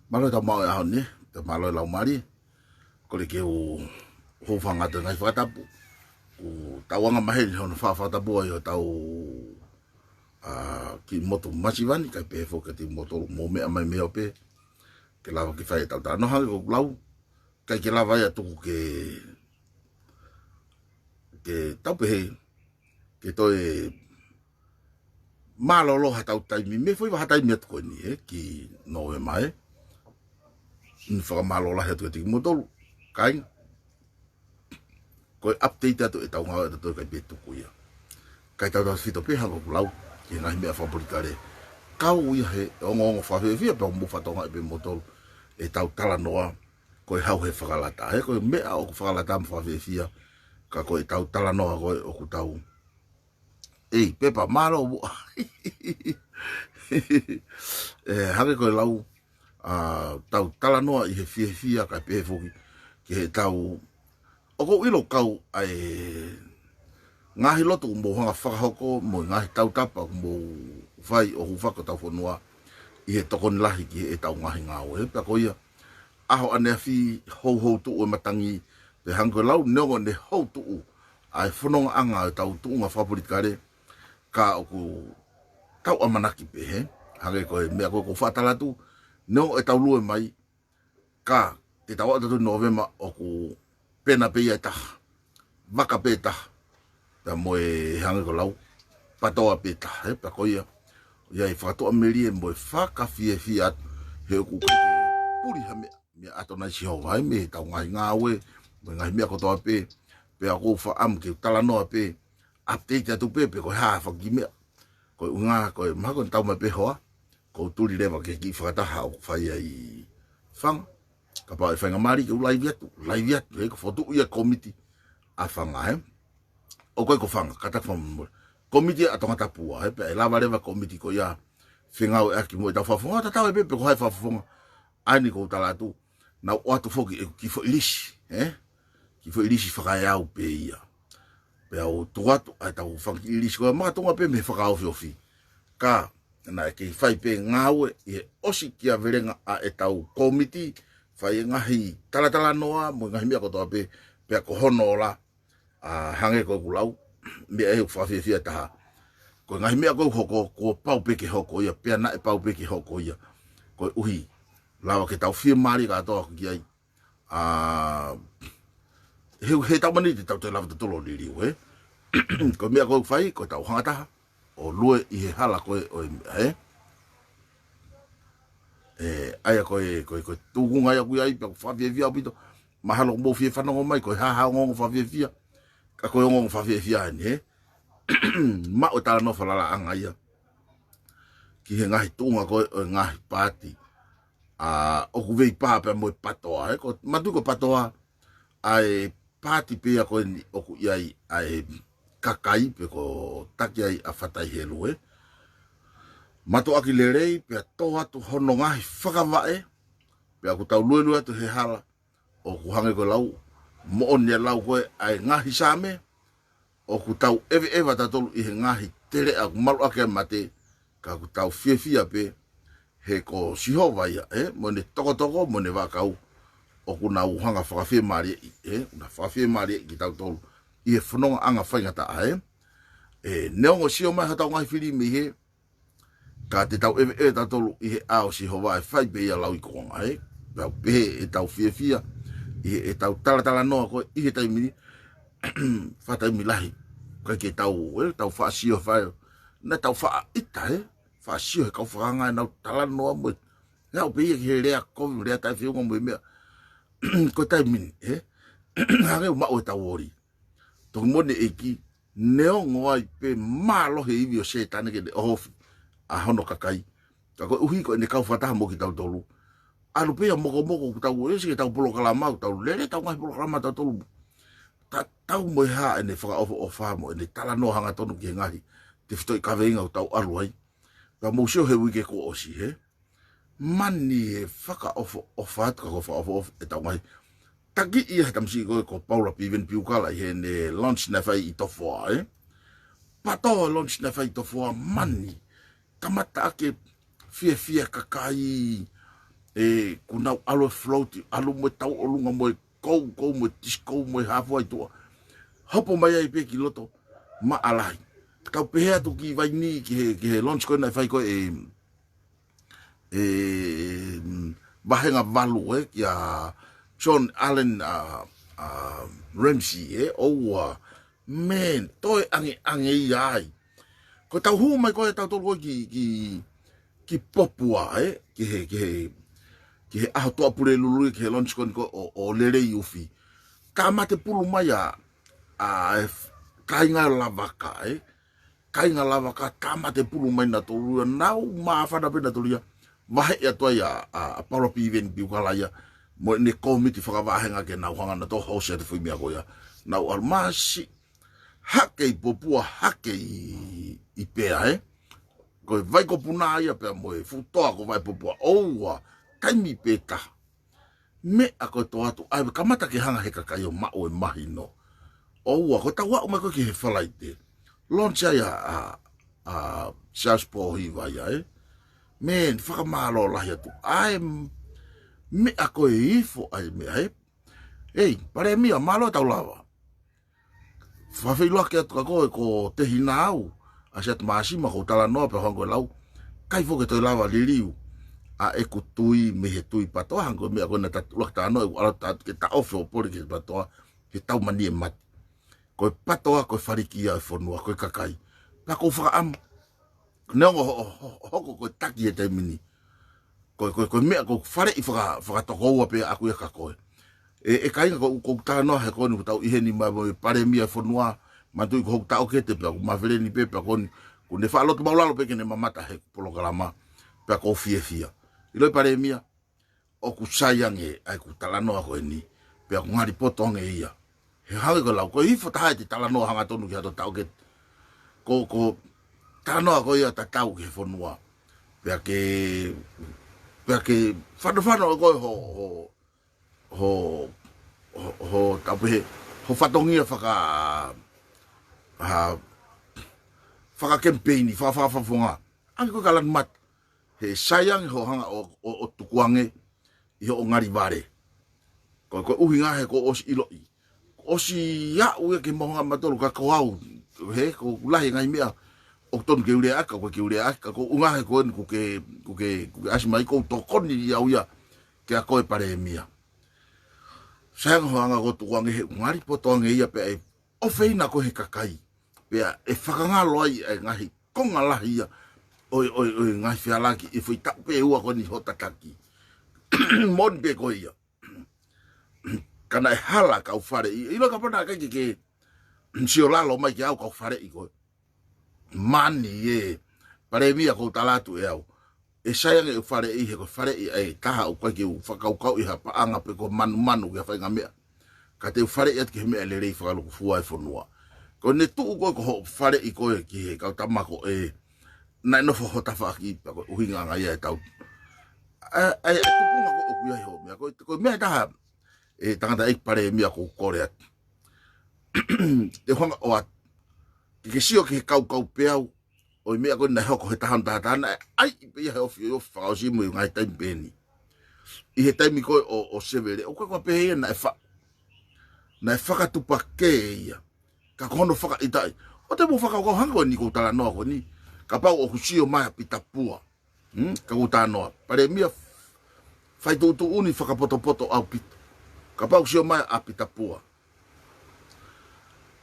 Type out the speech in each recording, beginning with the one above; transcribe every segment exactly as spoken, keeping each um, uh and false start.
Mālō e tau maʻu e ʻaho ni, tau mālō e lau mali. Kole ke u hūfanga atu he ngaahi fakatapu. Kuo tau anga maheni hono fa-, fakatapu ai ʻo tau, ā, kiʻi motu masiva ni, kae pehē foki kiate kimoutolu mou meʻa mai mei ʻope. Ke lava ke fai e tau talanoa hangē ko ʻeku lau. ʻIkai ke lava ia tuku ke, ke tau pehē, ke toe mālōlō ha tau taimi, mei he foʻi vahaʻa taimi atu ko eni, ē, ki Nōvema, ē. ʻI he fakamālō lahi atu kiate kimoutolu, kāinga. Ko e update atu e tau ngāue ʻatautolu ʻikai pē tuku ia. Kae tautautefito pē hangē ko ʻeku lau, ki he ngaahi meʻa fakapolitikale. Kau ia he ongoongo fakafiefia, pea mou fakatokangaʻi pē moutolu e tau talanoa, ko e hau he fakalata, ē, ko e meʻa ʻoku fakalata mo fakafiefia, ka ko e tau talanoa ko ē ʻoku tau. Ei, Pepa, mālō muʻa. Ē, hangē ko e lau, ā, tau talanoa ʻi he fiefia kae pehē foki ki he tau. ʻOku ou ʻilo kau ai e ngaahi lotu ʻoku mou hanga fakahoko, mo e ngaahi tautapa ʻoku mou fai ʻo hūfaki hotau fonua ʻi he tokoni lahi ki he tau ngaahi ngāue. Pea ko ia, ʻaho ʻaneafi houhou tuʻu e matangi, pea hangē ko e lau neongo ʻene hou tuʻu ʻa e fonongaʻanga ʻo e tau tuʻunga fakapolitikale, ka ʻoku tau ʻamanaki pē, hē? Hangē ko e meʻa ko ē ʻoku ou faʻa tala atu, neongo e tau lue mai, ka te tau aʻu atu ʻi Nōvema ʻoku pena pē ia e taha. Vaka pē taha. Pea mo e hangē ko e lau, PATOA pē taha, ē? Pea ko ia, ʻoku ʻi ai e fakatuʻamelie mo e fakafiefia atu, he ʻoku ʻikai ke puli ha meʻa mei he ʻAtonai Sihova, ē, mei he tau ngaahi ngāue, mo e ngaahi meʻa kotoa pē. Pea ʻoku ou faʻa ʻamu ke u talanoa pē, update atu pē, pe ko e hā ha fanga kiʻi meʻa. Ko e ʻuhinga, ko e mahalo ko e tau mai pē hoa, ʻoku ou tuli leva ki he kiʻi fakataha ʻoku fai ai ʻi Fanga. Kapau ʻe faingamālie ke u laivi atu, laivi atu, ē, ko e fokotuʻu ia e kōmiti ʻa Fanga, ē. ʻOku ʻikai ko Fanga, kātaki fakamolemole. Kōmiti ʻa Tongatapu, ē, pea ʻe lava leva e kōmiti ko ia fengāueʻaki mo e tau fakafofonga, tatau ai pē pe ko hai fakafofonga. ʻA eni ʻoku ou tala atu, naʻá ku ʻoatu foki ʻeku kiʻi foʻi lisi, ē? Kiʻi foʻi lisi fakaeau pē ia. Pea u tuku atu ʻa e tau fanga kiʻi lisi ko ia makatuʻunga pē mei he fakaofiofi. Ka naʻe kei fai pē ngāue ʻi he ʻosi kia velenga ʻa e tau kōmiti, fai e ngaahi talatalanoa mo e ngaahi meʻa kotoa pē, pea ko hono ola, ā, hangē ko ʻeku lau, meʻa ʻoku fakafiefia taha. Ko e ngaahi meʻa ʻoku hoko, kuo pau pē ke hoko ia, pea naʻe pau pē ke hoko ia. Koeʻuhi, lava ke tau fiemālie kātoa ki ai. Ā, he, he tau mani te tau toe lava tautolu ʻo liliu, ē? Ko e meʻa ʻoku fai, ko e tau hanga taha ʻo lue ʻi he hala ko ē ʻo e meʻa, ē? Ē, ʻa ia ko e, ko e, ko e tuʻunga ia ʻoku ʻi ai, pea ʻoku fakafiefia ʻaupito. Mahalo ʻoku mou fie fanongo mai, ko e hā ha ongoongo fakafiefia. Ka ko e ongoongo fakafiefia eni, ē? Maʻu e talanoa falalaʻanga ia ki he ngaahi tuʻunga ko ē ʻo e ngaahi paati. Ā, ʻoku veipā pea mo e PATOA, ē? Ko, manatuʻi ko e PATOA, ʻa e paati pē ia ko eni ʻoku ʻi ai ʻa e kakai pe ko e taki ai ʻa Fatai Helu, ē? Mātuʻaki lelei, pea tō atu hono ngaahi fakavaʻe, pea ʻoku tau luelue atu he hala, ʻoku hangē ko e lau, moʻoni e lau ko ē ʻa e ngaahi Saame, ʻoku tau ʻeveʻeva tautolu ʻi he ngaahi teleʻa ʻoku maluʻaki ʻa e mate, ka ʻoku tau fiefia pē, he ko Sihova ia, ē, mo ʻene tokotoko, mo ʻene vaʻakau, ʻoku nau hanga fakafiemālieʻi, ē, ʻoku na fakafiemālieʻi kitautolu ʻi he fonongaʻanga faingataʻa, ē. Ē, neongo sio mai hotau ngaahi fili mei hē, ka te tau ʻeveʻeva tautolu ʻi he ʻao ʻo Sihova ʻe fai pē ia lauikuonga, ē. Pea pehē ʻetau fiefia ʻi he, ʻetau talatalanoa ko ē ʻi he taimi ni, fakataimi lahi. ʻIkai ke tau, ē, tau faʻa sio fai, naʻa tau faʻa ʻita, ē. Faʻa sio he kau fakahanga ʻenau talanoa mo e. Naʻa ʻoku pehē ia ki he lea kovi, lea taʻefeʻunga mo e meʻa. Ko e taimi ni, ē. Hangē ʻoku maʻu ʻetau ʻoli. Toki moʻoni ʻEiki, neongo ai pē mālohi e ivi ʻo Sētane ke ne ʻohofi ʻa hono kakai. Ka koeʻuhi ko ʻene kau fakataha mo kitautolu. ʻAlu pē ia mokomoko ʻoku tau ʻosi ke tau polokalama, ʻoku tau lele ʻetau ngaahi polokalama tautolu. Tatau mo e hā ʻene fakaʻofoʻofa mo ʻene talanoa hangatonu ki he ngaahi tefitoʻi kaveinga ʻoku tau ʻalu ai. Ka mou sio he uike kuo ʻosi, ē? Mani e fakaʻofoʻofa atu ka ko e fakaʻofoʻofa ʻetau ngaahi. Taki ia he tamasiʻi ko ē ko Paula Piveni Piukala ʻi heʻene launch naʻe fai ʻi Tofoa, ē? PATOA launch naʻe fai ʻi Tofoa, mani. Kamata ake fiefia kakai, ʻE, kuo nau ʻalu e float, ʻalu mo e tauʻolunga mo e koukou mo e tisikō mo e hā fua ʻi tuʻa. Hopo mai ai pē ki loto, maʻalahi. Kau pehē atu ki Vainī, ki he, ki he launch ko ē naʻe fai ko ē ʻe, ʻe, mm, Vāhenga Valu, ē, kia John Allen, ʻa, ʻa, Ramsey, ē, ʻoua, man, toe angeange ia ai. Ko ʻetau hū mai ko ē ʻa tautolu ko ē ki, ki, ki Popua, ē, ki he, ki he, ki he ʻaho Tuʻapulelulu, ki he launch ko eni ko ē ʻo, ʻo Lelei Ufi. Tāmate pulu mai ʻa, ʻa e f-, kāinga Lavaka, ē. Kāinga Lavaka, tāmate pulu mai nautolu ia, nau māfana pē nautolu ia. Vaheʻi atu ai ʻa, ʻa, ʻa Paula Piveni Piukala ia mo ʻene kōmiti fakavāhenga ke nau hanga nautolu ʻo housia ʻa e foʻi meʻa ko ia. Nau ʻalu māsi, hake ʻi Popua, hake ʻi, ʻi Pea, ē. Ko e vai ko Puna ia pea mo e fuʻu toa ko Vaipopua, ʻoua, taimi pē taha. Meʻa ko e toa atu, ʻa e kamata ke hanga he kakai ʻo maʻu e mahino. ʻOua, ko ʻetau aʻu mai ko ē ki he Falaite, launch ai ʻa, ʻa, ʻa Charles Pōhiva ia, ē. Man, fakamālō lahi atu. ʻA e m-, meʻa ko e ifo ʻa e meʻa, ē. Ei, Palēmia, mālō ʻetau lava. Fakafeʻiloaki atu kia koe, ko Tehina au, ʻa Siaosi Māsima, ʻoku ou talanoa pē hangē ko e lau. ʻIkai foki ke toe lava liliu ʻa ʻeku tui mei he tui PATOA, hangē ko e meʻa ko ē naʻa ta ʻuluaki talanoa, ʻeku ʻalu atu ke taʻofi hoʻo pole ki he PATOA, he tau mani e mate. Ko e PATOA, ko e faliki ia ʻo e fonua, ko e kakai. Pea ʻoku ou fakaʻamu, neongo ho-, ho-, ho-, hoko ko e taki he taimi ni, ko e, ko e, ko e meʻa ʻoku ou faleʻi faka-, fakatokoua pē ʻaʻaku ia kia koe. ʻE, ʻe kāinga, ʻoku ou, ʻoku ou talanoa he ko eni ʻoku tau ʻi heni mo e Palēmia ʻo e fonua, manatuʻi ko hoku taʻokete pea ʻoku ou mafeleni pē, pea ko eni, kuo ne faʻa loto maulalo pē ke ne mamata he polokalama, pea ʻoku ou fiefia. ʻIlo e Palēmia, ʻoku sai ange ʻa ʻeku talanoa ko eni, pea ʻoku ngali poto ange ia. He hangē ko e lau, ko e ifo taha ʻete talanoa hangatonu ki hato taʻokete. Ko, ko talanoa ko ia tatau ki he fonua. Pea ke, pea ke fanofano ko ē ho, ho, ho, ho, ho, tau pehē, ho fatongia faka-, ha, fakakemipeini, faka-, fakafofonga. Ange ko e kalan mat. He sai ange hoʻo hanga ʻo, ʻo, ʻo tukuange ʻi hoʻo ngali vale. Ko, ko e ʻuhinga he kuo ʻosi ʻiloʻi. Kuo ʻosi aʻu ia ke mou hanga mautolu ka ko au. He, ʻoku lahi e ngaahi meʻa ʻoku tonu ke u lea ʻaki, ʻoku ke u lea ʻaki, ka ko e ʻuhinga he ko eni kuo ke, kuo ke, kuo ke ʻasi mai, ʻoku ou tokoni ʻe au ia kia koe Palēmia. Sai ange hoʻo hanga ʻo tukuange he ʻoku ngali poto ange ia pea ʻe ʻofeina koe he kakai. Pea ʻe fakangalo ai ʻa e ngaahi konga lahi ia ʻo e, ʻo e, ʻo e ngaahi fealāki ʻi he foʻi taʻu pē ʻe ua ko eni hoʻo tataki. Moʻoni pē ko ia. Ka naʻe hala kau faleʻi, ʻilo kapau naʻe ʻikai ke ke sio lalo mai kia au kau faleʻi koe. Mani ē, Palēmia, ʻoku ou tala atu ʻe au, ʻe sai ange ʻeku faleʻi he ko e faleʻi ʻa e taha ʻoku ʻikai ke u fakakaukauʻi ha paʻanga pe ko e manumanu ki ha faʻahinga meʻa. Ka te u faleʻi atu ki he meʻa lelei fakalūkufua e fonua. Ko ʻene tuʻu ko ē ko hoʻo faleʻi koe ki he kau tama ko ē naʻe nofo ho tafaʻaki pea ko e ʻuhinga ange ia ʻetau. ʻA, ʻa e tukunga ko ē ʻoku ʻi ai hoʻo meʻa. Ko e, ko e meʻa ʻe taha, ʻe tangataʻeiki Palēmia, ʻoku ou kole atu. Te u hanga ʻo ʻoatu. Ke ke sio ki he kaukau peau ʻo e meʻa ko ē naʻe hoko he taha ono taha taha, naʻe ʻai pē ia he ofi, ofi fakaʻosi mo e ngaahi taimi pē eni. ʻI he taimi ko ē ʻo, ʻo Sevele, ʻoku ʻikai ko ha pehē ia naʻe fa-, naʻe fakatuʻupakē ia. Ka ko hono fakaʻitaʻi. ʻOua te mou fakakaukau hangē ko eni ʻoku ou talanoa ko eni. Kapau ʻoku sio mai ʻa Pita Pua. Hmm? Ka ʻoku ou talanoa. Palēmia, fai tuʻutuʻuni fakapotopoto ʻaupito. Kapau ʻoku sio mai ʻa Pita Pua.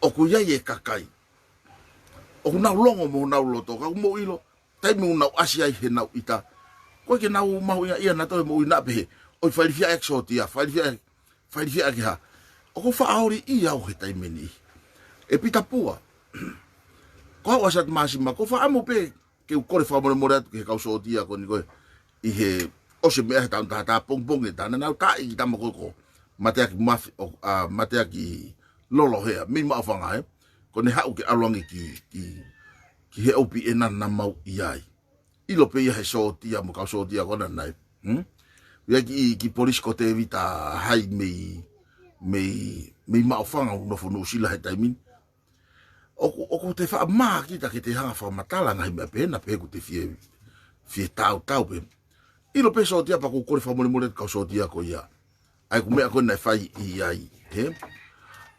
ʻOku ʻi ai e kakai ʻoku nau longo mo nau loto, ka ʻoku mou ʻilo, taimi ʻoku nau ʻasi ai he nau ʻita, ʻoku ʻikai ke nau mahuʻingaʻia nautolu he moʻui, naʻa pehē, ʻoi, failifia ʻeku sōtia, failifia, failifia ʻeku hā. ʻOku ou faʻa ʻoliʻi au he taimi ni. ʻE Pita Pua, ko au ʻa Siaosi Māsima, ʻoku ou faʻa ʻamu pē ke u kole fakamolemole atu ki he kau sōtia ko eni ko ē ʻi he ʻosi e meʻa he taʻu ono taha taha, pongipongi ʻe taha, naʻa nau taaʻi e kiʻi tama ko ē ko Mateaki Mafi-, ʻo, ʻa, Mateaki Lolohea, mei Maʻufanga, ē. Ko ʻene haʻu ke ʻalu ange ki, ki, ki he ʻopiʻi ʻe naʻa nau ʻi ai. ʻIlo pē ia he sōtia mo e kau sōtia ko ena nai. Hmm? ʻI ai e kiʻi, kiʻi polisi ko Tēvita Hai mei, mei, mei Maʻufanga, ʻoku nofo Nuʻusila he taimi ni. ʻOku, ʻoku te faʻa mā kita ke te hanga fakamatala ngaahi meʻa pehē na, pehē ʻoku te fie, fie tautau pē. ʻilo pē sōtia pea ʻoku ou kole fakamolemole atu ki he kau sōtia ko ia. ʻA ia ko e meʻa ko ē naʻe fai ʻi ai, hē?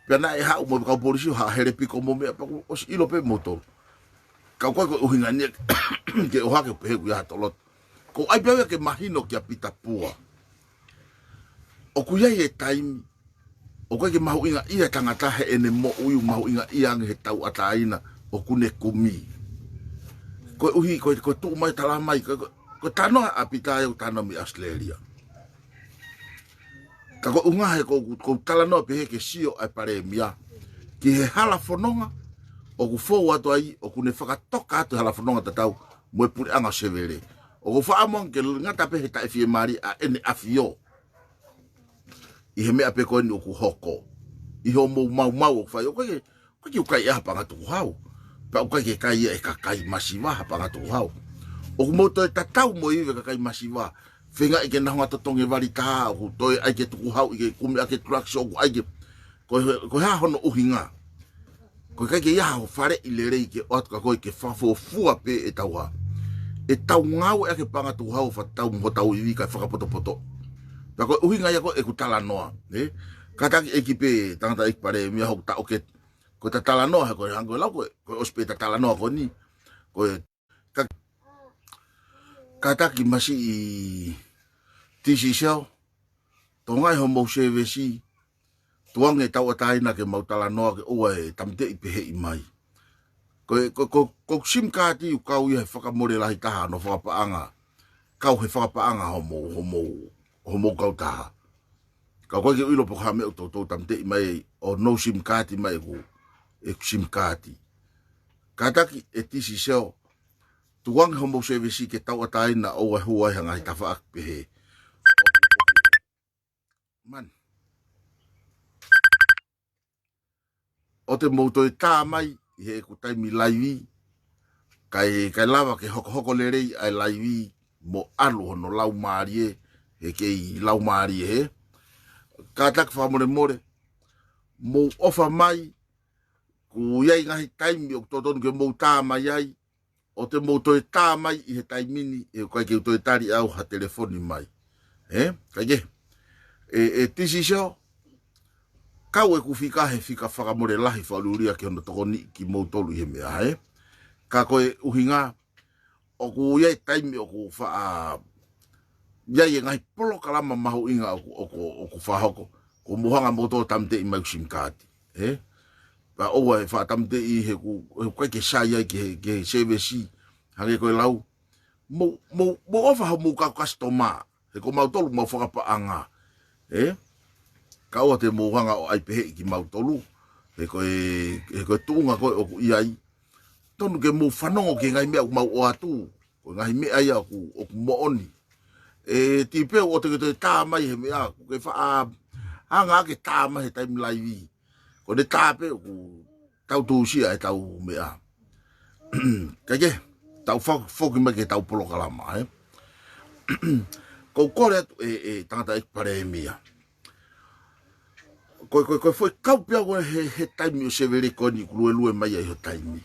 Pea naʻe haʻu mo e kau polisi ʻo haʻu ʻo hele piko mo e meʻa pea kuo ʻosi ʻilo pē moutolu. Ka ʻoku ʻikai ko e ʻuhinga ia ke ʻohake pehē ʻoku ʻi ai ha tō loto. Ko e ʻai pē ia ke mahino kia Pita Pua. ʻOku ʻi ai e taimi ʻoku ʻikai ke mahuʻingaʻia e tangata heʻene moʻui, ʻoku mahuʻingaʻia ange he tauʻatāina ʻoku ne kumi. Koeʻuhi, ko e, ko e tuʻu mai tala mai, ko e, ko e, ko e talanoa ʻa Pita ʻoku talanoa mei ʻAositelēlia. Ka ko e ʻuhinga he ko, ko e talanoa pehē ke sio ʻa e palēmia ki he hala fononga ʻoku fou atu ai, ʻoku ne fakatoka atu he hala fononga tatau mo e puleʻanga ʻo Sevele. ʻOku ou faʻa ʻamu ange ke ngata pē he taʻefiemālie ʻa ʻEne ʻAfio ʻi he meʻa pē ko eni ʻoku hoko. ʻI hoʻomou maumau ʻoku fai, ʻoku ʻikai ke, ʻoku ʻikai ke u kai ʻe au ha paʻanga tukuhau. Pea ʻoku ʻikai ke kai ia ʻe he kakai masiva ha paʻanga tukuhau. ʻOku mou toe tatau mo e ivi ʻo e kakai masiva. Feingaʻi ke nau hanga ʻo totongi e valitaha, ʻoku toe ʻai ke tukuhau, ʻai ke kumi ʻaki e tulakisi, ʻoku ʻai ke, ko e, ko e hā hono ʻuhinga? ʻOku ʻikai ke ʻi ai haʻo faleʻi lelei ke ʻoatu kia koe ke fakafuofua pē ʻetau hā. ʻEtau ngāueʻaki e paʻanga tukuhau ʻo fakatau mo hotau ivi kae fakapotopoto. Pea ko e ʻuhinga ia ko ē ʻeku talanoa, ē? Kātaki ʻEiki pē, tangataʻeiki palēmia, hoku taʻokete. Ko ʻeta talanoa he ko e hangē ko e lau ko ē, ko e ʻosi pē ʻeta talanoa ko eni. Ko e ka-, kātaki Masiʻi Tisiseo, tokangaʻi homou sēvesi, tukuange e tauʻatāina ke mau talanoa ke ʻoua ʻe tāmateʻi peheʻi mai. Ko e, ko, ko, ko e SIM kaati ʻoku kau ia he fakamole lahi taha hono fakapaʻanga. Kau he fakapaʻanga homou, homou, homou kautaha. Ka ʻoku ʻikai ke u ʻilo pe ko e hā e meʻa ʻoku toutou tāmateʻi mai ʻo no SIM kaati mai ʻeku, ʻeku SIM kaati. Kātaki ʻe Tisiseo, tukuange homou sēvesi ke tauʻatāina ʻoua ʻe hū ai ha ngaahi tafaʻaki pehē. Man. ʻOua te mou toe tā mai ʻi heʻeku taimi laivi, kae, kae lava ke hokohoko lelei ʻa e laivi mo ʻalu hono laumālie, he kei laumālie hē. Kātaki fakamolemole, mou ʻofa mai, ʻoku ʻi ai e ngaahi taimi ʻoku totonu ke mou tā mai ai, ʻoua te mou toe tā mai ʻi he taimi ni, he ʻoku ʻikai ke u toe tali ʻe au ha telefoni mai. Ē? Kae kehe, ʻe, ʻe Tisiseo, kau ʻeku fika he fika fakamole lahi fakaʻuliʻulia ki hono tokoniʻi kimoutolu ʻi he meʻa, ē? Ka ko e ʻuhinga, ʻoku ʻi ai e taimi ʻoku faʻa, ʻi ai e ngaahi polokalama mahuʻinga ʻoku, ʻoku, ʻoku fakahoko. Ko e mou hanga moutolu ʻo tāmateʻi mai ʻeku SIM kaati. Ē? Pea ʻoua ʻe faʻa tāmateʻi he ʻoku, he ʻoku ʻikai ke sai ai ki he, ki he sēvesi. Hangē ko e lau. Mou, mou, mou ʻofa homou kau kasitoma. He ko mautolu mau fakapaʻanga. Ē? Ka ʻoua te mou hanga ʻo ʻai peheʻi kimautolu. He ko e, he ko e tuʻunga ko ē ʻoku ʻi ai. Tonu ke mou fanongo ki he ngaahi meʻa ʻoku mau ʻoatu. Ko e ngaahi meʻa ia ʻoku, ʻoku moʻoni. ʻE, ti pē ʻoua te ke toe tā mai he meʻa, ʻoku ke faʻa hanga ʻo ke tā mai he taimi laivi. Ko ʻene tā pē ʻoku tau tuʻusia ʻetau meʻa. Kae kehe, tau fo-, foki mai ki heʻetau polokalama, ē? ʻOku ou kole atu ʻe, ʻe tangataʻeiki palēmia. Ko e, ko e, ko e foʻi kau pē au ko ē he, he taimi ʻo Sevele ko eni ʻoku luelue mai ai ho taimi.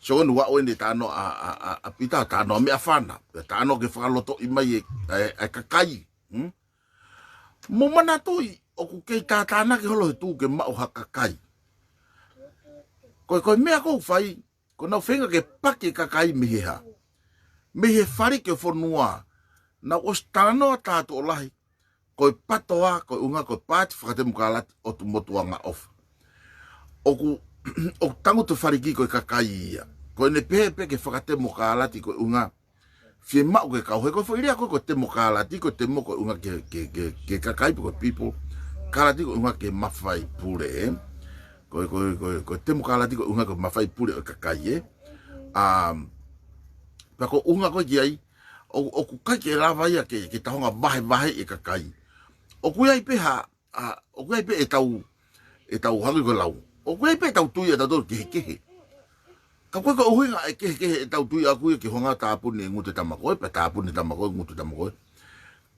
So ko eni ʻoku ʻi ai ʻene talanoa ʻa, ʻa, ʻa, ʻa Pita, talanoa meʻafana. Pea talanoa ke fakalotoʻi mai e, e, e kakai. Hmm? Mou manatuʻi, ʻoku kei tātānaki holo he tuʻu ke maʻu ha kakai. Ko e, ko e meʻa ʻoku fai, ko ʻenau feinga ke paki e kakai mei he hā? Mei he fale ki he fonua. Naʻa ku ʻosi talanoa taʻu lahi, ko e PATOA, ko e ʻuhinga ko e Paati Fakatemokalati ʻo e Motu Angaʻofa. ʻOku, ʻoku tangutu e fale ki he kakai ia. Ko ʻene pehē pē ke fakatemokalati ko e ʻuhinga fiemaʻu ke kau he ko e foʻi lea ko ē ko e temokalati, ko e temo ko e ʻuhinga ki he, ki he, ki he, ki he kakai pe ko e people. Kalati ko e ʻuhinga ki he mafai pule, ē. Ko e, ko e, ko e, ko e temokalati ko e ʻuhinga ki he mafai pule ʻo e kakai, ē. Um, pea ko e ʻuhinga ko ē ki ai, ʻo, ʻoku ʻikai ke lava ia ke, ke tau hanga ʻo vahevahe e kakai. ʻOku ʻi ai pē ha, ʻa, ʻoku ʻi ai pē ʻetau, ʻetau hangē ko e lau. ʻOku ʻi ai pē ʻetau tui ʻatautolu kehekehe. Ka ko e, ko e ʻuhinga e kehekehe ʻetau tui ʻaʻaku ia ke hanga ʻo tāpuni e ngutu e tama ko ē, pea tāpuni e tama ko ē, ngutu e tama ko ē.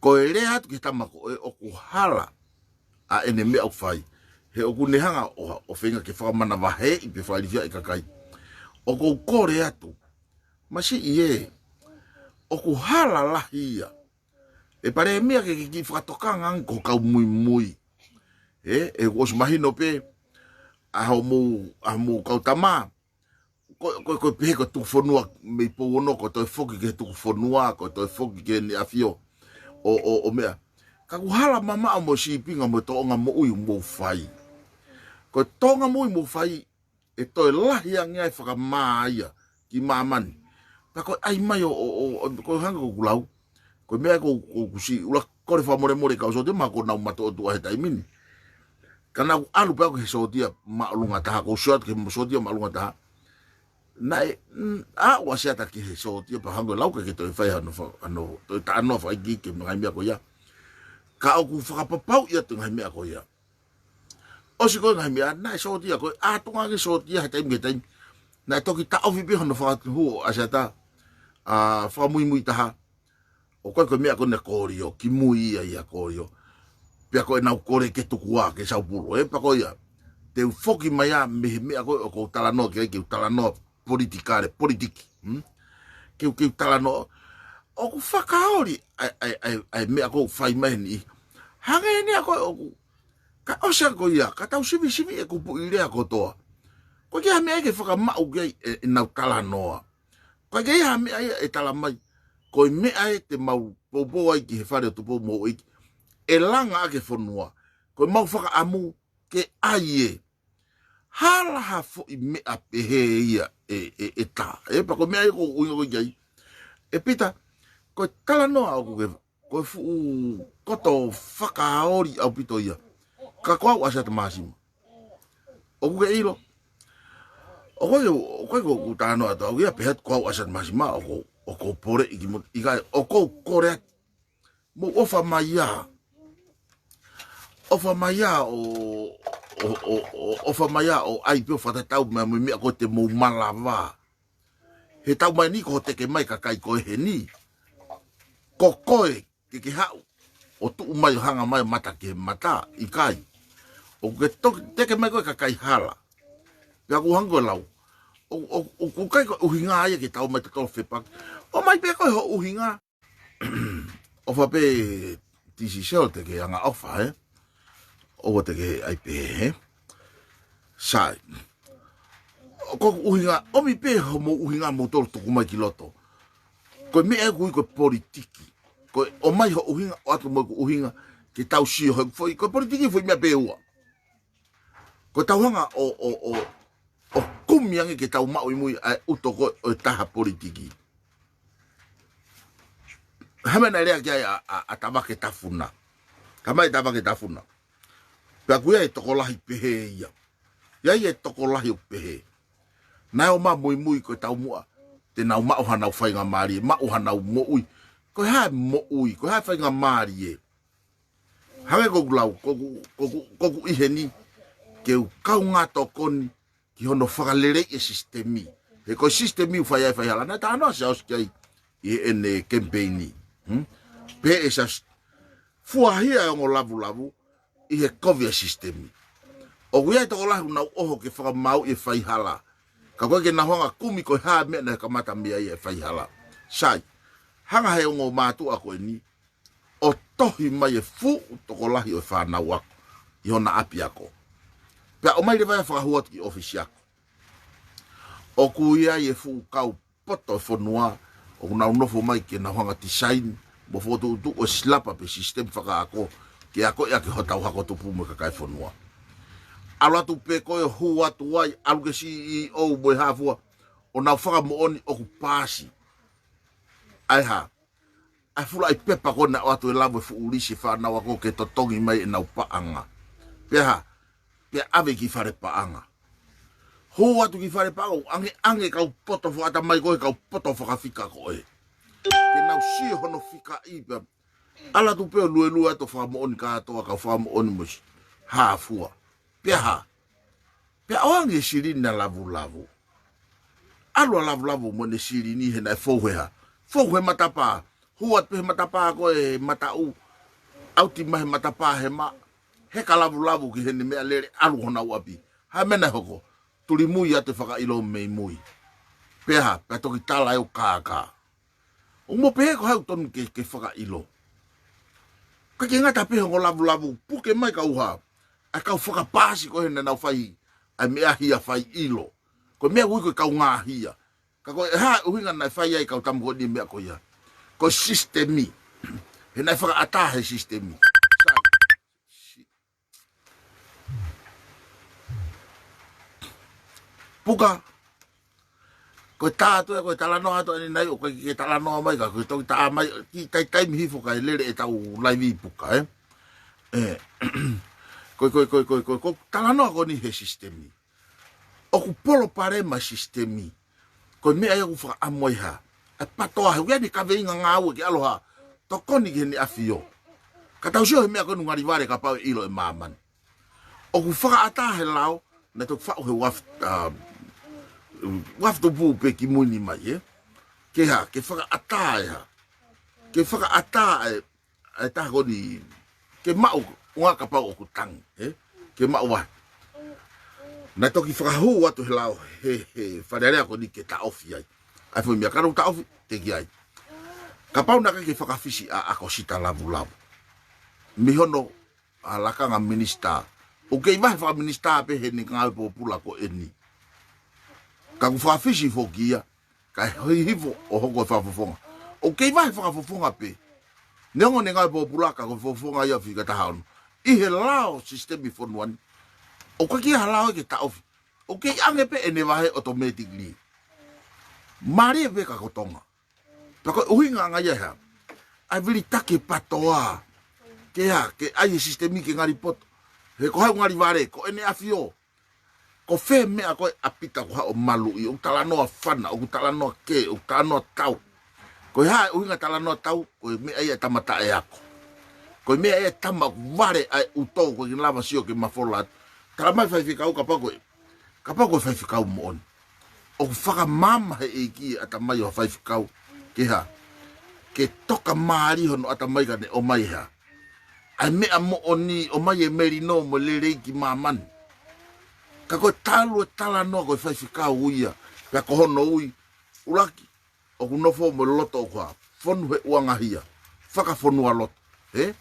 Ko e lea atu ki he tama ko ē ʻoku hala ʻa ʻene meʻa ʻoku fai. He ʻoku ne hanga ʻo, ʻo feinga ke fakamanavaheʻi pe fakailifiaʻi e kakai. ʻOku ou kole atu. Masiʻi ē. ʻOku hala lahi ia. ʻE Palēmia, ke ke kiʻi fakatokanga ange ki ho kau muimui. ʻE, ʻe ʻosi mahino pē ʻa hoʻomou, ʻa hoʻomou kau tama. Ko, ko, ko e pehē ko e tuku fonua mei Pouono, ko e toe foki ki he tuku fonua, ko e toe foki ki he ʻEne ʻAfio ʻo, ʻo, ʻo meʻa. Ka ʻoku hala mamaʻo mo e sīpinga mo e tōʻonga moʻui ʻoku mou fai. Ko e tōʻonga moʻui ʻoku mou fai, ʻe toe lahi ange ai e fakamā ia ki māmani. Pea ko e ʻai mai ʻo, ʻo, ʻo, ʻo, ko e hangē ko ʻeku lau, ko e meʻa ko, ko, ko si ula kole fakamolemole kau sōtia, mahalo kuo nau matuʻotuʻa he taimi ni. Ka naʻa ku ʻalu pē au ki he sōtia māʻolunga taha, ʻoku ou sio atu ki he sōtia māʻolunga taha. Naʻe, mm, ʻa, ʻoua, ʻasi atu ki he sōtia, pea hangē ko e lau, ʻikai ke toe fai hano fa-, hano, toe talanoa fakaikiiki ki he ngaahi meʻa ko ia. Ka ʻoku fakapapauʻi atu e ngaahi meʻa ko ia. ʻOsi ko e ngaahi meʻa, naʻe sōtia, ko e ʻatunga ange sōtia he taimi ki he taimi. Naʻe toki taʻofi pē hono fakatuhu ʻo ʻAsiata, ʻa, fakamuimui taha. ʻO ko e, ko e meʻa ko ena Kolio, kimui ia ʻia Kolio. Pea ko ʻenau kole ke tuku ā, ke saupulu, ē, pea ko ia. Te u foki mai ā mei he meʻa ko ē ʻoku ou talanoa ki ai, ke u talanoa politikale, politiki. Hmm? Ke u, ke u talanoa. ʻOku fakaoli ʻa e, ʻa e, ʻa e, ʻa e meʻa ʻoku fai mai ni. Hangē ni ʻa ko ē ʻoku. Ka ʻosi ā ko ia, ka tau sivisiviʻi e kupuʻi lea kotoa. Ko e kiʻi meʻa ia ke fakamaʻu ki ai e, ʻenau talanoa. Ko e kiʻi meʻa ia ʻe tala mai, ko e meʻa ē te mau poupou ai ki he Fale ʻo Tupou mo Houʻeiki, ʻe langa ʻaki e fonua. Ko e mau fakaʻamu ke ʻai ē. Hala ha foʻi meʻa pehē ia ʻe, ʻe, ʻe tā. ʻE, pea ko e meʻa ia ʻoku ou ʻuhinga ko ē ki ai. ʻE Pita, ko e talanoa ʻoku ke, ko e fuʻu koto fakaoli ʻaupito ia. Ka ko au, ʻAsiata Māsima, ʻoku ke ʻilo. ʻOku ʻikai, ʻoku ʻikai ko ʻeku talanoa atu au ia, pehē atu ko au, ʻAsiata Māsima, ʻoku, ʻoku ou poleʻi kimoutolu, ʻikai, ʻoku ou kole atu. Mou ʻofa mai ā. ʻOfa mai ā ʻo, ʻo, ʻo, ʻo, ʻofa mai ā ʻo ʻai pē ʻo fakatatau mo e meʻa ko ē te mou malava. He taʻu mai ni ko hoʻo teke mai e kakai ko ē heni. Ko koe ke ke haʻu ʻo tuʻu mai ʻo hanga mai ʻo mata ki he mata, ʻikai. ʻOku ke toki teke mai koe e kakai hala. Pea ʻoku hangē ko e lau. ʻO, ʻo, ʻoku ʻikai ko e ʻuhinga ia ke tau mai totolo fepaki. ʻOmai pē koe ho ʻuhinga. ʻOfa pē T C Cell te ke angaʻofa, ē? ʻOua te ke ʻai pē, ē? Sai. ʻOku ou ʻuhinga, ʻomi pē hoʻomou ʻuhinga moutolu tuku mai ki loto. Ko e meʻa ē ʻoku ui ko e politiki. Ko e ʻomai ho ʻuhinga, ʻoatu mo ʻeku ʻuhinga, ke tau sio he foʻi, ko e politiki foʻi meʻa pē ʻe ua. Ko e tau hanga ʻo, ʻo, ʻo, ʻo kumi ange ke tau maʻu ʻi mui ʻa e ʻuto ko ē ʻo e taha politiki. Hā e meʻa naʻe lea ki ai ʻa, ʻa, ʻa Tavake Tafuna. Ka mai Tavake Tafuna. Pea ʻoku ʻi ai e tokolahi pehē ia. ʻI ai e tokolahi ʻoku pehē. Naʻe ō mai muimui ko e taumuʻa. Te nau maʻu hanau faingamālie, maʻu hanau moʻui. Ko e hā e moʻui, ko e hā e faingamālie. Hangē ko ʻeku lau, ko ʻeku, ko ʻeku, ko ʻeku ʻi heni, ke u kaungā tokoni ki hono fakaleleiʻi e sisitemi. He ko e sisitemi ʻoku fai ai e faihala, naʻe talanoa Siaosi ki ai ʻi heʻene kemipeini. Hmm? Pehē ʻe Siaosi, fuahia e ongo lavulavu ʻi he kovi e sisitemi. ʻOku ʻi ai e tokolahi ʻoku nau ʻoho ke fakamāuʻi e faihala. Ka ʻoku ʻikai ke nau hanga kumi ko e hā e meʻa naʻe kamata mei ai e faihala. Sai, hanga he ongo mātuʻa ko eni, ʻo tohi mai e fuʻu tokolahi ʻo e fānau ako ʻi hona ʻapiako. Pea ʻomai leva ia ʻo fakahū atu ki ʻōfisi ako. ʻOku ʻi ai e fuʻu kau poto e fonua, ʻoku nau nofo mai ke nau hanga tisaini mo fokotuʻutuʻu e silapa pe sisitemi fakaako, ke akoʻi ʻaki hotau hako tupu mo e kakai e fonua. ʻAlu atu pē koe ʻo hū atu ai, ʻalu ki he C E O mo e hā fua, ʻo nau fakamoʻoni ʻoku paasi. ʻA e hā? ʻA e fula ʻi pepa ko ē naʻe ʻoatu e lava e fuʻu lisi e fānau ako ke totongi mai ʻenau paʻanga. Pea hā? Pea ʻave ki fale paʻanga. Hū atu ki fale paʻanga, ʻange, ʻange kau poto fakaʻatamai ko ē, kau poto fakafika ko ē. Ke nau sio hono fikaʻi pea. ʻAlu atu pē ʻo luelue atu ʻo fakamoʻoni kātoa, kau fakamoʻoni mo e hā fua. Pea hā? Pea ʻoange e silini ʻa Lavulavu. ʻAlu ʻa Lavulavu mo ʻene silini he naʻe fou he hā? Fou he matapā. Hū atu pē he matapā ko ē he mataʻu. ʻAuti mai he matapā he mā. Heka Lavulavu ki heʻene meʻalele, ʻalu honau ʻapi. Hā e meʻa naʻe hoko? Tuli mui atu e fakaʻilo mei mui. Pea hā? Pea toki tala e ʻū kākā. ʻOku mou pehē ko hai ʻoku tonu ke, ke fakaʻilo? ʻIkai ke ngata pē he ongo lavulavu, puke mai kau hā, ʻa e kau fakapaasi ko ē naʻa nau fai ʻa e meʻa hia fai ʻilo. Ko e meʻa ui ko e kau ngāhia. Ka ko e hā e ʻuhinga naʻe fai ai e kau tama ko eni e meʻa ko ia? Ko e sisitemi. He naʻe fakaʻatā he sisitemi. Sai. Puka. Ko e tā atu ē, ko e talanoa atu eni nai, ʻoku ʻikai ke talanoa mai ka ko e toki tā mai, kiʻi taimi hifo kae lele ʻetau laivi Puka, ē? Ē. Ko e, ko e, ko e, ko e, ko e, ko e talanoa ko eni he sisitemi. ʻOku palopalema e sisitemi. Ko e meʻa ia ʻoku fakaʻamu ai hā, ʻa e PTOA, he ʻoku ʻi ai ʻene kaveinga ngāue ke ʻalu ʻo tokoni ki heʻene ʻAfio. Ka tau sio he meʻa ko eni ʻoku ngali vale kapau ʻe ʻilo ʻe māmani. ʻOku fakaʻatā he lao, naʻe toki faʻu he uafu, um, uafu tupu pē kimui ni mai, ē? Ke hā, ke fakaʻatā e hā. Ke fakaʻatā e ʻa e taha ko eni ke maʻu, ʻuhinga kapau ʻoku tangi, ē? Ke maʻu ai. Naʻe toki fakahū atu he lao, he, he Fale Alea ko eni ke taʻofi ai. ʻA e foʻi meʻa ka nau taʻofi, teʻeki ai. Kapau naʻe ʻikai ke fakafisi ʻa, ʻa Kosita Lavulavu mei hono ʻa lakanga minisitā. ʻOku kei vahe fakaminisitā pē heʻene ngāue pōpula ko eni. Ka ʻoku fakafisi foki ia, kae hihifo ʻo hoko e fakafofonga. ʻOku kei vahe fakafofonga pē. Neongo ʻene ngāue pōpula ka ko e fakafofonga ia fika taha ono. ʻI he lao sisitemi fonua ni, ʻoku ʻikai ha lao ia ke taʻofi. ʻOku kei ʻange pē ʻene vahe automatically. Mālie pē ka ko Tonga. Pea ko e ʻuhinga ange ia hā, ʻa e vilitaki e PTOA. Ke hā, ke ʻai e sisitemi ke ngali poto. He ko hai ʻoku ngali vale, ko ʻEne ʻAfio. Ko fē meʻa ko ē ʻa Pita ko haʻo maluʻi, ʻoku talanoa fana, ʻoku talanoa kē, ʻoku talanoa tau. Ko e hā e ʻuhinga talanoa tau, ko e meʻa ia ʻa e tama taʻeako. Ko e meʻa ia ʻa e tama ʻoku vale ʻa e ʻuto, ʻoku ʻikai ke ne lava sio ke mafola atu. Tala mai faifekau kapau ko e, kapau ko e faifekau moʻoni. ʻOku fakamaama he ʻEiki e ʻatamai ʻo ha faifekau. Ke hā? Ke toka mālie hono ʻatamai ka ne ʻomai hā, ʻa e meʻa moʻoni, ʻomai e melino mo e lelei ki māmani. Ka ko e talu e talanoa ko e faifekau ia, pea ko hono ui, ʻuluaki, ʻoku nofo mo e loto ʻoku hā, fonu he ʻuangahia, fakafonualoto, ē?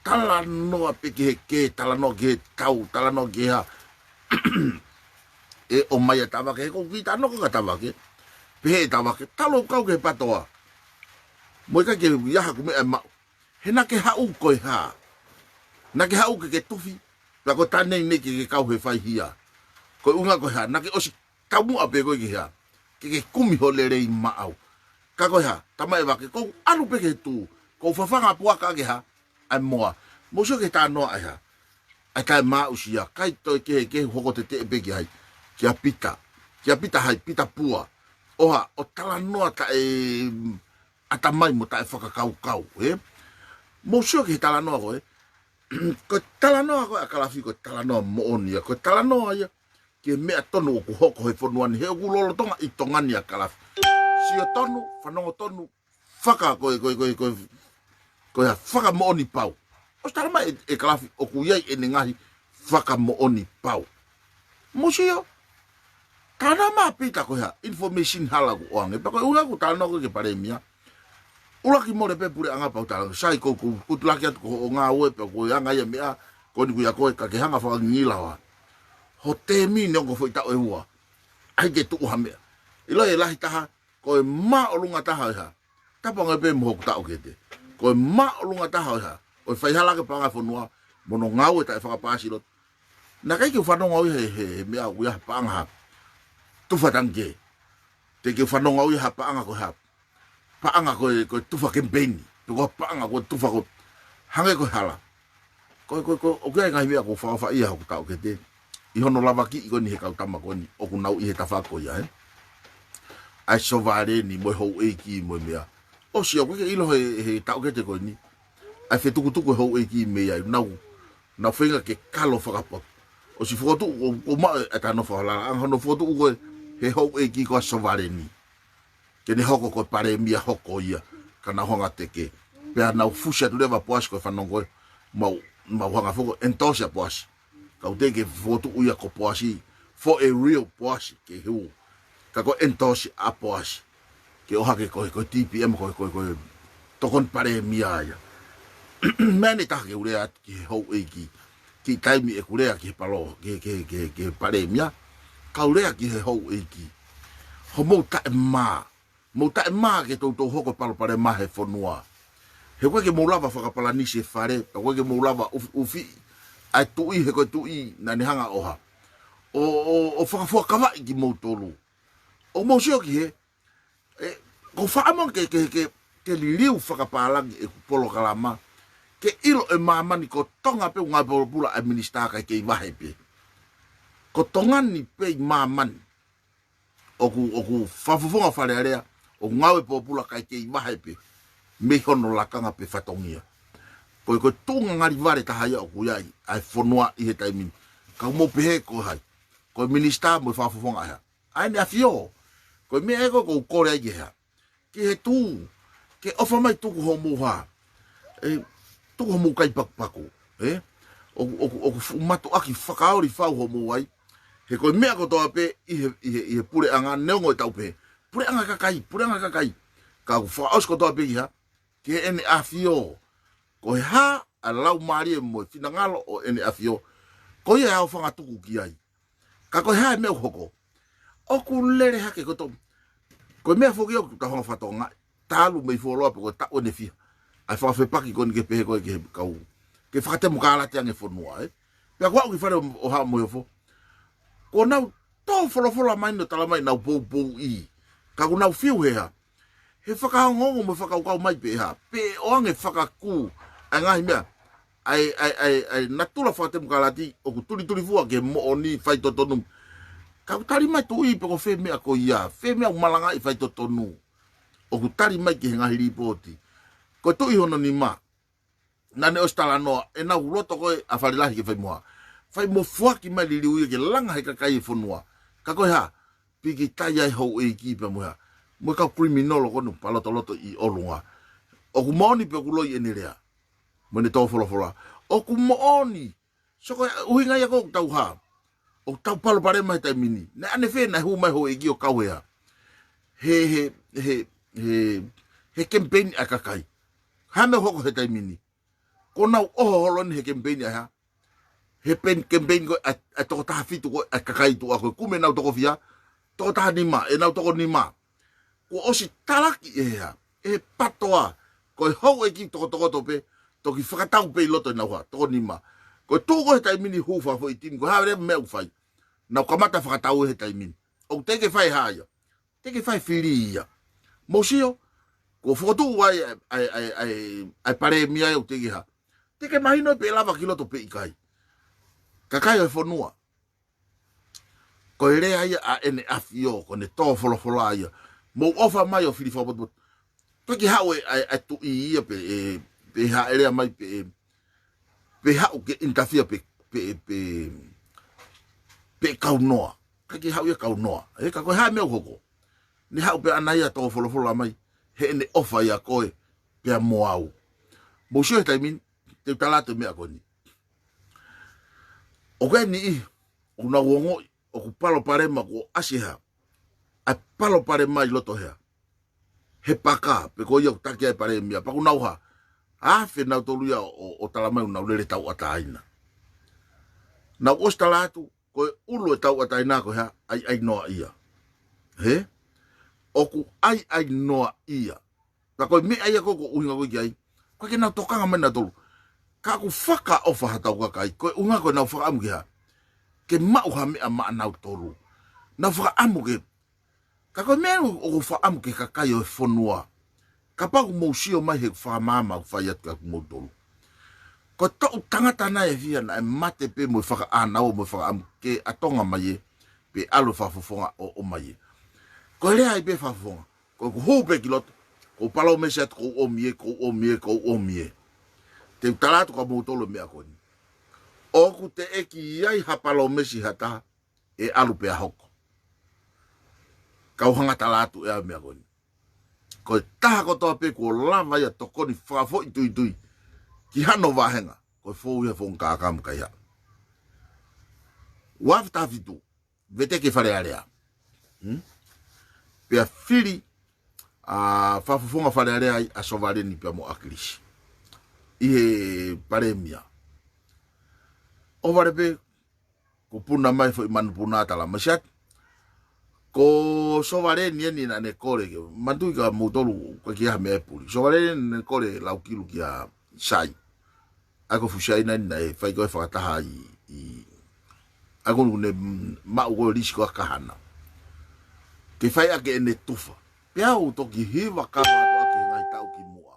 Talanoa pē ki he kē, talanoa ki he tau, talanoa ki he hā. ʻE ʻomai ʻa Tavake, he ko e kiʻi talanoa ko ē kia Tavake. Pehē ʻe Tavake, talu ʻeku kau ki he PTOA, mo e ʻikai ke ʻi ai haʻaku meʻa ʻe maʻu. He naʻa ke haʻu ko e hā? Naʻa ke haʻu ke ke tufi, pea ko e tā nei nei ke ke kau he faihia. Ko e ʻuhinga ko e hā, naʻa ke ʻosi taumuʻa pē koe ke hā, ke ke kumi ho lelei maʻau. Ka ko e hā, tama ʻe Vake, kou ʻalu pē ke tū, kou fafanga puaka ke hā, ʻa e moa. Mou sio ki he talanoa ʻa e hā, ʻa e taʻemaʻusia, ʻikai toe kehekehe, hoko teteʻe pē ki ai, kia Pita. Kia Pita hai, Pita Pua. ʻO hā, ʻo talanoa taʻe ʻatamai mo taʻefakakaukau, ē? Mou sio ki he talanoa ko ē. Ko e talanoa ko ē ʻa Kalafi ko e talanoa moʻoni ia, ko e talanoa ia ki he meʻa tonu ʻoku hoko he fonua ni, he ʻoku lolotonga ʻi Tonga ni ʻa Kalafi. Sio tonu, fanongo tonu, faka ko e, ko e, ko e, ko e, ko e fakamoʻoni pau. ʻOsi tala mai ʻe, ʻe Kalafi ʻoku ʻi ai ʻene ngaahi fakamoʻoni pau. Mou sio, talanoa mai ʻa Pita ko e hā, information hala ʻoku ʻoange, pea ko e ʻuhinga ʻoku talanoa ko ē ki he palēmia. ʻUluaki mole pē puleʻanga pau talanoa, sai ko, ko, ko tulaki atu ko hoʻo ngāue pea ko e anga ia meʻa, ko eni ko ia ko e ka ke hanga fakangila hoa. Ho tēmi neongo foʻi taʻu ʻe ua. ʻAi ke tuʻu ha meʻa. ʻIlo e lahi taha, ko e māʻolunga taha ʻo e hā. Tapu ange pē mo hoku taʻokete. Ko e māʻolunga taha ʻo e hā, ʻo e faihala ki he paʻanga fonua, mo hono ngāue taʻefakapaasi loto. Naʻe ʻikai ke u fanongo au he, he, he meʻa ʻoku ʻi ai ha paʻanga ha tufa tangikē. Teʻeki ke u fanongo au ha paʻanga ko e hā, paʻanga ko e, ko e tufa kemipeini. Pe ko ha paʻanga ko e tufa ko e hangē ko e hala. Ko e, ko e, ko e, ʻoku ʻi ai e ngaahi meʻa ʻoku ou fakaʻofaʻia hoku taʻokete. ʻI hono lavakiʻi ko eni he kau tama ko eni, ʻoku nau ʻi he tafaʻaki ko ia, ē? ʻA e sovaleni mo e houʻeiki mo e meʻa. ʻOsi ʻoku ʻikai ke ʻilo he, he taʻokete ko eni ʻa e fetukutuku e houʻeiki mei ai. Nau, nau feinga ke kalo fakapoto. ʻOsi fokotuʻu, ʻo, ʻo maʻu e tano fakalala, ʻa hono fokotuʻu ko ē he houʻeiki ko ē ʻa e sovaleni. Ke ne hoko ko e palēmia hoko ia, ka nau hanga teke. Pea nau fusi atu leva Poasi ko e fanongo ko ē, mau, mau hanga foki ʻo endorse ʻa Poasi. Kau teʻeki ke fokotuʻu ia ko Poasi, for a real Poasi, ke hū. Ka ko e endorse ʻa Poasi. Ke ʻohake ko e, ko e T P M, ko e, ko e, ko e tokoni palēmia ia. Meʻa ʻe taha ke u lea atu ki he houʻeiki, ki he taimi ʻeku lea ki he palo, ki he, ki he, ki he, ki he palēmia, kau lea ki he houʻeiki. Homou taʻemā, mou taʻemā ke toutou hoko e palopalema he fonua. He ʻoku ʻikai ke mou lava fakapalanisi e fale, pea ʻoku ʻikai ke mou lava ʻufi, ʻufi ʻa e tuʻi, he ko e tuʻi naʻa ne hanga ʻo hā, ʻo, ʻo, ʻo fakafuakavaʻi kimoutolu. ʻOku mou sio ki hē, ē, ʻoku ou fakaʻamu ke, ke, ke, ke liliu fakapālangi ʻeku polokalama, ke ʻilo ʻe māmani ko Tonga pē ʻoku ngāue pōpula ʻa e minisitā kae kei vahe pē. Ko Tonga ni pē ʻi māmani ʻoku, ʻoku fakafofonga Fale Alea, ʻoku ngāue pōpula kae kei vahe pē mei hono lakanga pe fatongia. Ko e, ko e tuʻunga ngalivale taha ia ʻoku ʻi ai ʻa e fonua ʻi he taimi ni. Ka mou pehē ko hai? Ko e minisitā mo e fakafofonga ʻa e hā? ʻA ʻEne ʻAfio. Ko e meʻa ē ko ē ʻoku ou kole ai ke hā, ki he tuʻu, ke ʻofa mai tuku homou hā, ē, tuku homou kai pakupaku, ē? ʻOku, ʻoku, ʻoku fuʻu mātuʻaki fakaoli fau homou ai. He ko e meʻa kotoa pē ʻi he, ʻi he, ʻi he puleʻanga, neongo ʻetau pehē puleʻanga kakai, puleʻanga kakai, ka ʻoku fakaʻosi kotoa pē ki hā? Ki heʻene ʻAfio. Ko e hā ʻa e laumālie mo e finangalo ʻo ʻEne ʻAfio, ko ia ʻe aofanga tuku ki ai. Ka ko e hā e meʻa ʻoku hoko? ʻOku lele hake kotoa. Ko e meʻa foki ʻoku tau hanga fakatonga, talu mei fuoloa pe ko e taʻu ʻe fiha ʻa e fakafepaki ko eni ke pehē ko ē ki he kau, ke fakatemokalati ange e fonua, ē? Pea ko au ki Fale ʻo, ʻo Haʻa Moheofo, kuo nau tō folofola mai ʻo tala mai ʻenau poupouʻi. Ka ʻoku nau fiu he hā? He fakaongoongo mo e fakakaukau mai pe hā, pe ʻoange fakakū ʻa e ngaahi meʻa, ʻa e, ʻa e, ʻa e, ʻa e natula fakatemokalati ʻoku tulitulifua ki he moʻoni, faitotonu. Ka ʻoku tali mai tuʻi pe ko fē meʻa ko ia, fē meʻa ʻoku malangaʻi, faitotonu. ʻOku tali mai ki he ngaahi lipooti, ko e tuʻi hono nima naʻa ne ʻosi talanoa, ʻenau loto ko ē ʻa Fale Lahi ke fai mo hā? Fai mo foaki mai e liliu ia ke langa he kakai e fonua. Ka ko e hā? Pīkitai ai houʻeiki pea mo e hā, mo e kau kiliminolo ko eni ʻoku palotoloto ʻi ʻolunga. ʻOku moʻoni pe ʻoku loi ʻene lea mo ʻene tō folofola? ʻOku moʻoni. So ko e ʻuhinga ia ʻoku tau hā, ʻoku tau palopalema he taimi ni. Naʻe ʻanefē naʻe hū mai houʻeiki ʻo kau he hā? He, he, he, he, he kemipeini ʻa e kakai. Hā e meʻa ʻoku hoko he taimi ni? Kuo nau ʻoho holo eni he kemipeini ʻa e hā? He pen-, kemipeini ko ē ʻa e, ʻa e toko taha fitu ko ē ʻa e kakai tuʻa ko ē, kumi ʻenau toko fiha, toko taha nima, ʻenau toko nima. Kuo ʻosi talaki ʻe he hā? ʻE he PATOA. Ko e houʻeiki tokotokoto pē, toki fakatau pē ʻi loto ʻenau hā, toko nima. Ko e tuʻu ko ē he taimi ni, hū fakafoʻitini, ko e hā leva e meʻa ʻoku fai? Nau kamata fakatau he taimi ni. ʻOku teʻeki ke fai e hā ia? Teʻeki ke fai e fili ia. Mou sio, kuo fokotuʻu ai ʻa e, ʻa e, ʻa e, ʻa e, ʻa e palēmia ia, ʻoku teʻeki ke mahino pe ʻe lava ki loto pe ʻikai. Kakai ʻo e fonua, ko e lea ia ʻa ʻEne ʻAfio, ko ʻene tō folofola ia. Mou ʻofa mai ʻo fili fakapotopoto. Pea ke haʻu e, ʻa e, ʻa e tuʻi ia pe ʻe, pe ʻe hā e lea mai pe ʻe, pe haʻu ke interfere pe, pe, pe, pe kaunoa. Ka ke haʻu ia kaunoa. Ē, ka ko e hā e meʻa ʻoku hoko? Ne haʻu pē ʻana ia tō folofola mai heʻene ʻofa ʻia koe pea mo au. Mou sio he taimi ni, te u tala atu e meʻa ko eni. ʻOku ʻi ai e niʻihi ʻoku nau ongoʻi ʻoku palopalema, kuo ʻasi e hā? ʻA e palopalema ʻi loto he hā? He paka, pe ko ia ʻoku taki ai e palēmia, pea ʻoku nau hā? Afe nautolu ia ʻo, ʻo, ʻo tala mai ʻoku nau lele tauʻatāina. Nau ʻosi tala atu, ko e ʻulu e tauʻatāina ko e hā? ʻAiʻainoaʻia. Hē? ʻOku ʻaiʻainoaʻia. Pea ko e meʻa ia ko ē ʻoku ou ʻuhinga ko ē ki ai. ʻOku ʻikai ke nau tokanga mai nautolu. Ka ʻoku fakaʻofa haʻatau kakai, ko e ʻuhinga ko ʻenau fakaʻamu ke hā? Ke maʻu ha meʻa maʻanautolu. Nau fakaʻamu ke, ka ko e meʻa ʻoku ou fakaʻamu ki he kakai ʻo e fonua. Kapau ʻoku mou sio mai he fakamaama ʻoku fai atu kia kimoutolu. Ko e toʻu tangata naʻe fiha naʻe mate pē mo e fakaʻānaua mo e fakaʻamu ke ʻatonga mai ē, pe ʻalu e fakafofonga ʻo ʻomai ē. Ko e lea ai pē fakafofonga. Ko ʻeku hū pē ki loto, ʻoku ou palōmesi atu ʻoku ou ʻomi ē, ʻoku ou ʻomi ē, ʻoku ou ʻomi ē. Te u tala atu kia moutolu e meʻa ko eni. ʻOku teʻeki ai ha palōmesi ha taha ʻe ʻalu pea hoko. Kau hanga tala atu ʻe au e meʻa ko eni. Ko e taha kotoa pē kuo lava ia tokoni fakafoʻituitui ki hano vāhenga, ko e fou ia e founga kākā mo e kaihaʻa. Ua afe taha fitu, veteki e Fale Alea. Hmm? Pea fili ʻa e fakafofonga Fale Alea ai ʻa Sovaleni pea mo ʻAkilisi. ʻi he palēmia. ʻOhovale pē, kuo puna mai foʻi manupuna tala mai siat. Ko Sovaleni eni naʻa ne kole ke, manatuʻi ka moutolu ka kia ha meʻa e puli. Sovaleni naʻa ne kole lau kilu kia Sai. ʻA ia ko Fusiaina eni naʻe fai ko e fakataha ʻi, ʻi, ʻa ia ko ʻene maʻu ko e lisi ko ē ʻa Kahana. Ke fai ʻaki ʻene tufa. Pea u toki hiva kava atu ʻaki ngaahi taʻu ki muʻa.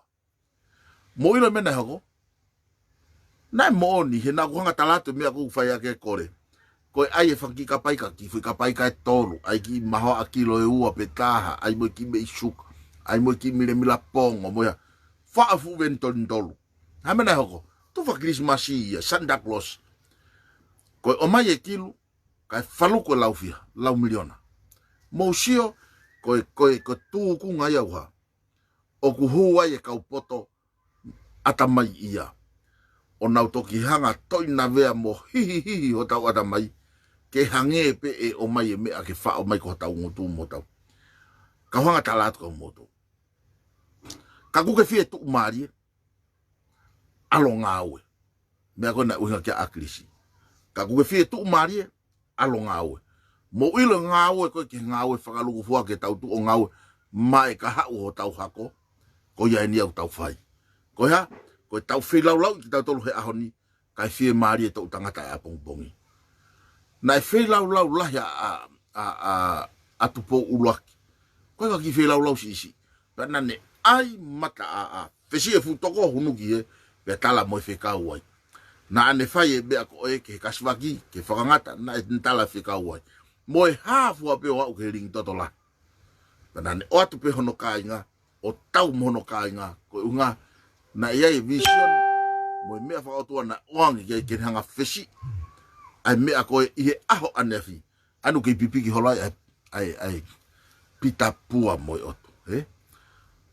Mou ʻilo meʻa naʻe hoko? Naʻe moʻoni, he naʻa ku hanga tala atu e meʻa ʻoku fai ʻaki e kole. Ko e ʻai e fanga kiʻi kapai ka kiʻi foʻi kapai ka e tolu, ʻai kiʻi mahoaʻa kilo ʻe ua pe taha, ʻai mo e kiʻi meʻi suka, ʻai mo e kiʻi milemila pongo, mo ia. Faʻa fuʻu veni tolu tolu. Hā meʻa naʻe hoko? Tufa Kilisimasi ia, Santa Claus. Ko e ʻomai e kilu, kae faluku e lau fiha, lau miliona. Mou sio, ko e, ko e, ko e tūkunga ia ʻoku hā. ʻOku hū ai e kau poto ʻatamai ia. ʻO nau toki hanga toʻi navea mo hihihihi hotau ʻatamai, ke hangē pē ʻe ʻomai e meʻa ke faʻo mai ko hotau ngutu mo hotau. Kau hanga tala atu kau motu. Ka kuo ke fie tuʻumālie, ʻalu ʻo ngāue. Meʻa ko ē naʻe ʻuhinga kia ʻAkilisi. Ka kuo ke fie tuʻumālie, ʻalu ʻo ngāue. Mou ʻilo e ngāue ko ē ke ngāue fakalūkufua ke tau tuʻu ʻo ngāue maʻa e kahaʻu hotau hako. Ko ia eni ʻoku tau fai. Ko e hā, ko e tau feilaulauʻi kitautolu he ʻaho ni, kae fiemālie e toʻu tangata ʻapongipongi. Naʻe feilaulau lahi ʻa, ʻa, ʻa, ʻa, ʻa Tupou ʻUluaki. Ko e kiʻi feilaulau siʻisiʻi. Pea naʻa ne ʻai mata ʻa, ʻa, fesi e fuʻu toko hunu ki he, pea tala mo e fekau ai. Naʻa ne fai e meʻa ko ē ke he kasivaki, ke fakangata, naʻe tala fekau ai. Mo e hā fua pē ʻo aʻu ki he lingi toto lahi. Pea naʻa ne ʻoatu pē hono kāinga, ʻo tau mo hono kāinga, ko e ʻuhinga, naʻe ʻi ai e vision, mo e meʻa fakaʻotua naʻe ʻoange ke, ke ne hanga fesi, ʻa e meʻa ko ē ʻi he ʻaho ʻaneafi, ʻa ē ʻoku kei pipiki holo ai, ʻa e, ʻa e, ʻa e, Pita Pua mo e ʻOtu, ē?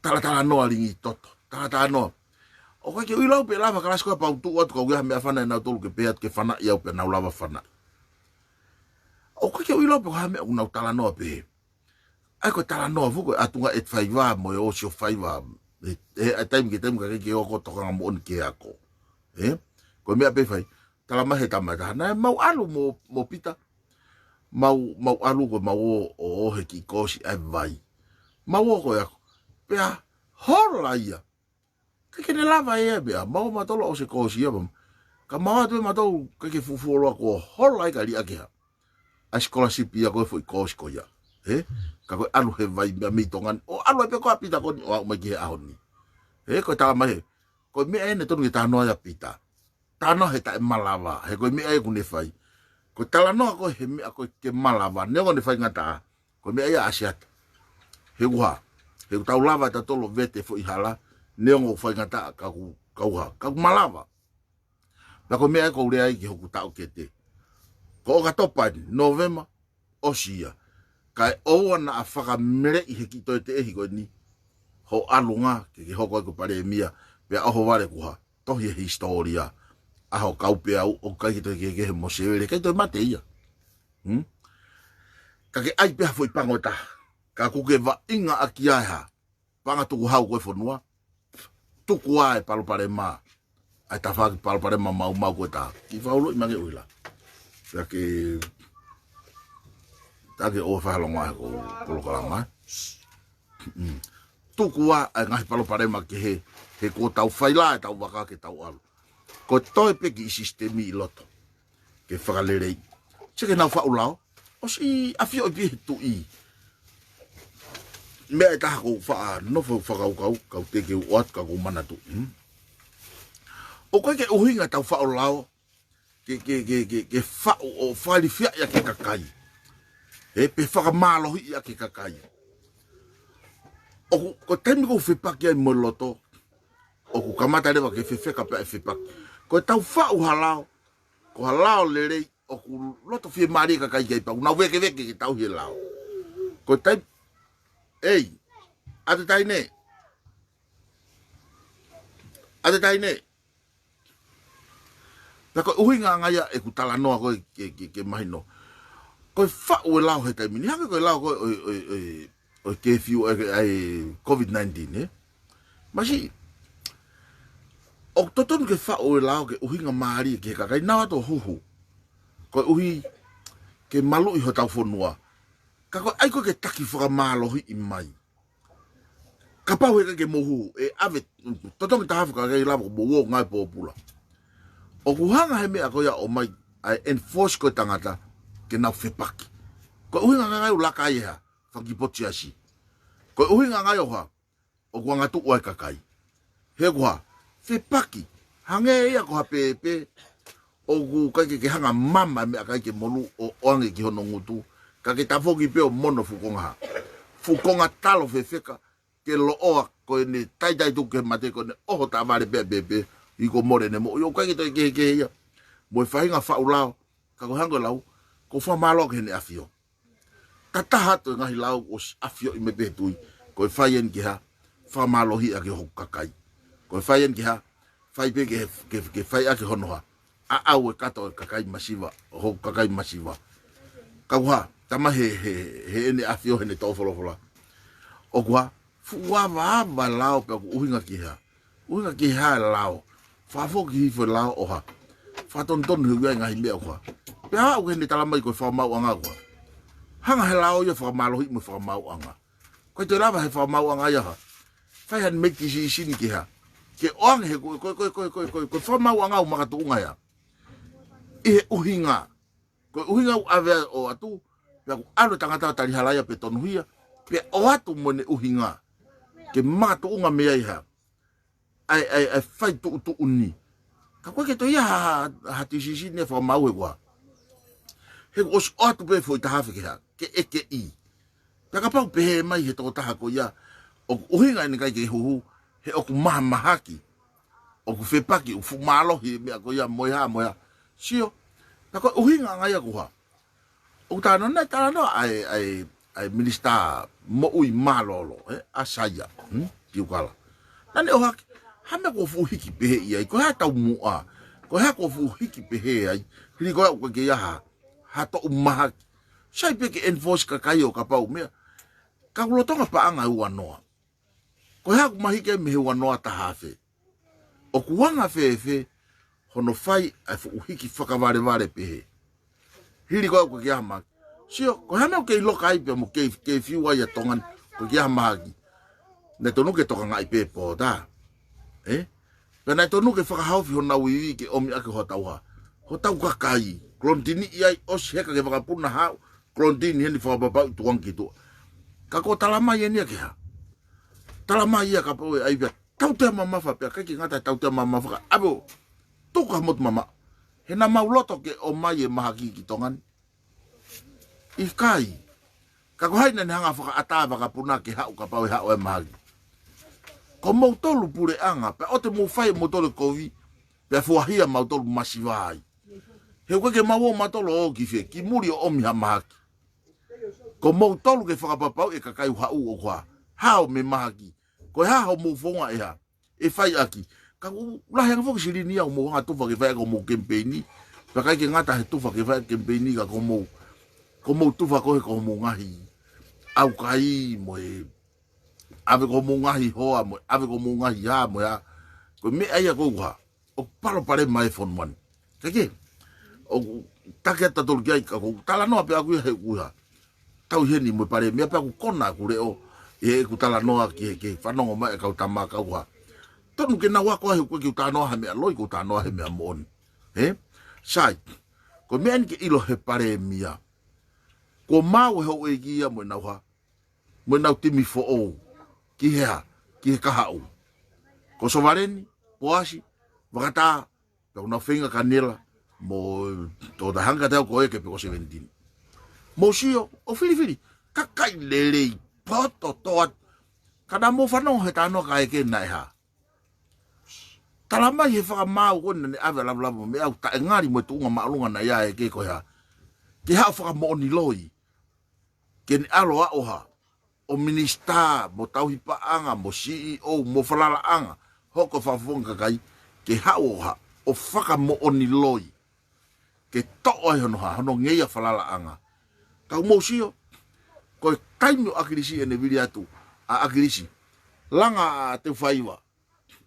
Talatalanoa lingi toto, talatalanoa. ʻOku ʻikai ke u ʻilo pē lava kalasi ko ē pau tuʻu atu ka u ʻi ai ha meʻa fana ʻe nautolu ke pehē atu ke fanaʻi au pea nau lava fanaʻi. ʻOku ʻikai ke u ʻilo pē ko e hā e meʻa ʻoku nau talanoa pehē. ʻA ia ko e talanoa foki ko e ʻatunga ʻe faiva mo e ʻosi ʻo faiva. He, he, ʻa e taimi ki he taimi ka ke ke oko tokanga moʻoni ke ako. Ē? Ko e meʻa pē fai. Tala mai he tama ʻe taha. Naʻe mau ʻalu mo, mo Pita. Mau, mau ʻalu ko e mau ō, ō, ō he kiʻi koosi ʻa e vai. Mau ō ko e ako. Pea hola ia. ʻIkai ke ne lava ia pea. Mau ō mautolu ʻo ʻosi e koosi ia pea. Ka mau ō atu pē mautolu ʻikai ke fufuoloa ko hola ia ka liʻaki ha. ʻA e scholarship ia ko e foʻi koosi ko ia. Ē? Ka ko e ʻalu he vai mei, mei Tonga ni. ʻO ʻalu ai pē ko ē ʻa Pita ko eni ʻo aʻu mai ki he ʻaho ni. Ē, ko e tala mai he. Ko e meʻa ē naʻe tonu ke talanoa ai ʻa Pita. Talanoa he taʻemalava, he ko e meʻa ia ʻoku ne fai. Ko e talanoa ko ē he meʻa ko ē ke malava, neongo ʻene faingataʻa. Ko e meʻa ia ʻa Siata. He ʻoku hā, he ʻoku tau lava ʻe tautolu ʻo vete foʻi hala, neongo ʻoku faingataʻa ka ʻoku, ka ʻoku hā, ka ʻoku malava. Pea ko e meʻa ia ʻoku ou lea ai ki hoku taʻokete. Ko ʻOkatopa eni, Nōvema, ʻosi ia. Kae ʻoua naʻa fakameleʻi he kiʻi toe teʻehi ko eni ho ʻalunga ke ke hoko ai ko e palēmia, pea ʻohovale kuo hā, tohi e hisitōlia. ʻAho kau pē au ʻoku ʻikai ke toe kehekehe mo Sēvele, ʻikai toe mate ia. Hmm? Ka ke ʻai pē ha foʻi pango ʻe taha. Ka kuo ke vaʻinga ʻaki ai ha panga tukuhau ko e fonua. Tuku ā e palopalema. ʻA e tafaʻaki palopalema maumau ko e taha. Kiʻi fakaʻuluʻi mai ange ʻuhila. Pea ke, tā ke ʻoua fakalongo he ko e polokalama. Mm. Tuku ā e ngaahi palopalema kehe, he kuo tau fai lā ʻetau vaka ke tau ʻalu. Ko e toe pē kiʻi sisitemi ʻi loto. Ke fakalelei. Sio ki heʻenau faʻu lao. ʻOsi ʻafioʻi pē he tuʻi. Meʻa ʻe taha ʻoku ou faʻa nofo fakakaukau, kau te ke u ʻoatu ka ʻoku ou manatuʻi. Hmm? ʻOku ʻikai ke ʻuhinga ʻetau faʻu lao. Ke, ke, ke, ke, ke faʻu ʻo falifiaʻi ʻaki e kakai. Ē, pe fakamālohiʻi ʻaki e kakai. ʻOku, ko e taimi ʻoku ou fepaki ai mo e loto. ʻOku kamata leva ke fefeka pea ʻe fepaki. Ko ʻetau faʻu ha lao. Ko ha lao lelei ʻoku loto fiemālie e kakai ki ai pea ʻoku nau vēkeveke ke tauhi e lao. Ko e taimi, ei, ʻa e taʻahine. ʻA e taʻahine. Pea ko e ʻuhinga ange ia ʻeku talanoa ko ē ke, ke, ke mahino. Ko e faʻu e lao he taimi ni, hangē ko e lao ko ē ʻo e, ʻo e, ʻo e, ʻo e curfew, ʻa e, ʻa e COVID nineteen, ē? Masiʻi. ʻOku totonu ke faʻu e lao ke ʻuhinga mālie ki he kakai, nau atu ʻo huhu. Koeʻuhi ke maluʻi hotau fonua. Ka ko e ʻai ko ē ke taki fakamālohiʻi mai. Kapau he ʻikai ke mou huhu, ʻe ʻave, totonu ke taha fakakai lava ko mou ō ngai pōpula. ʻOku hanga he meʻa ko ia ʻo ʻomai ʻa e enforce ko e tangata ke nau fepaki. Ko e ʻuhinga ngai ʻoku laka ai e hā, fanga kiʻi potu siasi. Ko e ʻuhinga ngai ʻo hā, ʻoku angatuʻu ai e kakai. He ko e hā, fepaki. Hangē ia ko ha pēpē, ʻoku ʻikai ke, ke hanga mama e meʻakai ke molū ʻo ʻoange ki hono ngutu. Ka ke tafoki pē ʻo mono fuʻu konga hā, fuʻu konga talo fefeka, ke loʻoa ko ʻene taitai tuku ke mate ko ʻene ʻoho taʻavale pē pēpē, ʻi ko mole ʻene moʻui. ʻOku ʻikai ke toe kehekehe ia mo e faʻahinga faʻu lao. Ka ko e hangē ko e lau, ko e fakamālō ki Heʻene ʻAfio. Tataha atu e ngaahi lau ʻosi ʻafioʻi mai pē he tui, ko e fai eni ke hā, fakamālohiʻi ʻaki hoku kakai. Ko e fai eni ke hā, fai pē ke, ke, ke fai ʻaki hono hā, ʻaʻau e kato e kakai masiva, hoku kakai masiva. Ka ko e hā, tama he, he, he Heʻene ʻAfio, Heʻene toʻo folofola. ʻOku hā, fuʻu avaava e lao pea ʻoku ʻuhinga ki he hā. ʻUhinga ki he hā e lao. Fakafoki hifo e lao ʻo hā, fakatonutonu he ʻoku ʻi ai e ngaahi meʻa ʻoku hā. Pea aʻu ki heʻene talamai ko e fakamaauʻanga ʻoku hā. Hanga he lao ia ʻo fakamālohiʻi mo e fakamaauʻanga. ʻIkai toe lava he fakamaauʻanga ia ʻo hā, fai haʻane make decision ki he hā, ke ʻoange he ko e, ko e, ko e fakamaauʻanga ʻoku makatuʻunga ia ʻi he ʻuhinga. Ko e ʻuhinga ʻoku ʻave ai ʻo ʻoatu, pea ʻoku ʻalu e tangata ʻo tali hala ia pe tonuhia, pea ʻoatu mo ʻene ʻuhinga. Ke makatuʻunga mei ai hā, ʻa e, ʻa e, ʻa e fai tuʻutuʻuni. Ka ʻoku ʻikai ke toe ʻi ai ha, ha, ha decision ia ʻe fakamaau he ko e hā. He kuo ʻosi ʻoatu pē foʻi taha afe ke hā, ke ʻekeʻi. Pea kapau pehē mai he tokotaha ko ia, ʻoku ʻuhinga eni ʻikai ke huhu, he ʻoku mahamahaki, ʻoku fepaki, ʻoku fuʻu mālohi e meʻa ko ia mo e hā, mo e hā. Sio, pea ko e ʻuhinga ngai ia ʻoku hā. ʻOku talanoa, naʻe talanoa ʻa e, ʻa e, ʻa e Minisitā Moʻui Mālōlō, ē, ʻa Saia, hmm? Piukala. Naʻa ne ʻohake, hā e meʻa kuo fuʻu hiki pehē ai, ko e hā e taumuʻa, ko e hā kuo fuʻu hiki pehē ai, hili ko ia ʻoku ʻikai ke ʻi ai ha, ha toʻu mahaki. Sai pē ke enforce kakai ʻo kapau meʻa, ka ʻoku lolotonga paʻanga ʻe ua noa. Ko e hā ʻoku mahiki ai mei he ua noa taha afe. ʻOku anga fēfē hono fai ʻa e fuʻu hiki fakavalevale pehē. Hili ko ia ʻoku ʻikai ke ʻi ai ha mahaki. Sio, ko e hā e meʻa ʻoku kei loka ai pea mo kei, kei fiu ai ʻa Tonga ni, ʻoku ʻikai ke ʻi ai ha mahaki. Naʻe tonu ke tokangaʻi pē pō tā. Ē? Pea naʻe tonu ke fakahaofi honau ivi ke ʻomi ʻaki hotau hā, hotau kakai. Kolonitini ʻi ai ʻosi heka ke fakapuna haʻu, kolonitini heni fakapapauʻi tuʻunga ki tuʻa. Ka ko e talamai eni ia ke hā. Talamai ia kapau ʻe ʻai pea tautea mamafa pea ʻikai ke ngata he tautea mamafa ka ʻave ʻo tuku ha motu mamaʻo. He naʻa mau loto ke ʻomai e mahaki ki Tonga ni. ʻIkai. Ka ko hai naʻa ne hanga fakaʻatā fakapuna ke haʻu kapau ʻe haʻu e mahaki. Ko moutolu puleʻanga, pea ʻoua te mou fai moutolu e kovi, pea fuahia mautolu masiva ai. He ʻoku ʻikai ke mau ō mautolu ʻo ō ki fē, ki muli ʻo ʻomi ha mahaki. Ko moutolu ke fakapapauʻi e kakai ʻoku haʻu ʻoku hā, hao mei mahaki. Ko e hā hoʻomou founga ʻe hā, ʻe fai ʻaki. Ka ʻoku lahi ange foki silini ia ʻoku mou hanga tufa ke fai ʻaki hoʻomou kemipeini. Pea ʻikai ke ngata he tufa ke fai ʻaki kemipeini ka ko hoʻomou, ko hoʻomou tufa ko ē ko hoʻomou ngaahi ʻaukai mo e ʻave ko hoʻomou ngaahi hoa mo e ʻave ko hoʻomou ngaahi hā mo e hā. Ko e meʻa ia ʻoku hā, ʻoku palopalema e fonua ni. Kae kehe, ʻoku taki atu tautolu ki ai ka ʻoku talanoa pē ʻaku ia he ʻoku hā. Tau ʻi heni mo e palēmia pea ʻoku kona ʻeku leʻo, ʻi heʻeku talanoa ki he, ki he fanongo mai e kau tama ka ʻoku hā. Tonu ke nau ako ai he ʻoku ʻikai ke u talanoa he meʻa loi, ʻoku ou talanoa he meʻa moʻoni. Ē? Sai, ko e meʻa eni ke ʻilo he palēmia. Kuo maau e houʻeiki ia mo ʻenau hā, mo ʻenau timi foʻou. Ki he hā, ki he kahaʻu. Ko Sovaleni, Poasi, Vakatā, pea ʻoku nau feinga Kaniela, mo Toketā Hanga Tau ko ē ke pe ko seventeen. Mou sio, ʻo filifili, kakai lelei, poto toa, ka naʻa mou fanongo he talanoa ka ʻeke naʻe hā. Talamai he fakamaau ko ē naʻa ne ʻave ʻa Lavulavu mo e meʻa ʻoku taʻengali mo e tuʻunga māʻolunga naʻe ʻi ai ʻa e ʻeke ko e hā. Ke haʻu fakamoʻoni loi. Ke ne ʻalu ʻo hā, ʻo minisitā, mo tauhi paʻanga, mo C E O, mo falalaʻanga, hoko fakafofonga kakai, ke haʻu ʻo hā, ʻo fakamoʻoni loi. Ke toʻo ai hono hā, hono ngeia falalaʻanga. Ka ʻoku mou sio, ko e taimi ʻo ʻAkilisi ʻene vili atu, ʻa ʻAkilisi, langa ʻa Teufaiva,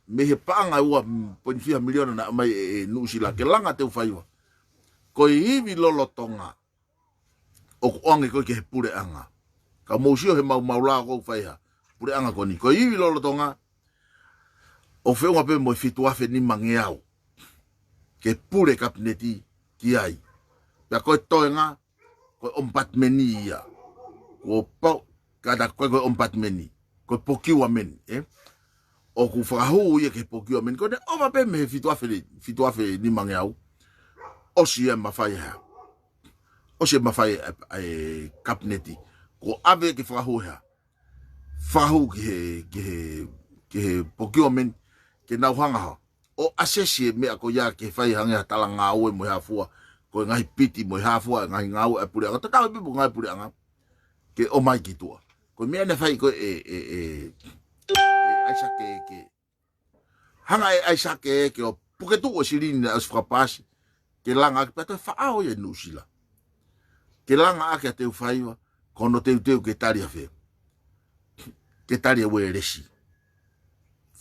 mei he paʻanga ua poini fiha miliona naʻe ʻomai ʻe, ʻe Nuʻusila ke langa ʻa Teufaiva. Ko e ivi lolotonga ʻoku ʻoange ko ē ki he puleʻanga. Ka mou sio he maumau lao ʻoku fai ʻe he puleʻanga ko eni. Ko e ivi lolotonga ʻoku feʻunga pē mo e fitu afe nimangeau ke pule kapineti ki ai. Pea ko e toenga, ko e ʻomipatimeni ia. Kuo pau, kātaki ko e, ko e ʻomipatimeni. Ko e procurement, ē? ʻOku fakahū ia ki he procurement. Ko ʻene ʻova pē mei he fitu afe, fitu afe nimangeau. ʻOsi ia mafai ʻe he, ʻosi ia mafai ʻe, ʻe kapineti. Kuo ʻave ke fakahū ʻe he, fakahū ki he, ki he, ki he procurement, ke nau hanga ʻo assess e meʻa ko ia ke fai hangē ha talangāue mo e hā fua, ko e ngaahi piti mo e hā fua, ngaahi ngāue ʻa e puleʻanga. Tatau pē mo e ngaahi puleʻanga ke ʻomai ki tuʻa. Ko e meʻa naʻe fai ko ē ʻe, ʻe, ʻe, ʻe ʻAisake ē ke. Hanga ʻe ʻAisake ē ke ʻo puke tuʻu e silini naʻe ʻosi fakapaasi, ke langa ʻaki pea toe faʻao ia ʻe Nuʻusila. Ke langa ʻaki ʻa Teufaiva, ko hono teuteu ke tali ʻa fē? Ke tali ʻa Uēlesi.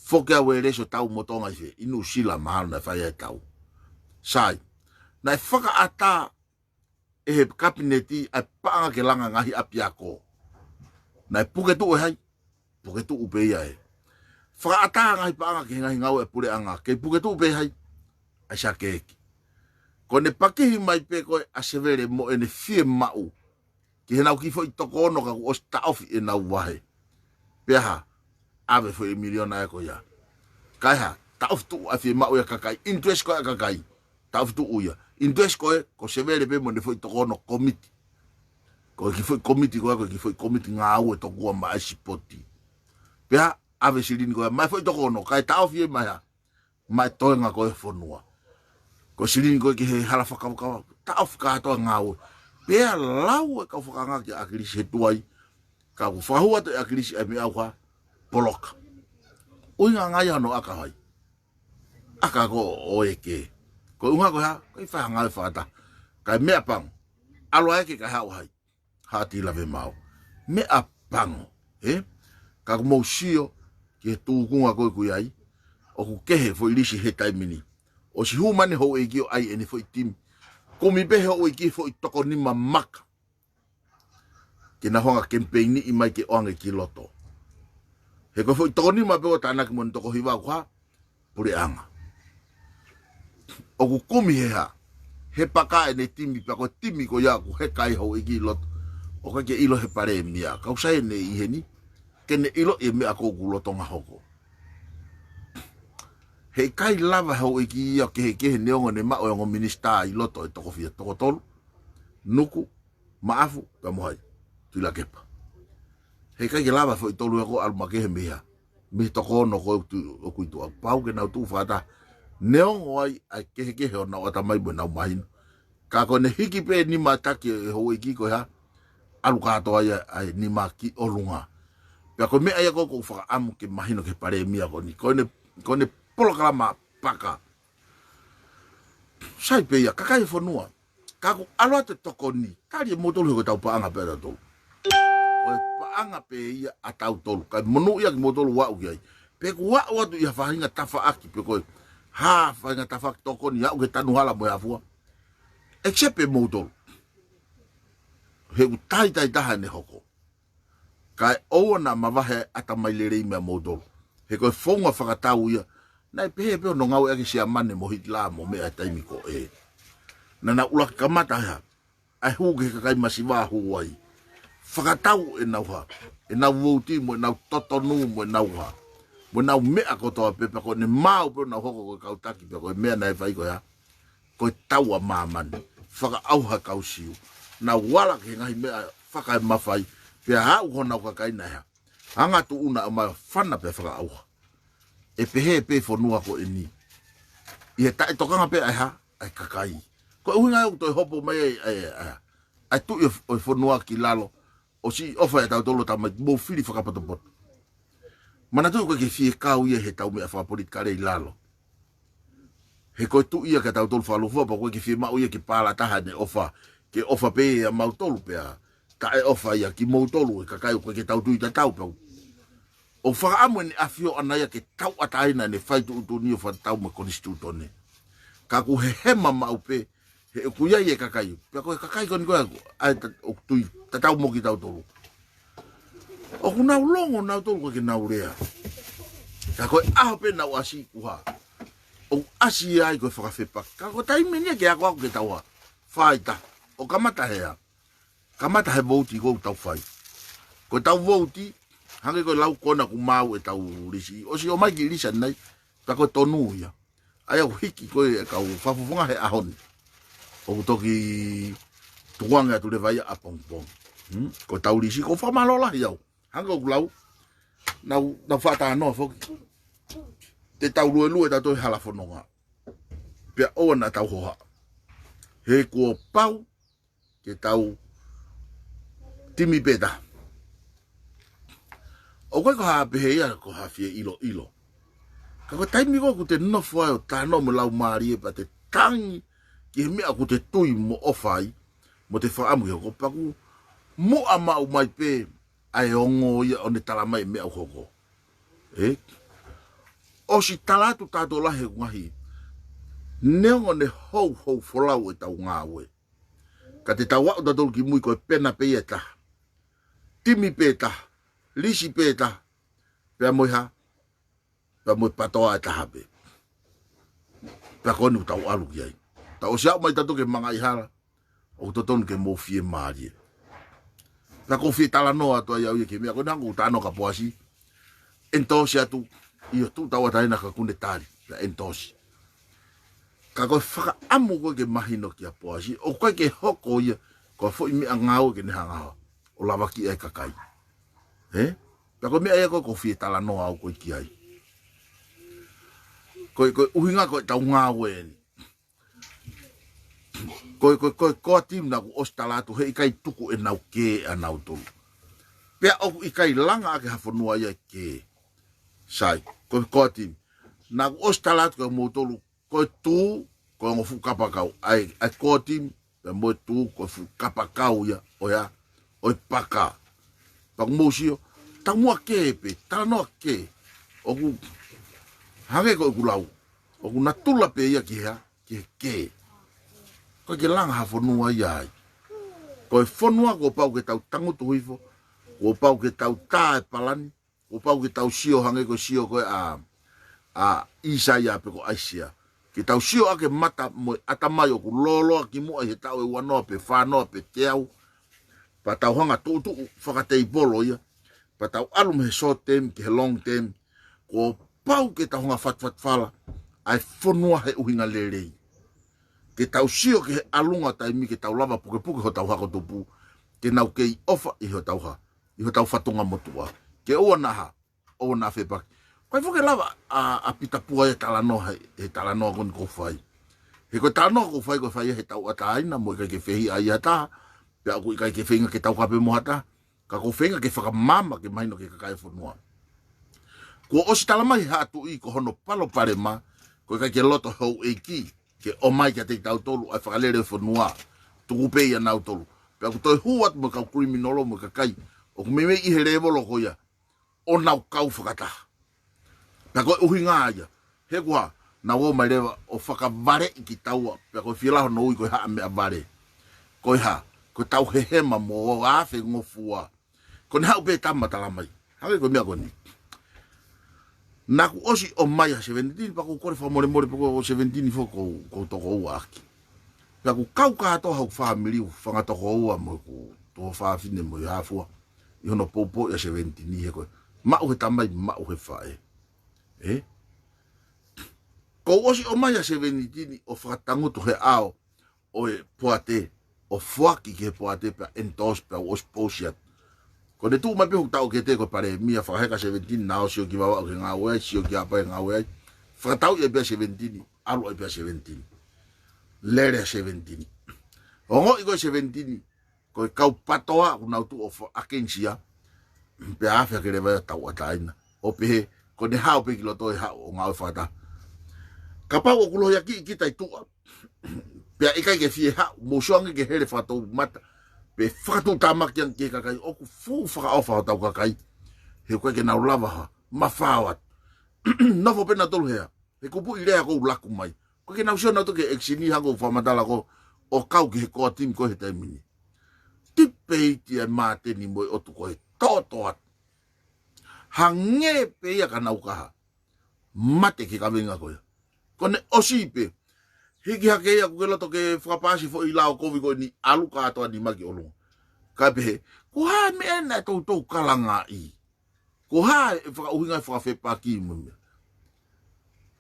Foki ʻa Uēlesi ʻo tau mo Tonga ʻi fē? ʻI Nuʻusila mahalo naʻe fai ai e tau. Sai. Naʻe fakaʻatā ʻe he kapineti ʻa e paʻanga ke langa ngaahi ʻapiako. Naʻe puke tuʻu ʻe hai? Puke tuʻu pē ia ē. Fakaʻatā ngaahi paʻanga ki he ngaahi ngāue ʻa e puleʻanga. Kei puke tuʻu pē ʻe hai? ʻAisake ē. Ko ʻene pakihi mai pē ko ē ʻa Sevele mo ʻene fiemaʻu ki heʻenau kiʻi foʻi toko ono ka kuo ʻosi taʻofi ʻenau vahe. Pea hā, ʻave foʻi miliona ē ko ia. Kae hā, taʻofi tuʻu ʻa e fiemaʻu ia ʻa e kakai. Interest ko ē ʻa e kakai. Taʻofi tuʻu ia. Interest ko ē, ko Sevele pē mo ʻene foʻi toko ono komiti. Ko e kiʻi foʻi komiti ko ē, ko e kiʻi foʻi komiti ngāue tokua maʻa e sipoti. Pea hā, ʻave silini ko ē maʻa e foʻi toko ono, kae taʻofi ē maʻa e hā, maʻa e toenga ko ē fonua. Ko e silini ko ē ki he hala fakakavakava, taʻofi kātoa ngāue. Pea lau e kau fakaanga kia ʻAkilisi he tuai, ka kuo fakahū atu ʻe ʻAkilisi ʻa e meʻa ʻoku hā, poloka. ʻUhinga ngaahi ano ʻaka hai. ʻAka ko ē ʻo ʻeke. Ko e ʻuhinga ko e hā, ko e fai ha ngāue fakataha. Kae meʻapango. ʻAlu ʻa e ʻeke kae haʻu hai. Haʻati lave mau. Meʻapango, ē? Ka ʻoku mou sio ki he tūkunga ko ē ʻoku ʻi ai, ʻoku kehe foʻi lisi he taimi ni. ʻOsi hū mai ʻene houʻeiki ʻo ʻai ʻene foʻi timi. Kumi pē he houʻeiki foʻi toko nima maka ke nau hanga kemipeiniʻi mai ke ʻoange ki loto. He ko e foʻi toko nima pē ʻoku tānaki mo ʻene toko hiva ʻoku hā, puleʻanga. ʻOku kumi he hā, he paka ʻene timi pea ko e timi ko ia ʻoku heka ai houʻeiki ʻi loto. ʻOku ʻikai ke ʻilo he palēmia. Kau sai ʻene ʻi heni, ke ne ʻiloʻi e meʻa ko ē ʻoku lolotonga hoko. Heʻikai lava houʻeiki ia kehekehe neongo ʻene maʻu e ongo minisitā ʻi loto ʻe toko fiha, toko tolu. Nuku, Maʻafu, pea mo hai, Tuʻilakepa. Heʻikai ke lava foʻi tolu ia ko ē ʻalu makehe mei hā, mei he toko ono ko ē ʻoku tu-, ʻoku ʻi tuʻa. Pau ke nau tuʻu fakataha. Neongo ai ʻa e kehekehe ʻo ʻenau ʻatamai mo ʻenau mahino. Ka ko ʻene hiki pē nima taki e houʻeiki ko e hā, ʻalu kātoa ia ʻa e nima ki ʻolunga. Pea ko e meʻa ia ko ē ʻoku ou fakaʻamu ke mahino ki he palēmia ko eni. Ko ʻene, ko ʻene polokalama paka. Sai pē ia, kakai e fonua. Ka ʻoku ʻalu atu e tokoni, tali ʻe moutolu he ko e tau paʻanga pē ʻatautolu. Ko e paʻanga pē ia ʻatautolu. Kae monūʻia kimoutolu ʻo aʻu ki ai. Pe ʻoku aʻu atu ʻi ha faʻahinga tafaʻaki pe ko e hā faʻahinga tafaʻaki tokoni, aʻu ki he tanu hala mo e hā fua. Except ʻe moutolu. He ʻoku taitai taha ʻene hoko. Kae ʻoua naʻa mavahe ʻatamai lelei meia moutolu. He ko e founga fakatau ia. Naʻe pehē pē hono ngāueʻaki ʻe Siamane mo Hitilā mo meʻa he taimi ko ē. Naʻa nau ʻuluaki kamata he hā, ʻa e hū ki he kakai masiva, hū ai. Fakatau ʻenau hā, ʻenau vouti mo ʻenau totonu mo ʻenau hā, mo ʻenau meʻa kotoa pē, pea ko ʻene maau pē ʻenau hoko ko e kau taki, pea ko e meʻa naʻe fai ko e hā, ko e tau ʻa māmani, fakaʻauha kau Siu. Nau ala ki he ngaahi meʻa fakaemafai, pea aʻu honau kakai naʻe hā, anga tuʻuna ʻo mai fana pea fakaʻauha. ʻE pehē pē fonua ko eni. ʻI he taʻetokanga pē ʻa e hā, ʻa e kakai. Ko e ʻuhinga ʻoku toe hopo mai ai, ʻa e, ʻa e, ʻa e tuʻi ʻo, ʻo e fonua ki lalo, ʻosi ʻofa ʻia tautolu ʻo tamaiki, mou fili fakapotopoto. Manatuʻi ʻoku ʻikai ke fie kau ia he tau meʻa fakapolitikale ʻi lalo. He ko e tuʻi ia kia tautolu fakalūkufua, pea ʻoku ʻikai ke fiemaʻu ia ke palataha ʻene ʻofa, ke ʻofa pē ia mautolu pea taʻeʻofa ia kimoutolu, e kakai ʻoku ʻikai ke tau tui tatau pē. ʻOku fakaʻamu ʻene ʻafio ʻana ia ke tauʻatāina ʻene fai tuʻutuʻuni ʻo fakatatau mo e konisitūtone. Ka ʻoku hehema maʻu pē, he ʻoku ʻi ai e kakai. Pea ko e kakai ko eni ko ē ʻoku, ʻa e ta-, ʻoku tui tatau mo kitautolu. ʻOku nau longo nautolu ʻoku ʻikai ke nau lea. Ka ko e ʻaho pē naʻa nau ʻasi kuo hā. ʻOku ʻasi ai ko e fakafepaki. Ka ko e taimi eni ia ke akoako ke tau hā. Fai ta. ʻO kamata he ʻa. Kamata he vouti ʻoku tau fai. Ko ʻetau vouti, hangē ko e lau ko ena ʻoku maau ʻetau lisi. ʻOsi ʻomai ki lisi ʻanenai, pea ko e tonu ia. ʻA ia ʻoku hiki ko ē e kau fakafofonga he ʻaho ni. ʻOku toki tukuange atu leva ia ʻapongipongi. Hmm? Ko ʻetau lisi, ʻoku ou fakamālō lahi au. Hangē ko ʻeku lau, nau, nau faʻa talanoa foki. Te tau luelue tautolu he hala fononga. Pea ʻoua naʻa tau hohaʻa. He kuo pau ke tau timi pē taha. ʻOku ʻikai ko ha pehē ia ko ha fie ʻiloʻilo. Ka ko e taimi ko ē ʻoku te nofo ai ʻo talanoa mo e laumālie pea te tangi ki he meʻa ʻoku te tui mo ʻofa ai, mo te fakaʻamu ke hoko pea ʻoku muʻa maʻu mai pē ʻa e ongo ia ʻo ne tala mai e meʻa ʻoku hoko. Ē? ʻOsi tala atu tautolu lahi he ʻoku ngaahi. Neongo ʻene houhou folau ʻetau ngāue. Ka te tau aʻu tautolu ki mui ko e pena pē ia ʻe taha. Timi pē taha. Lisi pē taha. Pea mo e hā. Pea mo e patoa ʻe taha pē. Pea ko eni ʻoku tau ʻalu ki ai. Tau ʻosi aʻu mai tautolu ki he mangaʻi hala. ʻOku totonu ke mou fiemālie. Pea ʻoku ou fie talanoa atu ai au ia ki he meʻa ko ena ʻoku ou talanoa kia Poasi. Endorse atu ʻi hoʻo tuʻu tauʻatāina ka ʻoku ne tali. Pea endorse. Ka ko e fakaʻamu ko ē ke mahino kia Poasi, ʻoku ʻikai ke hoko ia ko e foʻi meʻangāue ke ne hanga ʻo lavakiʻi e kakai. Ē? Pea ko e meʻa ia ko ē ʻoku ou fie talanoa au ko ē ki ai. Ko e, ko e ʻuhinga ko ʻetau ngāue eni. Ko e, ko e, ko e, ko e timi naʻa ku ʻosi tala atu, he ʻikai tuku ʻenau kē ʻanautolu. Pea ʻoku ʻikai langa ʻaki ha fonua ia e kē. Sai, ko e, ko e timi. Naʻa ku ʻosi tala atu kia moutolu, ko e tū, ko e ongo fuʻu kapakau. ʻA e, ʻa e ko e timi, pea mo e tū, ko e fuʻu kapakau ia, ʻo ia, ʻo e paka. Pea ʻoku mou sio, taumuʻa kē pē, talanoa kē. ʻOku, hangē ko ʻeku lau. ʻOku natula pē ia ki he hā, ki he kē. ʻOku ʻikai ke langa ha fonua ia ai. Ko e fonua kuo pau ke tau tangutu hifo, kuo pau ke tau tā e palani, kuo pau ke tau sio hangē ko e sio ko ē ʻa, ʻa ʻĪsaia pe ko ʻAisea. Ke tau sio ʻaki e mata mo e ʻatamai ʻoku lōloa ki muʻa ʻi he taʻu ʻe uanoa pe fānoa pe teau. Pea tau hanga tuʻutuʻu fakateipolo ia. Pea tau ʻalu mei he short term ki he long term. Kuo pau ke tau hanga fatufatufala ʻa e fonua he ʻuhinga lelei. Ke tau sio ki he ʻalunga taimi ke tau lava pukepuke hotau hako tupu. Ke nau kei ʻofa ʻi hotau hā, ʻi hotau fatongia motuʻa. Ke ʻoua naʻa hā, ʻoua naʻa fepaki. ʻIkai foki ke lava ʻa, ʻa Pita Pua ia talanoa he, he talanoa ko eni ʻoku ou fai. He ko e talanoa ʻoku ou fai, ʻoku ou fai he tauʻatāina mo e ʻikai ke fehiʻa ai ha taha. Pea ʻoku ʻikai ke feinga ke taukapo mo ha taha. Ka ʻoku ou feinga ke fakamaama ke mahino ki he kakai e fonua. Kuo ʻosi tala mai he haʻa tuʻi ko hono palopalema, ko e ʻikai ke loto houʻeiki ke ʻomai kiate kitautolu ʻa e fakalele e fonua. Tuku pē ia ʻanautolu. Pea ʻoku toe hū atu mo e kau kiliminolo mo e kakai ʻoku meimei ʻi he lēvolo ko ia ʻo nau kau fakataha. Pea ko e ʻuhinga ia. He kuo hā, nau ō mai leva ʻo fakavaleʻi kitaua. Pea ko e fie lau hono ui ko e haʻa meʻavale. Ko e hā, ko ʻetau hehema mo ʻo afe ngofua. Ko ʻene haʻu pē tama tala mai. Hangē ko e meʻa ko eni. Naʻa ku ʻosi ʻomai ha sevenitini, pea ʻoku ou kole fakamolemole pe ko e sevenitini foki ʻoku ou, ʻoku ou toko ua ʻaki. Pea ʻoku kau kātoa hoku fāmili, ʻoku fanga toko ua mo ʻeku tuofāfine mo e hā fua. ʻI hono poupou ʻa e sevenitini he ko e maʻu he tamai, maʻu he faʻē. Ē? Kuo u ʻosi ʻomai ha sevenitini ʻo fakatangutu he ʻao ʻo e poate, ʻo foaki ki he poate pea endorse pea u ʻosi pousi atu. Ko ʻene tuʻu mai pē hoku taʻu kehe ko e palēmia, fakaheka sevenitini, naʻa ku sio ki Vavaʻu he ngāue ai, sio ki Haʻapai he ngāue ai. Fakatau ia pea sevenitini, ʻalu ai pea sevenitini. Lele sevenitini. Ongoʻi ko e sevenitini, ko e kau patoa ʻoku nau tuʻu ʻo fo-, against ia, pea afe hake leva ia tauʻatāina. ʻO pehē, ko ʻene haʻu pē ki loto ʻe haʻu ʻo ngāue fakataha. Kapau ʻoku lohiakiʻi kita ʻi tuʻa. Pea ʻikai ke fie haʻu, mou sio ange ki he hele fakatoumata. Pe fakatuʻutāmaki ange ki he kakai, ʻoku fuʻu fakaʻofa hotau kakai. He ʻoku ʻikai ke nau lava ha mafao atu. Nofo pē nautolu hea. He kupuʻi lea ʻoku ou laku mai. ʻOku ʻikai ke nau sio nautolu ki he ʻekisini, hangē ko e fakamatala ko ē ʻo kau ki he core team ko ē he taimi ni. Tipeiti ʻa e Māteni mo e ʻOtu ko ē. Toʻotoʻo atu. Hangē pē ia ka nau kaha. Mate ki he kaveinga ko ia. Ko ʻene ʻosi pē. Hiki hake ia ʻoku ke loto ke fakapaasi foʻi lao kovi ko eni, ʻalu kātoa ni mai ki ʻolunga. Kae pehē, ko e hā e meʻa naʻe toutou kalangaʻi? Ko e hā e fakaʻuhinga e fakafepaki mo e meʻa?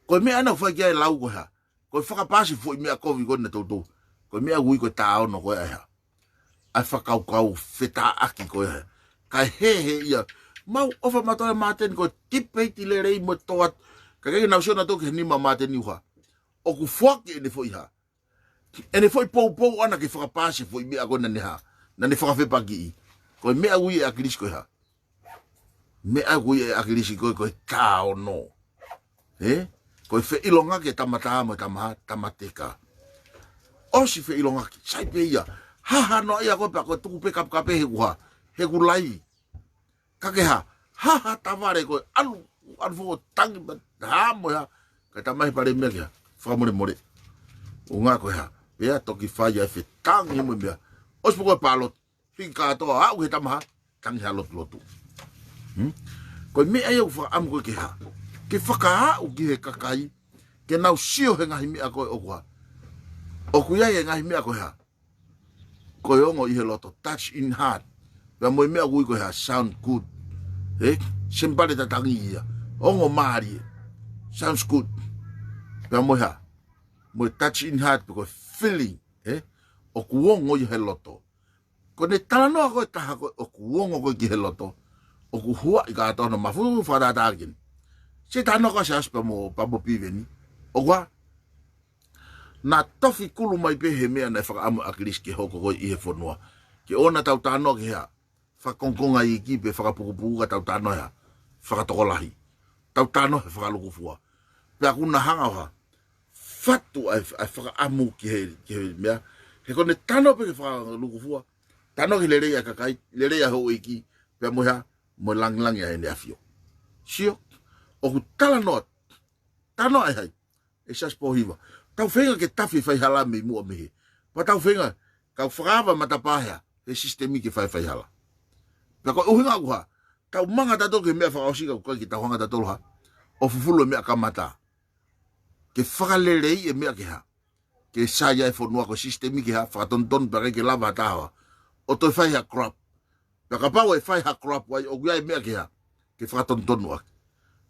Ko e meʻa naʻe fai ki ai e lau ko e hā? Ko e fakapaasi foʻi meʻa kovi ko eni naʻe toutou. Ko e meʻa ʻoku ui ko e tā ono ko e hā? ʻA e fakakaukau fetāʻaki ko ia. Kae hē hē ia. Mau ʻofa mātuʻa ʻa Māteni ko e tipeiti lelei mo e toʻa. Ka ʻikai ke nau sio nautolu ki he nima ʻa Māteni ʻuha. ʻOku foaki ʻene foʻi hā. ʻEne foʻi poupou ʻana ke fakapaasi foʻi meʻa ko ē naʻa ne hā. Naʻa ne fakafepakiʻi. Ko e meʻa ui ʻe ʻAkilisi ko e hā. Meʻa ʻoku ui ʻe ʻAkilisi ko e, ko e tā ono. Ē? Ko e feʻilongaki e tama tā mo e tama hā, tama teka. ʻOsi feʻilongaki, sai pē ia. Haha noa ia ko e pea ko e tuku pē kapukape he kuha, he kulai. Ka ke hā, haha tavale ko e ʻalu, ʻalu fo tangi ma hā mo e hā. Kae tā mai he Palēmia ke hā, fakamolemole. ʻUhinga ko e hā, pea toki fai ai fetangi mo e meʻa. ʻOsi pē ko e pāloti. Hiki kātoa aʻu he tama hā, tangi ha lotulotu. Hmm? Ko e meʻa ia ʻoku fakaʻamu ko ē ke hā. Ke fakaaʻu ki he kakai, ke nau sio he ngaahi meʻa ko ē ʻoku hā. ʻOku ʻi ai e ngaahi meʻa ko e hā. Ko e ongo ʻi he loto, touch in heart. Pea mo e meʻa ʻoku ui ko e hā, sound good. Ē? Semipale tatangi ia. Ongo mālie. Sounds good. Pea mo e hā. Mo e touch in heart, pe ko e feeling. Ē? ʻOku ongo ʻi he loto. Ko ʻene talanoa ko ē taha ko ē ʻoku ongo ko ē ki he loto, ʻoku huaʻi kātoa hono mafu fakatātā kini. Siʻi talanoa ko ē ʻa Siaosi pea mo, pea mo Piveni. ʻOku hā, naʻa tofi kulu mai pē he meʻa naʻe fakaʻamu ʻe ʻAkilisi ke hoko ko ē ʻi he fonua. Ke ʻoua naʻa tau talanoa ki he hā, fakakongokonga iiki pe fakapukupuku ka tau talanoa he hā, fakatokolahi. Tau talanoa he fakalukufua. Pea ʻoku na hanga ʻo hā, fatu ʻa e, ʻa e fakaʻamu ki he, ki he meʻa. He ko ʻene talanoa pē ki he fakalukufua. Talanoa ki he lelei ʻa e kakai, lelei ʻa e houʻeiki, pea mo e hā, mo e langilangi ʻa ʻEne ʻAfio. Sio, ʻoku talanoa, talanoa ʻe hai, ʻe Siaosi Pōhiva. Tau feinga ke tafi faihala mei muʻa mei hē. Pea tau feinga, kau fakaava matapā he hā, he sisitemi ke fai faihala. Pea ko e ʻuhinga ʻoku hā, tau manga tautolu ki he meʻa fakaʻosi ka ʻoku ʻikai ke tau hanga tautolu hā, ʻo fufulu e meʻa kamata. Ke fakaleleiʻi e meʻa ke hā. Ke sai ai e fonua ko e sisitemi ke hā, fakatonutonu pea ʻikai ke lava ha taha ʻo toe fai ha corrupt. Pea kapau ʻe fai ha corrupt ai, ʻoku ʻi ai e meʻa ke hā, ke fakatonutonu ʻaki.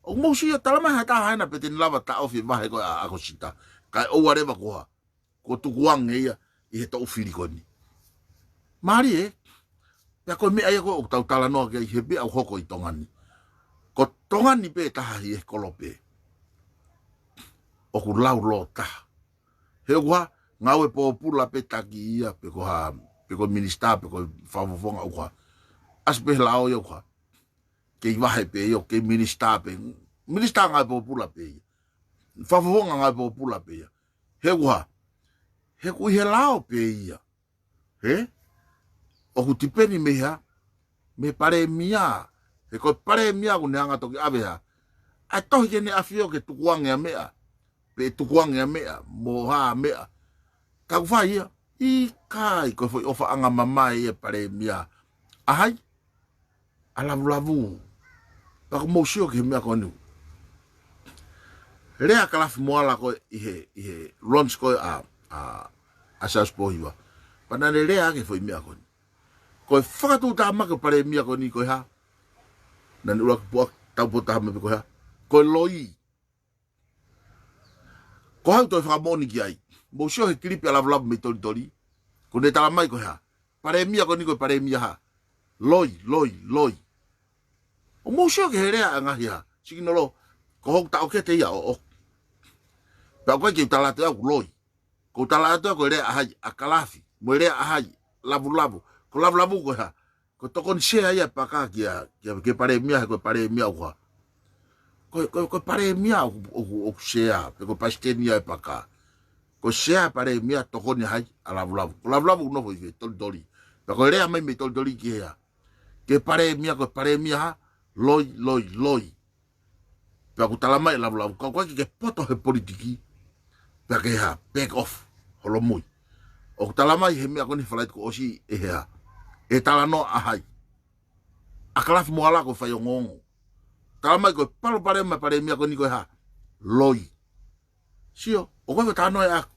ʻOku mou sio, talamai ha taha ena pe te ne lava taʻofi e vahe ko ē ʻa ʻAkosita. Kae ʻoua leva ko hā, kuo tukuange ia ʻi he toʻu fili ko eni. Mālie, ē? Pea ko e meʻa ia ko ē ʻoku tau talanoa ki ai he meʻa ʻoku hoko ʻi Tonga ni. Ko Tonga ni pē taha ʻi he kolope. ʻOku lau lōtaha. He ʻoku hā, ngāue pōpula pē taki ia, pe ko hā, pe ko minisitā, pe ko fakafofonga ʻoku hā. ʻAsi pē he lao ia ʻoku hā. Kei vahe pē ia, kei minisitā pē. Minisitā ngāue pōpula pē ia. Fakafofonga ngāue pōpula pē ia. He ʻoku hā. He ʻoku ʻi he lao pē ia. He? ʻOku tipeni mei hā. Mei he Palēmia. He ko e Palēmia ʻoku ne hanga toki ʻave hā. ʻA e tohi ki heʻene ʻAfio ke tukuange ʻa e meʻa. Pe tukuange ʻa e meʻa. Mo hā meʻa. Ka ʻoku fai ia. ʻIkai, ko e foʻi ʻofaʻanga mamae ia e Palēmia. ʻA hai? ʻA Lavulavu. Pea ʻoku mou sio ki he meʻa ko eni. Lea ʻa Kalafi Moala ko ē ʻi he, ʻi he launch ko ē ʻa, ʻa, ʻa Siaosi Pōhiva. Pea naʻa ne lea ki he foʻi meʻa ko eni. Ko e fakatuʻutāmaki ʻo e Palēmia ko eni ko e hā. Naʻa ne ʻuluaki puʻaki taupotu taha mai pē ko e hā. Ko e loi. Ko e hā ʻoku toe fakamoʻoni ki ai. Mou sio he kilipi ʻa Lavulavu mei Tolitoli. ʻOku ne talamai ko e hā. Palēmia ko eni ko e Palēmia hā. Loi, loi, loi. ʻOku mou sio ki he lea ʻa e ngaahi hā. Sikinolo. Ko hoku taʻokete ia ʻoʻoku. Pea ʻoku ʻikai ke u tala atu ʻe au ʻoku loi. Ko u tala atu ʻe au ko e lea ʻa hai, ʻa Kalafi. Mo e lea ʻa hai, Lavulavu. Ko Lavulavu ko e hā. Ko e tokoni sea ia e paka kia, kia, kia Palēmia, he ko e Palēmia ʻoku hā. Ko, ko, ko e Palēmia ʻoku, ʻoku, ʻoku sea, pe ko e palesiteni ia e paka. Ko e sea e Palēmia tokoni hai, ʻa Lavulavu. Ko Lavulavu ʻoku nofo ʻi fē, Tolitoli. Pea ko e lea mai mei Tolitoli ki he hā. Ki he Palēmia, ko e Palēmia hā, Loi, loi, loi. Pea ʻoku tala mai e lavulavú, kapau ʻoku ʻikai ke ke poto he politiki, pea ke hā, back off, holomui. ʻOku tala mai he meʻa ko eni he Falaite kuo ʻosi ʻe hā, ʻe talanoa ʻa hai? ʻA Kalafi Moala ko e faiongoongo. Tala mai ko e palopalema e palēmia ko eni ko e hā? Loi. Sio, ʻoku ʻikai ko e talanoa ia ʻaʻaku.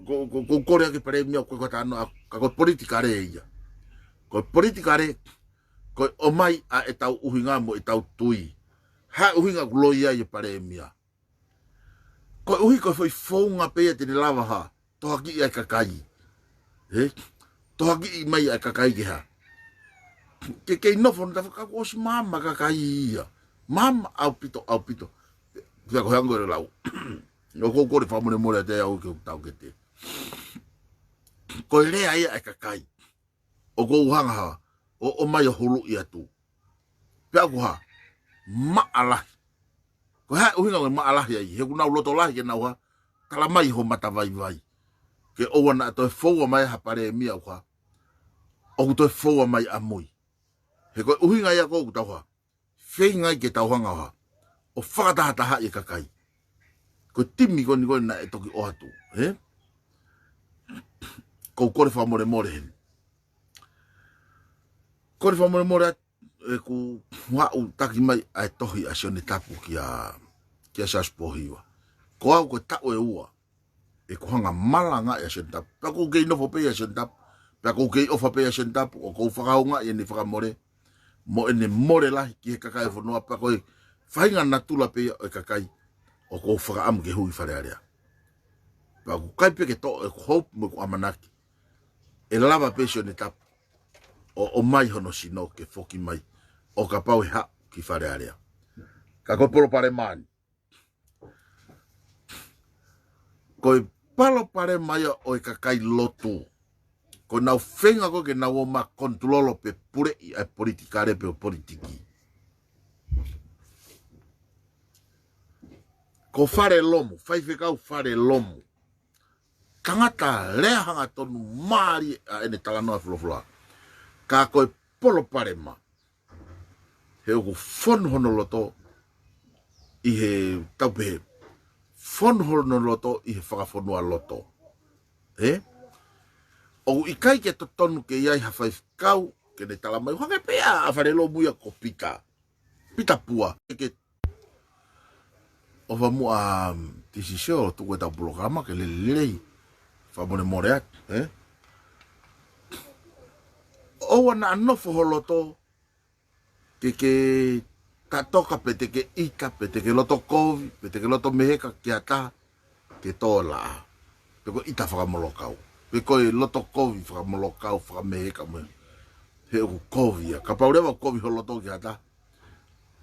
Ko, ko, ko e kole ʻa e palēmia, ʻoku ʻikai ko e talanoa ʻaʻaku. Ka ko e politikale ia. Ko e politikale, ko e ʻomai ʻa ʻetau ʻuhinga mo ʻetau tui. Hā e ʻuhinga ʻoku loi ai e palēmia? Koeʻuhi ko e foʻi founga pē ia te ne lava hā, tohoakiʻi ai e kakai. Ē? Tohoakiʻi mai ai e kakai ke hā? Ke kei nofo na tafaka kuo ʻosi maama e kakai ia. Maama ʻaupito, ʻaupito. Pea ko e hangē ko e lau. ʻOku ou kole fakamolemole atu ʻe au ke u tau ke te. Ko e lea ia ʻa e kakai. ʻOku ou hanga hā, ʻo, ʻomai ʻo huluʻi atu. Pea ʻoku hā, maʻa lahi. Ko e hā e ʻuhinga ʻoku maʻa lahi ai? He ʻoku nau loto lahi ke nau hā, tala mai ho mata vaivai. Ke ʻoua naʻa toe foua mai ha palēmia ʻoku hā, ʻoku toe foua mai ʻamui. He ko e ʻuhinga ia ʻoku tau hā, feinga ai ke tau hanga hā, ʻo fakatahatahaʻi e kakai. Ko e timi ko eni ko ē naʻe toki ʻoatu, ē? ʻOku ou kole fakamolemole heni. Kole fakamolemole atu, ʻeku haʻu taki mai ʻa e tohi ʻa Sione Tapu kia, kia Siaosi Pōhiva. Ko au ko e taʻu ʻe ua ʻeku hanga malangaʻi ʻa Sione Tapu. Pea ʻoku ou kei nofo pē ʻia Sione Tapu. Pea ʻoku ou kei ʻofa pē ʻia Sione Tapu, ʻoku ou fakahoungaʻi ʻene fakamole mo ʻene mole lahi ki he kakai e fonua, pea ko e faʻahinga natula pē ia ʻo e kakai ʻoku ou fakaʻamu ke hū ki Fale Alea. Pea ʻoku ʻikai pē ke toʻo ʻeku hope mo ʻeku ʻamanaki ʻe lava pē Sione Tapu ʻo, ʻomai hono sino ke foki mai ʻo kapau ʻe haʻu ki Fale Alea. Ka ko e palopalema eni. Ko e palopalema ia ʻo e kakai lotu. Ko ʻenau feinga ko ē ke nau ō mai ʻo konitulolo pe puleʻi ʻa e politikale pe ʻo politiki. Ko Falelomu, Faifekau Falelomu. Tangata lea hangatonu mālie ʻa ʻene talanoa folofola. Ka ko e palopalema, he ʻoku fonu hono loto ʻi he, tau pehē, fonu hono loto ʻi he fakafonualoto. Ē? ʻOku ʻikai ke totonu ke ʻi ai ha faifekau ke ne tala mai, hangē pē ʻa Falelomu ia ko Pita. Pita Pua. Ke ʻofa muʻa, um, T C C ʻo tuku ʻetau polokalama ke lelei. Fakamolemole atu, ē? ʻOua naʻa nofo ho loto ke, ke tatoka pe te ke ʻita, pe te ke loto kovi, pe te ke loto meheka ki ha taha, ke tō laʻā. Pe ko e ʻita fakamolokau. Pe ko e loto kovi fakamolokau, fakameheka mo e. He ʻoku kovi ia. Kapau leva ʻoku kovi ho loto ki ha taha,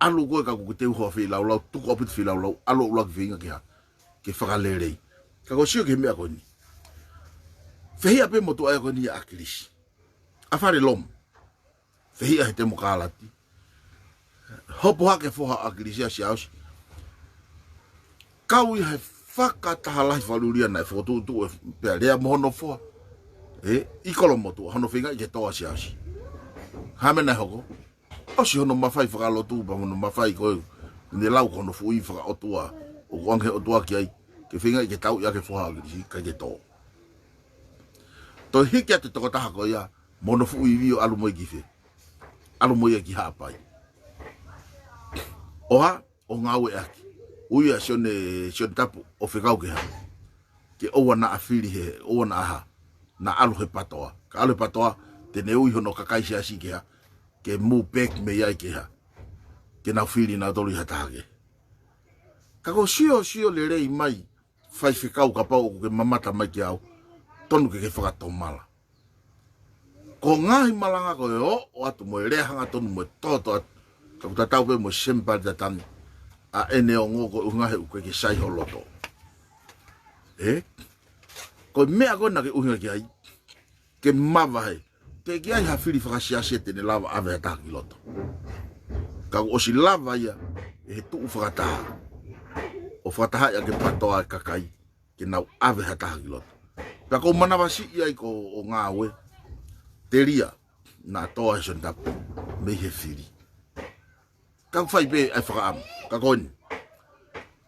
ʻalu koe ka ʻoku ke teu hoʻo feilaulau, tuku ʻaupito feilaulau, ʻalu ʻo ʻuluaki feinga ke hā, ke fakalelei. Ka ko e sio ki he meʻa ko eni. Fehiʻa pē motuʻa ia ko eni ʻa ʻAkilisi. ʻA Falelomu. Fehiʻa he temokalati. Hopo hake foha ʻo ʻAkilisi ʻa Siaosi. Kau ia he fakataha lahi fakaʻulia naʻe fokotuʻutuʻu ʻe, pea lea mo hono foha. Ē, ʻi Kolomotuʻa, hono feingaʻi ke tō ʻa Siaosi. Hā e meʻa naʻe hoko? ʻOsi hono mafai fakalotu, pea mo hono mafai ko ē, ne lau ko hono fuʻu ivi fakaʻotua, ʻoku ʻoange he ʻOtua ki ai, ke feingaʻi ke tauʻi ʻaki e foha ʻo ʻAkilisi, ʻikai ke tō. Toe hiki atu e tokotaha ko ia, mo hono fuʻu ivi ʻo ʻalu mo ia ki fē? ʻAlu mo ia ki Haʻapai. ʻO hā, ʻo ngāueʻaki. Ui ʻa Sione, Sione Tapu ʻo fekau ke hā, ke ʻoua naʻa fili he, ʻoua naʻa hā, naʻa ʻalu he PATOA. Ka ʻalu he PATOA, te ne ui hono kakai siasi ke hā, ke move back mei ai ke hā, ke nau fili nautolu ʻi ha taha kehe. Ka ko e sio, sio lelei mai, faifekau, kapau ʻoku ke mamata mai kiate au, tonu ke ke fakatomala. Ko e ngaahi malanga ko e ʻoʻo atu mo e lea hangatonu mo e toto atu, ka ʻoku tatau pē mo e sempali tatangi ʻa ʻene ongo, ko e ʻuhinga he ʻoku ʻikai ke sai ho loto. Ē? Ko e meʻa ko ē naʻa ke ʻuhinga ki ai, ke mavahe. Teʻeki ai ha fili fakasiasi te ne lava ʻave ha taha ki loto. Ka kuo ʻosi lava ia ʻe he tuʻu fakataha, ʻo fakatahaʻi ʻaki e PATOA e kakai ke nau ʻave ha taha ki loto. Pea ʻoku ou manavasiʻi ai ko ʻo ngāue, telia naʻa tō ʻa Sione Tapu mei he fili. Ka ʻoku fai pē ʻa e fakaʻamu. Ka ko eni,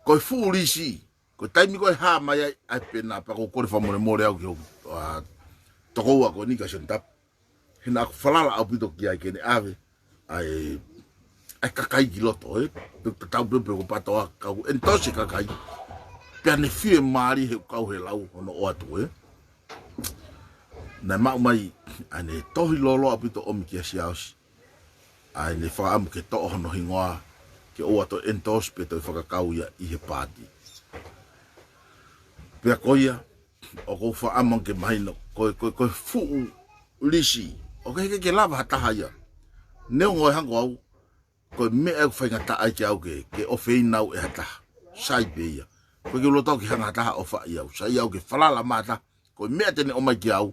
ko e fuʻu lisi, ko e taimi ko ē ʻe hā mai ai ʻa e pena, pea ʻoku ou kole fakamolemole au ki hoku, ʻa, tokoua ko eni, ka Sione Tapu. He naʻá ku falala ʻaupito ki ai ke ne ʻave ʻa e, ʻa e kakai ki loto, ē. Pe tatau pē pe ko e PATOA, ka ʻoku ʻenitosi e kakai. Pea ne fiemālie he ʻoku kau he lau hono ʻoatu, ē. Naʻe maʻu mai ʻa ʻene tohi lōloa ʻaupito ʻomi kia Siaosi, ʻa ʻene fakaʻamu ke toʻo hono hingoa, ke ʻoua toe ʻenitosi pe toe fakakau ia ʻi he paati. Pea ko ia, ʻoku ou fakaʻamu ke mahino, ko e, ko e, ko e fuʻu lisi, ʻoku ʻikai ke lava ha taha ia. Neongo e hangē ko au, ko e meʻa ʻoku faingataʻa ai ke au ke, ke ʻofeina au ʻe ha taha. Sai pē ia. ʻOku ʻikai ke u loto ke hanga ha taha ʻo ʻofaʻi au. Sai au ke falala maʻa ha taha. Ko e meʻa te ne ʻomai kia au,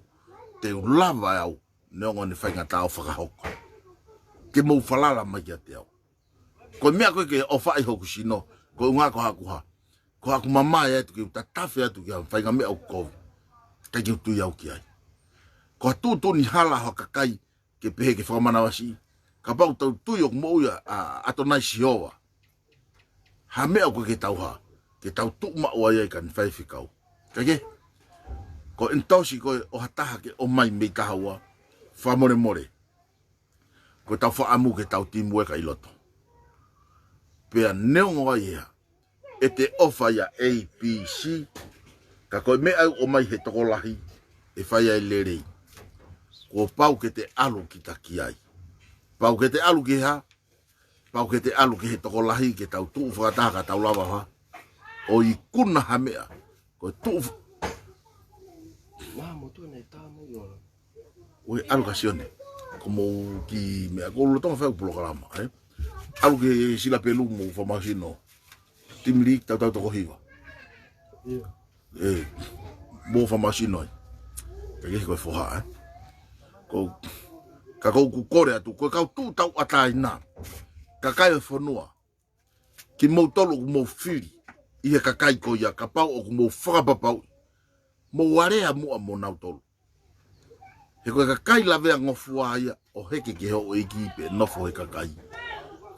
te u lava ʻe au, neongo ʻene faingataʻa ʻo fakahoko. Ke mou falala mai kiate au. Ko e meʻa ko ē ke ʻofaʻi hoku sino, ko e ʻuhinga ko haʻaku hā, ko haʻaku mamae atu ke u tatafe atu ki ha faʻahinga meʻa ʻoku kovi. ʻIkai ke u tui au ki ai. Ko ha tuʻutuʻuni hala ha kakai ke pehē ke fakamanavasiʻi. Kapau ʻoku tau tui ʻoku moʻui ʻa, ʻa, ʻa ʻAtonai Sihova, ha meʻa ʻoku ʻikai ke tau hā, ke tau tuʻu maʻu ai ai ka ne fai fekau. Kae kehe, ko e ʻenitosi ko ē ʻo ha taha ke ʻomai mei taha ua, fakamolemole. Ko ʻetau fakaʻamu ke tau timu eka ʻi loto. Pea neongo ai ʻe hā, ʻe te ʻofa ia A B C, ka ko e meʻa ʻoku ʻomai he tokolahi, ʻe fai ai lelei. Kuo pau ke te ʻalu kita ki ai. Pau ke te ʻalu ki hā, pau ke te ʻalu ki he tokolahi ke tau tuʻu fakataha ka tau lava hā, ʻo ikuna ha meʻa. Ko e tuʻu f- Mā, mo tu nei tā mo i ora. ʻOi, ʻalu ka Sione. Ko mou ki meʻa, ko lolotonga fai ʻeku polokalama, ē? ʻAlu ke sila pelu mo fakamasino. Team League, tautau toko hiva. Ia. Ē, mo fakamasino ai. Ka ke ko e foha, ē? Ko, ka ko ʻeku kole atu, ko e kau tuʻu tauʻatāina, kakai ʻo e fonua, kimoutolu ʻoku mou fili ʻi he kakai ko ia, kapau ʻoku mou fakapapauʻi, mou alea muʻa mo nautolu. He ko e kakai lavea ngofua ia ʻo heke ki he houʻeiki pe nofo he kakai.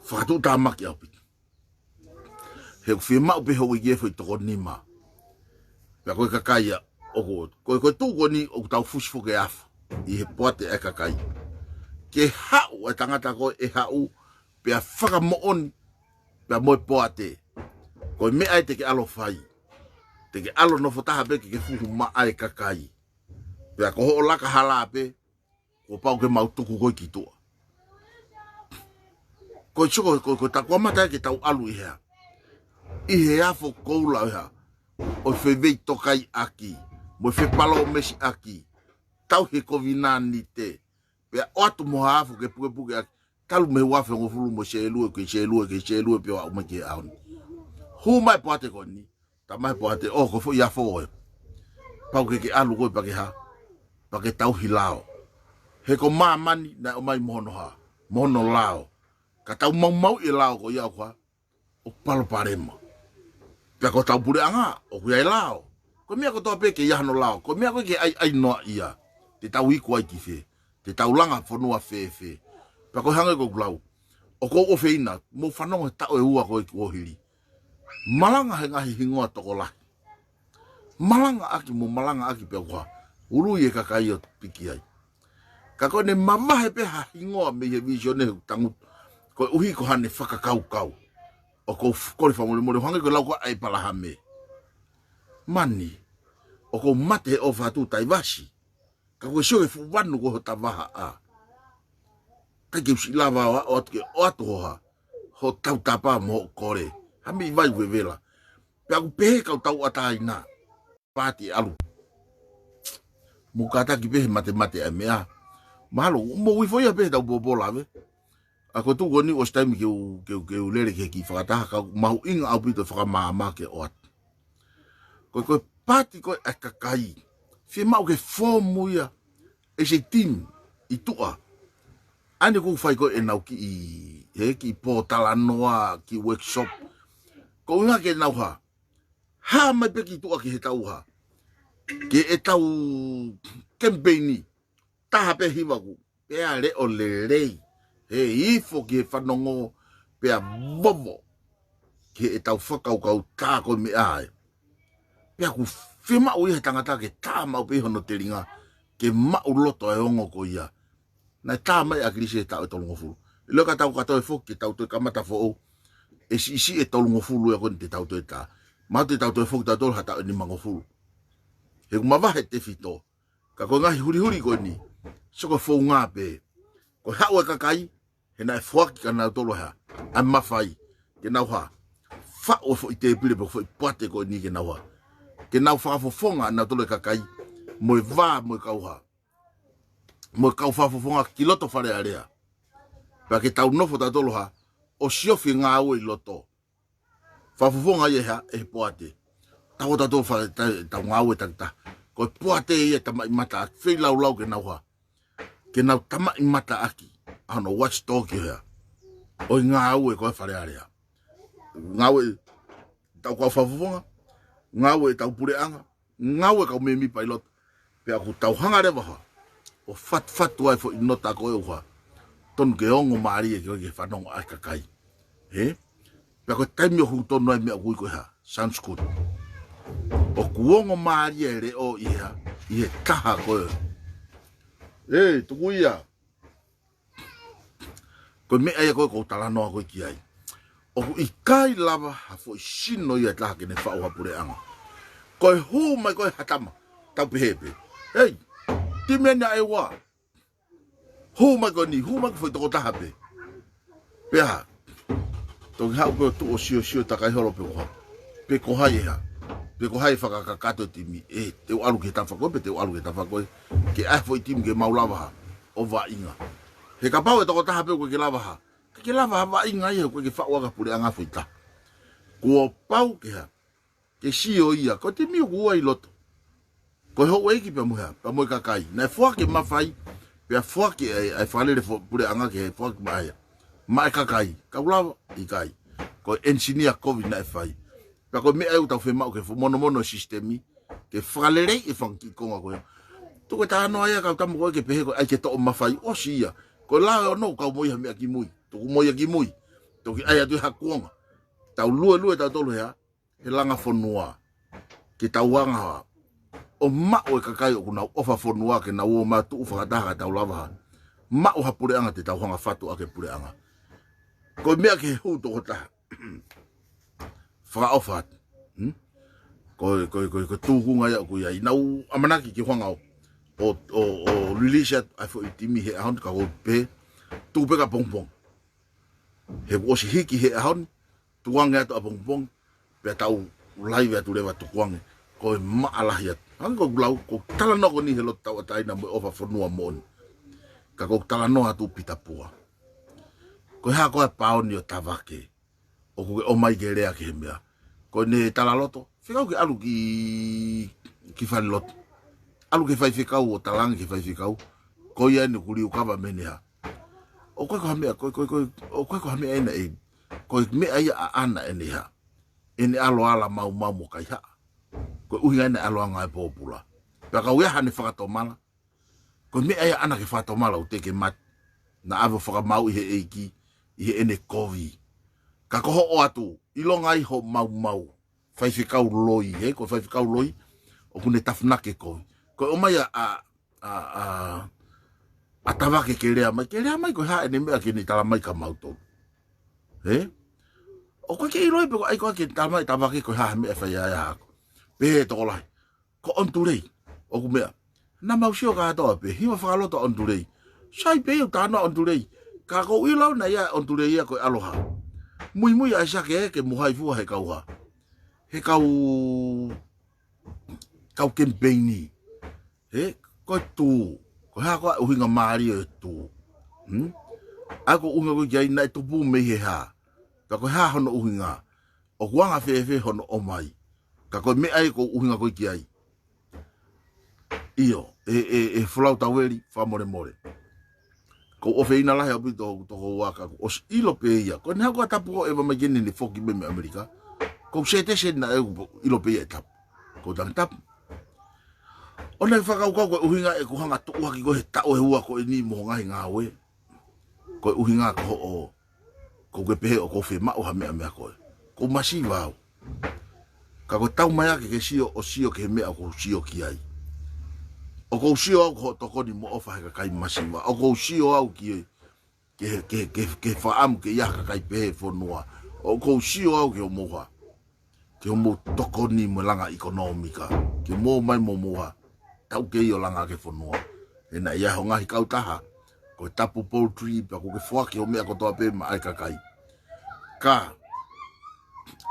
Fakatuʻutāmaki ʻaupito. He ʻoku fiemaʻu pē houʻeiki ʻe foʻi toko nima. Pea ko e kakai ia ʻoku, ko e, ko e tuʻu ko eni ʻoku tau fusi foki e afo ʻi he poate ʻa e kakai. Ke haʻu ʻa e tangata ko ē ʻe haʻu, pea fakamoʻoni, pea mo e poate. Ko e meʻa ē te ke ʻalu ʻo fai. Te ke ʻalu ʻo nofo taha pē ke ke fuhu maʻa e kakai. Pea ko hoʻo laka hala pē, kuo pau ke mau tuku koe ki tuʻa. Ko e soko, ko, ko e takuamata ke tau ʻalu ʻi hea. ʻI he afo koula ʻi hea. ʻO e feveitokaiʻaki, mo e fepalōmesiʻaki, tau he kovinānite. Pea ʻoatu mo ha afo ke pukepuke ʻaki, talu mei he ua afe hongofulu mo e sēlue, ke sēlue, ke sēlue pea ʻaʻu mai ki he ʻaho ni. Hū mai poate ko eni, tā mai poate, ʻo, ko e foʻi afo ē. Pau ke ke ʻalu koe pea ke hā, pea ke tauhi lao. He ko māmani naʻe ʻomai mo hono hā, mo hono lao. Ka tau maumauʻi e lao ko ia ʻoku hā, ʻoku palopalema. Pea ko hotau puleʻanga, ʻoku ʻi ai e lao. Ko e meʻa kotoa pē ke ʻi ai hano lao. Ko e meʻa ko ē ke ʻaiʻai noa ia. Te tau iku ai ki fē. Te tau langa fonua fēfē. Pea ko e hangē ko ʻeku lau, ʻoku ou ʻofeina, mou fanongo he taʻu ʻe ua ko ē kuo hili. Malanga he ngaahi hingoa tokolahi. Malangaʻaki mo malangaʻaki pea ʻoku hā, ului e kakai ʻo piki ai. Ka ko ʻene mavahe pē ha hingoa mei he vīsone he tangutu, koeʻuhi ko haʻane fakakaukau. ʻOku ou f-, kole fakamolemole, ʻo hangē ko e lau ko ē ʻa ʻĒpalahame. Mani, ʻoku ou mate he ʻofa atu Taivasi. Ka ko e sio he fuʻu vanu ko hota vahaʻa. ʻIkai ke u siʻi lava ʻo, ʻo ʻatu ke, ʻo ʻatu ho hā, ho tautapa mo hoʻo kole. Ha meʻi vai vevela. Pea ʻoku pehē kau tauʻatāina. Paati ʻalu. Mou kātaki pē he matemate ʻa e meʻa. Mahalo, mou ifo ia pē he tau pōpō lave. ʻA ko e tuʻu ko eni ʻosi taimi ke u, ke u, ke u lele ki he kiʻi fakataha ka ʻoku mahuʻinga ʻaupito e fakamaama ke ʻoatu. Ko e, ko e paati ko ē ʻa e kakai. Fiemaʻu ke foomu ia ʻe siʻi team ʻi tuʻa. ʻAi ʻoku fai ko ē ʻenau kiʻi, he kiʻi pōtalanoa, kiʻi workshop. Ko e ʻuhinga ke nau hā, hā mai pē ki tuʻa ki he tau hā, ki heʻetau kemipeini, taha pē hiva ʻoku pea leʻo lelei. He ifo ki he fanongo, pea vovo ki heʻetau fakakaukau tā ko e meʻa ē. Pea ʻoku fiemaʻu ia he tangata ke tā maʻu pē hono telinga, ke maʻu loto e ongo ko ia. Naʻe tā mai ʻa ʻAkilisi he taʻu ʻe tolungofulu. ʻIlo ka tau kātoa foki ke tau toe kamata foʻou, ʻe siʻisiʻi e tolungofulu ia ko eni te tau toe tā. Mahalo te tau toe foki tautolu ha taʻu ʻe nimangofulu. He ʻoku mavahe tefito. Ka ko e ngaahi hulihuli ko eni, sio ko e founga pē. Ko e haʻu e kakai, he naʻe foaki kia nautolu ha, ʻa e mafai, ke nau hā, faʻu e foʻi tēpile pe foʻi poate ko eni ke nau hā, ke nau fakafofonga nautolu e kakai, mo e vā, mo e kau hā, mo e kau fakafofonga ki loto Fale Alea. Pea ke tau nofo tautolu hā, ʻo siofi ngāue ʻi loto. Fakafofonga ia he hā, ʻe he poate. Tau tautolu fa-, ta-, tau ngāue takitaha. Ko e poate ia tamaʻimata ʻaki, feilaulau ke nau hā, ke nau tamaʻimata ʻaki ʻa hono watchdog ia. ʻO e ngāue ko e Fale Alea. Ngāue tau kau fakafofonga, ngāue tau puleʻanga, ngāue kau mēmipa ʻi loto. Pea ʻoku tau hanga leva hā, ʻo fatufatu ai foʻi nota ko e ʻuha. Tonu ke ongo mālie ke, ke fanongo ai kakai. He? Pea ko e taimi ʻoku tonu ai meʻa ʻoku ui ko e hā, sounds good. ʻOku ongo mālie e leʻo ʻi he hā, ʻi he taha ko e. Ē, tuku ia. Ko e meʻa ia ko e ʻoku ou talanoa ko e ki ai. ʻOku ʻikai lava ha foʻi sino ia taha ke ne faʻu ha puleʻanga. Ko e hū mai ko e ha tama, tau pehē pē. Hei, timi ʻeni ʻa e ua. Hū mai ko eni, hū mai ko e foʻi tokotaha pē. Pea hā, toki haʻu pē ʻo tuʻu ʻo siosio takai holo pe ko hā. Pe ko hai e hā. Pe ko hai e fakakakato e timi. ʻE, te u ʻalu ki he tafa ko ē, pe te u ʻalu ki he tafa ko ē. Ke ʻai foʻi timi ke mau lava hā, ʻo vaʻinga. He kapau e tokotaha pē ʻoku ʻikai ke lava hā, ʻikai ke lava hā vaʻinga ia, ʻoku ʻikai ke faʻu ʻaki ha puleʻanga foʻi taha. Kuo pau ke hā, ke sio ia, ko e timi ʻoku ua ʻi loto. Ko e houʻeiki pea mo e hā, pea mo e kakai. Naʻe foaki e mafai, pea foaki e, e fakalele fo-, puleʻanga ke foaki maʻa ia. Maʻa e kakai, kau lava, ʻikai. Ko e engineer kovi naʻe fai. Pea ko e meʻa ʻoku tau fiemaʻu ke fomonomono e sisitemi, ke fakaleleiʻi e fanga kiʻi konga ko ia. Tuku e talanoa ia kau tama ko ē ke pehē ko e ʻai ke toʻo mafai, ʻosi ia. Ko e lao ʻo nau kau mo ia ha meʻa ki mui. Tuku mo ia ki mui. Toki ʻai atu e hakuonga. Tau luelue tautolu he hā, he langa fonua. Ke tau anga hā, ʻo maʻu e kakai ʻoku nau ʻofa fonua ke nau ō mai ʻo tuʻu fakataha ka tau lava hā, maʻu ha puleʻanga te tau hanga fatu ʻaki e puleʻanga. Ko e meʻa ke hū tokotaha. Fakaʻofa atu. Hmm? Ko, ko, ko, ko e tūkunga ia ʻoku ʻi ai. Naʻá ku ʻamanaki ke u hanga ʻo, ʻo, ʻo, ʻo release atu ʻa e foʻi timi he ʻaho ni ka ʻoku ou pehē, tuku pē ka pongipongi. He kuo ʻosi hiki he ʻaho ni, tukuange atu ʻapongipongi, pea tau live atu leva tukuange, ko e maʻalahi atu. Hangē ko ʻeku lau, ko e talanoa ko eni he loto tauʻatāina mo e ʻofa fonua moʻoni. Ka ko e talanoa atu Pita Pua. Ko e hā ko e paoni ʻo Tavake, ʻoku ke ʻomai ke lea ki he meʻa. Ko ʻene talaloto, fekau ke ʻalu ki, ki fale lotu. ʻAlu ki he faifekau ʻo talaange ki he faifekau. Ko ia ʻeni ʻoku liukava mei he hā. ʻOku ʻikai ko ha meʻa, ko, ko, ko, ʻoku ʻikai ko ha meʻa ʻena ʻe. Ko e meʻa ia ʻaʻana ʻene hā. ʻEne ʻalu ʻo ala maumau mo kaihaʻa. Ko e ʻuhinga ʻene ʻalu ʻo ngāue pōpula. Pea ka ʻi ai haʻane fakatomala. Ko e meʻa ia ʻaʻana ke fakatomala ʻoku teʻeki ke mate. Naʻa ʻave ʻo fakamaau ʻi he ʻEiki, ʻi heʻene kovi. Ka ko hoʻo ʻatu, ʻilonga ai hoʻo maumau. Faifekau loi, he, ko e faifekau loi, ʻoku ne tafunaki e kovi. Ko e ʻomai ʻa, ʻa, ʻa, ʻa, ʻa Tavake ke lea mai, ke lea mai ko e hā ʻene meʻa ke ne tala mai kia mautolu. He? ʻOku ʻikai ke ʻilo ia pe ko e ʻai ko ē ke tala mai ʻe Tavake ko e hā ha meʻa ʻe fai ai ʻa e hako. Pehē ʻe he tokolahi. Ko ʻOnitulei. ʻOku meʻa. Naʻa mau sio kātoa pē, hiva fakaloto ʻa ʻOnitulei. Sai pē ia ʻoku talanoa ʻOnitulei. Ka ʻoku ou ʻilo naʻe ʻi ai ʻa ʻOnitulei ia ko e ʻAloha. Muimui ʻa ʻAisake ē ke muhai fua he kau hā. He kau, kau kemipeini. He, ko e tū. Ko e hā ko e ʻuhinga mālie ʻo e tū. Hmm? ʻA ia ko e ʻuhinga ko ē ki ai naʻe tupu mei he hā. Ka ko e hā hono ʻuhinga. ʻOku anga fēfē hono ʻomai. Ka ko e meʻa ia ko e ʻuhinga ko ē ki ai. ʻIo, ʻe, ʻe, ʻe Folau Taueli, fakamolemole. ʻOku ou ʻofeina lahi ʻaupito hoku tokoua ka kuo ʻosi ʻilo pē ia. Ko ʻene haʻu ko ē ʻa Tapu ko ē ʻo ʻeva mai ki heni ʻene foki mei, mei ʻAmelika. Ko e citizen naʻe ʻilo pē ia ʻe Tapu. Ko e tangi Tapu. ʻO ne fakakaukau ko e ʻuhinga ʻeku hanga ʻo tuʻuaki ko ē he taʻu ʻe ua ko eni mo e ngaahi ngāue. Ko e ʻuhinga ko hoʻo ʻoku ke pehē ʻoku ou fiemaʻu ha meʻa meia koe. ʻOku ou masiva au. Ka ko e taumaiā ke ke sio ʻo sio ki he meʻa ʻoku ou sio ki ai. ʻOku ou sio au ko hoʻo tokoni mo ʻofa he kakai masiva. ʻOku ou sio au ki he, ki he, ki he, ki he, ki he fakaʻamu ke ʻi ai ha kakai pehē he fonua. ʻOku ou sio au ki hoʻomou hā. Ki hoʻomou tokoni mo e langa ʻekonōmika. Ke mou ō mai mo mou hā. Taukei ʻo langa ki he fonua. He naʻe ʻi ai ho ngaahi kautaha. Ko e tapu poultry, pea ʻoku ke foaki hoʻo meʻa kotoa pē maʻa e kakai. Ka,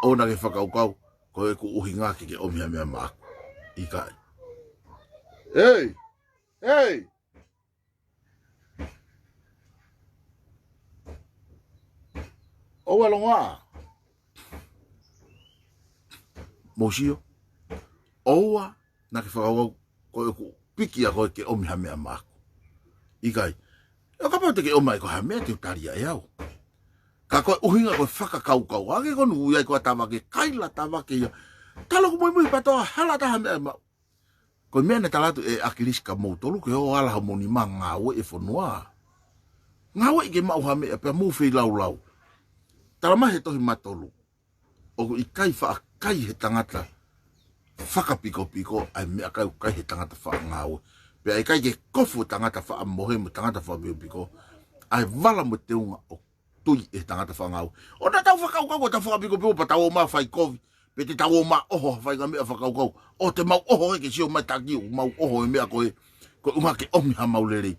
ʻoua naʻa ke fakakaukau, ko ʻeku ʻuhinga ke ke ʻomi ha meʻa maʻaku. ʻIkai. Ei! Ei! ʻOua longoaʻa. Mou sio. ʻOua naʻa ke fakakaukau ko ʻeku piki ʻa koe ke ʻomi ha meʻa maʻaku. ʻIkai. ʻE kapau te ke ʻomai ko ha meʻa te u tali ia ʻe au. Ka ko e ʻuhinga ko e fakakaukau. Hangē ko eni ʻoku ʻi ai ko ā Tavake, kaila Tavake ia. Talu ʻeku muimui PATOA, hala taha meʻa maʻu. Ko e meʻa naʻe tala atu ʻe ʻAkilisi kia moutolu ke ō ala homou nima ngāueʻi e fonua. Ngāueʻi ke maʻu ha meʻa pea mou feilaulau. Tala mai he tohi Matolu. ʻOku ʻikai faʻa kai he tangata fakapikopiko ʻa e meʻakai ʻoku kai he tangata faʻa ngāue. Pea ʻikai ke kofu tangata faʻa mohe mo tangata fakapikopiko ʻa e vala mo e teunga ʻoku tui ʻe he tangata faʻa ngāue. ʻOua naʻa tau fakakaukau ko ʻetau fakapikopiko pea tau ō mai ʻo fai kovi, pe te tau ō mai ʻo ʻoho ha faʻahinga meʻa fakakaukau. ʻO te mau ʻoho ē ke sio mai taki ʻoku mau ʻoho e meʻa ko ē, ko e ʻuhinga ke ʻomi ha mau lelei.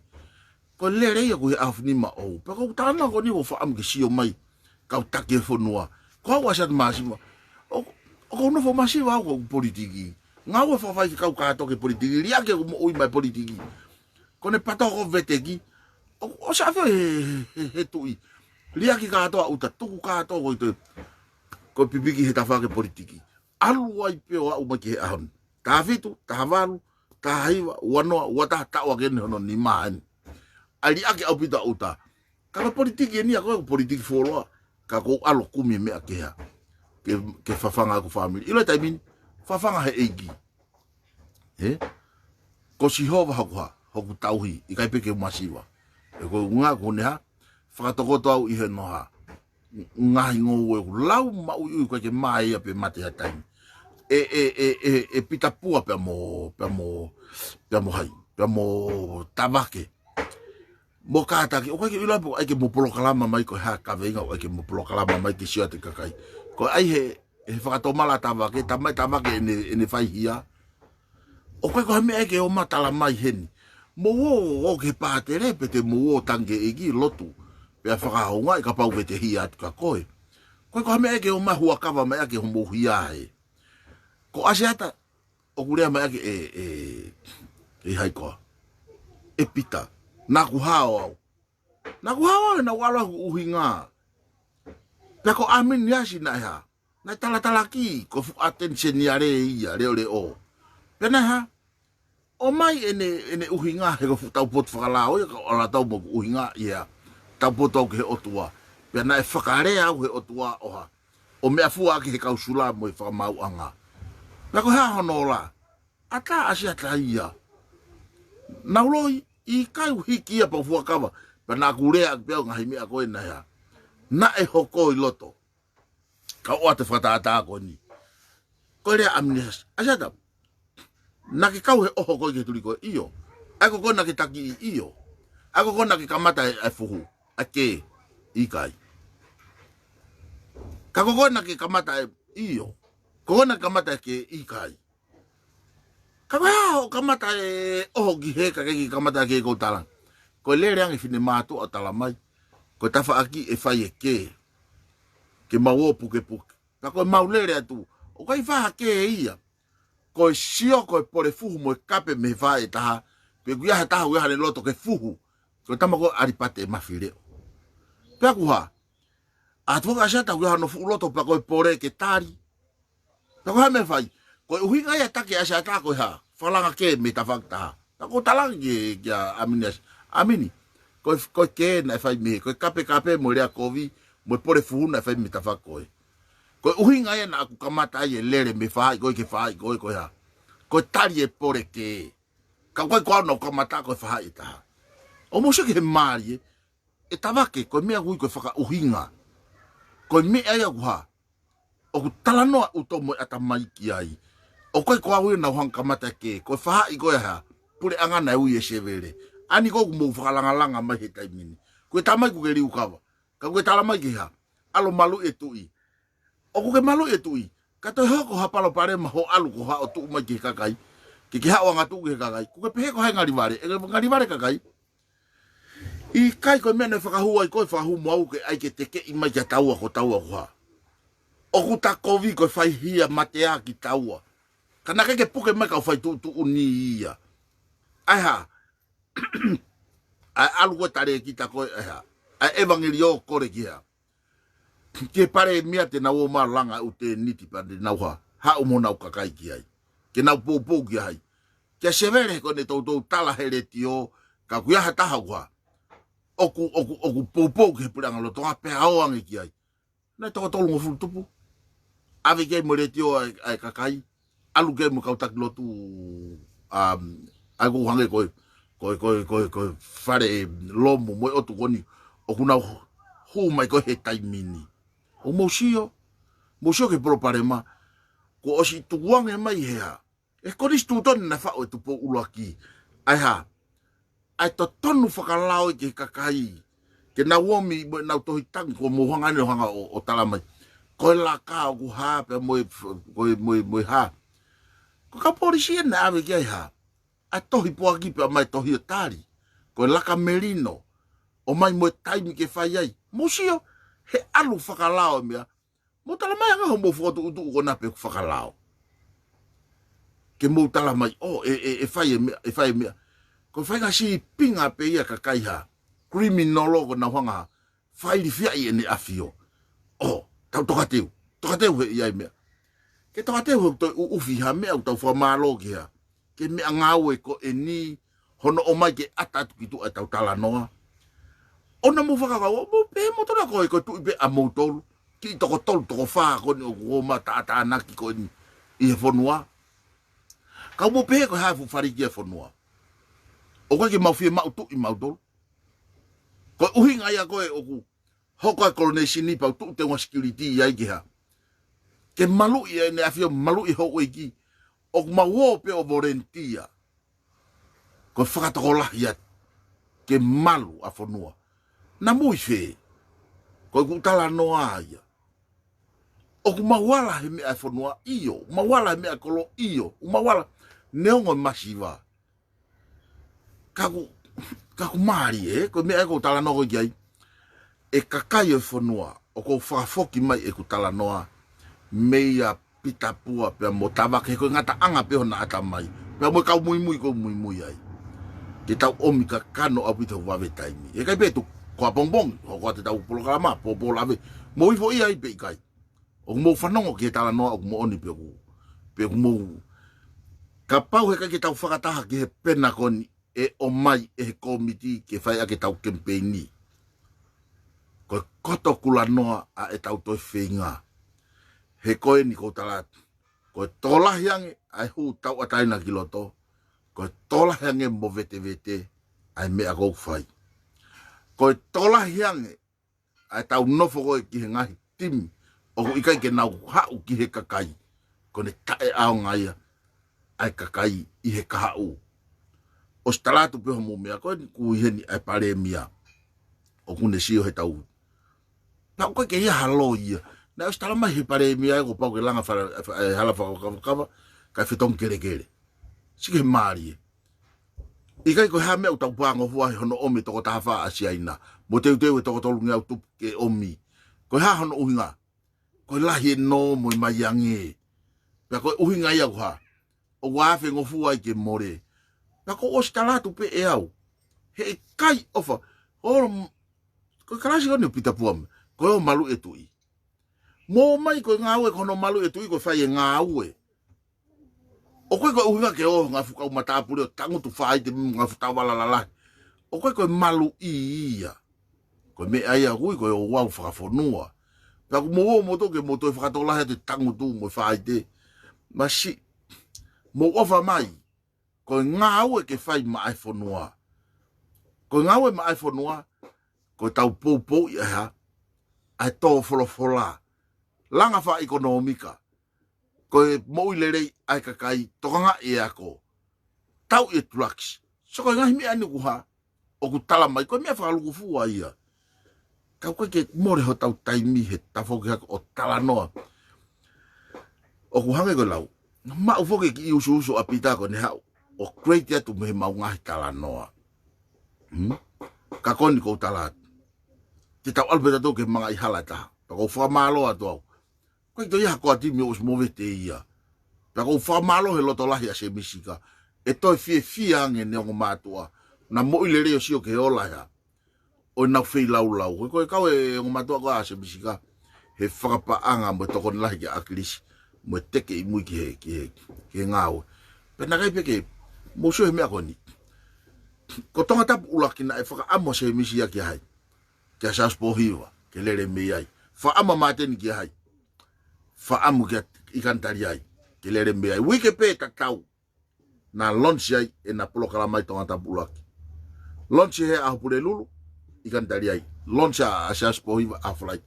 Ko e lelei ia ko e ʻaho ni maʻu. Pea ko ʻeku talanoa ko eni ʻoku ou fakaʻamu ke sio mai kau taki e fonua. Ko au ʻa Siata Māsima. ʻO, ʻoku ou nofo masiva au ko ʻeku politiki. Ngāue fakafaifekau kātoa ki he politiki. Liʻaki ʻeku moʻui maʻa e politiki. Ko ʻene PATOA ko Veteki. ʻO, ʻosi ʻafio he, he, he, he tuʻi. Liʻaki kātoa ʻuta, tuku kātoa ko e toe. Ko e pipiki he tafaʻaki politiki. ʻAlu ai pē ʻo aʻu mai ki he ʻaho ni. Taha fitu, taha valu, taha hiva, ua noa, ua taha, taʻu ake eni hono nima eni. ʻA e liʻaki ʻaupito ʻa ʻuta. Ka ko e politiki eni ʻa ko e politiki fuoloa. Ka ʻoku ou ʻalu ʻo kumi meʻa kehe. Ke, ke fafanga ʻeku fāmili. ʻIlo e taimi ni, fafanga he ʻEiki. Ē? Ko Sihova hoku hā, hoku tauhi, ʻikai pē ke u masiva. He ko e ʻuhinga ʻoku ne hā, fakatokoto au ʻi he noha. Ngaahi ngoue ʻoku lau maʻuiʻui ko e ke mai ia pē mate ha taimi. ʻE, ʻe, ʻe, ʻe, ʻe Pita Pua pea mo, pea mo, pea mo hai, pea mo Tavake. Mo kātaki, ʻoku ʻikai ke u ʻilo pe ʻoku ʻai ke mo polokalama mai ko e hā kaveinga, ʻoku ʻai ke mo polokalama mai ke sio atu ki he kakai. Ko e ʻai he, he fakatomala Tavake, tamai Tavake ʻene, ʻene fai hia. ʻOku ʻikai ko ha meʻa ʻai ke ō mai tala mai heni. Mou ō, ō ki he pātele, pe te mou ō tangi ki he ʻEiki, lotu. Pea fakahoungaʻi kapau vete hia atu kia koe. ʻOku ʻikai ko ha meʻa ʻai ke ō mai huʻakava mai ʻaki homou hia ē. Ko ʻAsiata, ʻoku lea mai ʻaki ʻe, ʻe, ʻe hai koā. ʻE Pita, naʻa ku hao au. Naʻa ku hao au, naʻa ku ʻalu au ʻuhinga. Pea ko ʻAminiasi naʻe hā. Naʻe talatalaki, ko e fuʻu ʻateni seniale ia, leʻoleʻo. Pea naʻe hā. ʻOmai ʻene, ʻene ʻuhinga, he ko e fuʻu taupotu fakalao ia, ka ʻoku ʻalu atu au mo ʻeku ʻuhinga ia. Taupotu au ki he ʻOtua. Pea naʻe fakalea au he ʻOtua ʻo hā. ʻO meʻafua ʻaki he kau Sula mo e fakamaauʻanga. Pea ko e hā hono ola. ʻAtā ʻAsiata ia. Naʻa ku loi, ʻikai u hiki ia pea u huʻakava. Pea naʻa ku lea ʻaki pē au ngaahi meʻa ko ē naʻe hā. Naʻe hoko ʻi loto. Ka ʻoatu e fakatātā ko eni. Ko e lea ʻa ʻAminiasi. ʻAsiata. Naʻa ke kau he ʻoho ko ē ki he tuli ko ē ʻio. ʻAi ko koe naʻa ke taki ʻio. ʻAi ko koe naʻa ke kamata e, e fuhu. ʻAi ke ʻikai. Ka ko koe naʻa ke kamata e ʻio. Ko koe naʻa ke kamata e ke ʻikai. Ka ko e hā hoʻo kamata e ʻoho ki hē ka ke kamata e ke kou tala. Ko e lele ange fine mātuʻa ʻo tala mai. Ko e tafaʻaki ʻe fai e ke. Ke mau ō pukepuke. Ka ko e mau lele atu. ʻOku ʻikai fai ha ke ia. Ko e sio, ko e pole fuhu mo e kape mei he faʻahi ʻe taha. Pe ʻoku ʻi ai ha taha, ʻoku ʻi ai haʻane loto ke fuhu. Ko e tama ko ʻAlipate ʻe Mafileʻo. Pea ʻoku hā. ʻA tuʻu ʻAsiata ʻoku ʻi ai hano fuʻu loto pea ko e pole ke tali. Pea ko e hā e meʻa ʻe fai. Ko e ʻuhinga ia taki ʻAsiata ko e hā. Fakalanga ke mei he tafaʻaki ʻe taha. Pea ʻoku ou talaange ki, kia ʻAminiasi. ʻAmini. Ko e, ko e ke naʻe fai mei hē. Ko e kapekape mo e lea kovi. Mo e pole fuhu naʻe fai mei he tafaʻaki ko ē. Ko e ʻuhinga ia naʻa ku kamata ai e lele mei he faʻahi ko ē ki he faʻahi ko ē ko e hā. Ko e tali e pole ke. Ka ʻoku ʻikai ko au naʻa ku kamata ko e faʻahi ʻe taha. ʻO mou sio ki he mālie. ʻE Tavake, ko e meʻa ʻoku ui ko e fakaʻuhinga. Ko e meʻa ia ʻoku hā, ʻoku talanoa ʻuto mo e ʻatamai ki ai. ʻOku ʻikai ko au ia naʻa ku hanga kamata ke, ko e faʻahi ko e hā, puleʻanga naʻe ui ʻe Sevele. ʻA eni ko ʻoku mou fakalangalanga mai he taimi ni. Ko e tamai ʻoku ke liukava. Ka ʻoku ke tala mai ke hā, ʻalu ʻo maluʻi e tuʻi. ʻOku ke maluʻi e tuʻi. Ka toe hoko ha palopalema hoʻo ʻalu ko haʻo tuʻu mai ki he kakai. Ke ke haʻu ʻo angatuʻu ki he kakai. ʻOku ke pehē ko hai ngali vale. ʻE ngali vale kakai. ʻIkai ko e meʻa naʻe fakahū ai koe, fakahū mo au ke ʻai ke tekeʻi mai kia taua ko taua ko hā. ʻOku ta kovi ko e fai hia matea ki taua. Ka naʻe ʻikai ke puke mai kau fai tuʻutuʻuni ia. ʻAi hā. ʻAi ʻalu ko e tale ki ta ko e ʻai hā. ʻAi ʻevangeliō kole ki hā. Ki he palēmia te nau ō mai ʻo langa ʻū tēniti pea te nau hā. Haʻu mo nau kakai ki ai. Ke nau poupou ki ai. Kia Sevele he ko ʻene toutou tala he letiō, ka ʻoku ʻi ai ha taha ʻoku hā. ʻOku, ʻoku, ʻoku poupou ki he puleʻanga lolotonga pea ō ange ki ai. Naʻe toko tolungofulu tupu. ʻAve ki ai mo e letiō ʻa e, ʻa e kakai. ʻAlu ki ai mo e kau taki lotu, um, ʻa ia ʻoku hangē ko e, ko e, ko e, ko e, ko e fale lomu mo e ʻotu ko eni. ʻOku nau hū mai ko ē he taimi ni. ʻOku mou sio, mou sio ki he palopalema. Kuo ʻosi tukuange mai he hā. ʻE Konisitūtone naʻe faʻu ʻe Tupou ʻUluaki. ʻAi hā. ʻAi totonu fakalao ki he kakai. Ke nau ō mai mo ʻenau tohi tangi ko mou hanga ni ʻo hanga ʻo, ʻo tala mai. Ko e laka ʻoku hā pea mo e, ko e mo e, mo e hā. Ko e kau polisi ʻe naʻe ʻave ki ai hā. ʻAi tohi poaki pea mai tohi ʻo tali. Ko e laka melino. ʻO mai mo e taimi ke fai ai. Mou sio, he ʻalu fakalao e meʻa. Mou tala mai ange hoʻomou fokotuʻutuʻu ko ena pe ʻoku fakalao. Ke mou tala mai, ʻo, ʻe, ʻe, ʻe fai e meʻa, ʻe fai e meʻa. Ko e faʻahinga sīpinga pē ia kakai hā. Criminal ko ena ʻoku hanga hā. Failifiaʻi ʻEne ʻAfio. ʻO, tau tokateu. Tokateu he ʻi ai e meʻa. Ke tokateu he ʻoku toe ʻuʻufi ha meʻa ʻoku tau fakamālō ki hā. Ke meʻangāue ko eni, hono ʻomai ke ʻata atu ki tuʻa ʻetau talanoa. ʻOua naʻa mou fakakaukau, mou pehē moutolu ko e, ko e tuʻi pē ʻamoutolu. Kiʻi toko tolu, toko fā ko eni ʻoku ō mai ʻo tātānaki ko eni ʻi he fonua. Ka mou pehē ko e hā e fuʻu faliki e fonua. ʻOku ʻikai ke mau fiemaʻu tuʻi mautolu. Ko e ʻuhinga ia ko ē ʻoku hoko ai e coronation ni pea u tuʻu teunga security ai ke hā. Ke maluʻi ʻEne ʻAfio, maluʻi houʻeiki. ʻOku mau ō pē ʻo volunteer. Ko e fakatokolahi atu. Ke malu ʻa fonua. Naʻa mou ʻi fē. Ko ʻeku talanoa ia. ʻOku mau ala he meʻa e fonua ʻio. Mau ala he meʻa e kolo ʻio. Mau ala neongo e masiva. Ka ʻoku, ka ʻoku mālie, ko e meʻa ʻoku ou talanoa ko ē ki ai. ʻE kakai ʻo e fonua, ʻoku ou fakafoki mai ʻeku talanoa, meia Pita Pua pea mo Tavake, ko e ngataʻanga pē hona ʻatamai. Pea mo e kau muimui ʻoku ou muimui ai. Ke tau ʻomi kakano ʻaupito he vave taimi. ʻE ʻikai pē tuku, ko ʻapongipongi, hoko atu ʻetau polokalama, pōpō lave. Mou ʻi fē ia ai pe ʻikai. ʻOku mou fanongo ki he talanoa ʻoku moʻoni pe ʻoku, pe ʻoku mou. Kapau he ʻikai ke tau fakataha ki he pena ko eni ʻe ʻomai ʻe he kōmiti ke fai ʻaki ʻetau kemipeini. Ko e koto kulanoa ʻa ʻetau toe feinga. He ko eni ʻoku ou tala atu. Ko e tokolahi ange ʻa e hū tauʻatāina ki loto. Ko e tokolahi ange movetevete ʻa e meʻa ʻoku ou fai. Ko e tokolahi ange ʻa ʻetau nofo ko ē ki he ngaahi timi ʻoku ʻikai ke nau haʻu ki he kakai. Ko ʻene taʻeʻaonga ia ʻa e kakai ʻi he kahaʻu. ʻOsi tala atu pē hoʻomou meʻa ko eni ʻoku ʻi heni ʻa e palēmia. ʻOku ne sio he tau. Pea ʻoku ʻikai ke ʻi ai ha loi ia. Naʻe ʻosi tala mai he palēmia ʻe kuo pau ke langa fala-, e hala fakakavakava, kae fetongi kelekele. Sike mālie. ʻIkai ko e hā meʻa ʻoku tau pāngofua he hono ʻomi e toko taha fā ʻa Siaina. Mo teuteu e toko tolungeau tupu ke ʻomi. Ko e hā hono ʻuhinga. Ko e lahi e nō mo e mai ange. Pea ko e ʻuhinga ia ko e hā. ʻOku ʻa fengofua ai ke mole. Pea kuo ʻosi tala atu pē ʻe au. He ʻikai ʻofa. ʻO, ko e kalasi ko eni ʻo Pita Pua mo. Ko e ō maluʻi e tuʻi. Mou ō mai ko e ngāue ko hono maluʻi e tuʻi ko e fai e ngāue. ʻOku ʻikai ko e ʻuhinga ke ō ngaahi fuʻu kau matāpule ʻo tangutu faite mo ngaahi fuʻu tavala lalahi. ʻOku ʻikai ko e maluʻi ia. Ko e meʻa ia ʻoku ui ko e ouau fakafonua. Pea ʻoku mou ō moutolu ke mou toe fakatokolahi atu e tangutu mo e faite. Masiʻi. Mou ʻofa mai. Ko e ngāue ke fai maʻa e fonua. Ko e ngāue maʻa e fonua. Ko ʻetau poupouʻi ʻa e hā. ʻa e tō folofola, langa fakaʻekonōmika, ko e moʻui lelei ʻa e kakai, tokangaʻi e ako, tauʻi e tulakisi. So ko e ngaahi meʻa ni ʻoku hā, ʻoku tala mai, ko e meʻa fakalūkufua ia. Ka ʻoku ʻikai ke mole hotau taimi he tafoki hake ʻo talanoa. ʻOku hangē ko e lau, maʻu foki e kiʻi usuusu ʻa Pita ko ʻene haʻu ʻo create atu mei he mau ngaahi talanoa. Hmm? Ka ko eni ʻoku ou tala atu, te tau ʻalu pē tautolu ke mangaʻi hala ʻe taha. Pea ʻoku ou fakamālō atu au. ʻOku ʻikai toe ʻi ai ha core team ʻoku ʻosi movete ia. Pea ʻoku ou fakamālō he loto lahi ʻa Semisi Sika, ʻe toe fiefia ange ʻene ongo mātuʻa, naʻa moʻui lelei ʻo sio ki he ola ʻe hā, ʻo ʻenau feilaulau. Ko e, ko e kau e ongo mātuʻa ko ē ʻa Semisi Sika he fakapaʻanga mo e tokoni lahi kia ʻAkilisi, mo e teke ʻi mui ki he, ki he, ki he ngāue. Pea naʻe ʻikai pē ke mou sio he meʻa ko eni. Ko Tongatapu ʻuluaki naʻe fakaʻamu ʻa Semisi ia kia hai? Kia Siaosi Pōhiva ke lele mei ai. Fakaʻamu ʻa Māteni kia hai? Fakaʻamu kia ʻIkani Taliai ke lele mei ai. Uike pē tatau naʻe launch ai ʻena polokalama ʻi Tongatapu ʻuluaki. Launch he ʻaho Pulelulu, ʻIkani Taliai. Launch ʻa, ʻa Siaosi Pōhiva ʻaho Falaite.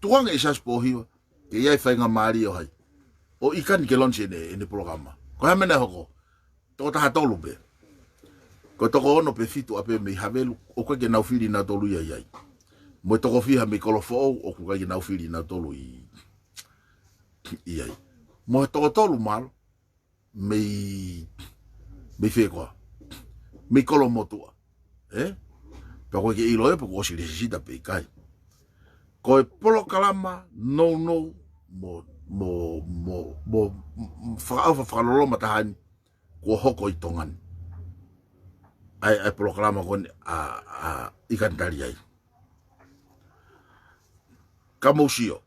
Tukuange ʻe Siaosi Pōhiva ke ʻi ai e faingamālie ʻo hai? ʻO ʻIkani ke launch ʻene, ʻene polokalama. Ko e hā e meʻa naʻe hoko? Toko taha tolu pē. Ko e toko ono pe fitu ʻapē mei Havelu, ʻoku ʻikai ke nau fili nautolu ia ʻi ai. Mo e toko fiha mei Kolofoʻou, ʻoku ʻikai ke nau fili nautolu ʻi, ʻi ai. Mo e toko tolu mālō mei, mei fē koā? Mei Kolomotuʻa. Ē? Pea ʻoku ʻikai ke ʻilo ia pe kuo ʻosi lēsisita pe ʻikai. Ko e polokalama nounou mo, mo, mo, mo, mo fakaʻauha fakaloloma taha eni kuo hoko ʻi Tonga ni. ʻA e, ʻa e polokalama ko eni ʻa, ʻa ʻIkani Taliai. Ka mou sio,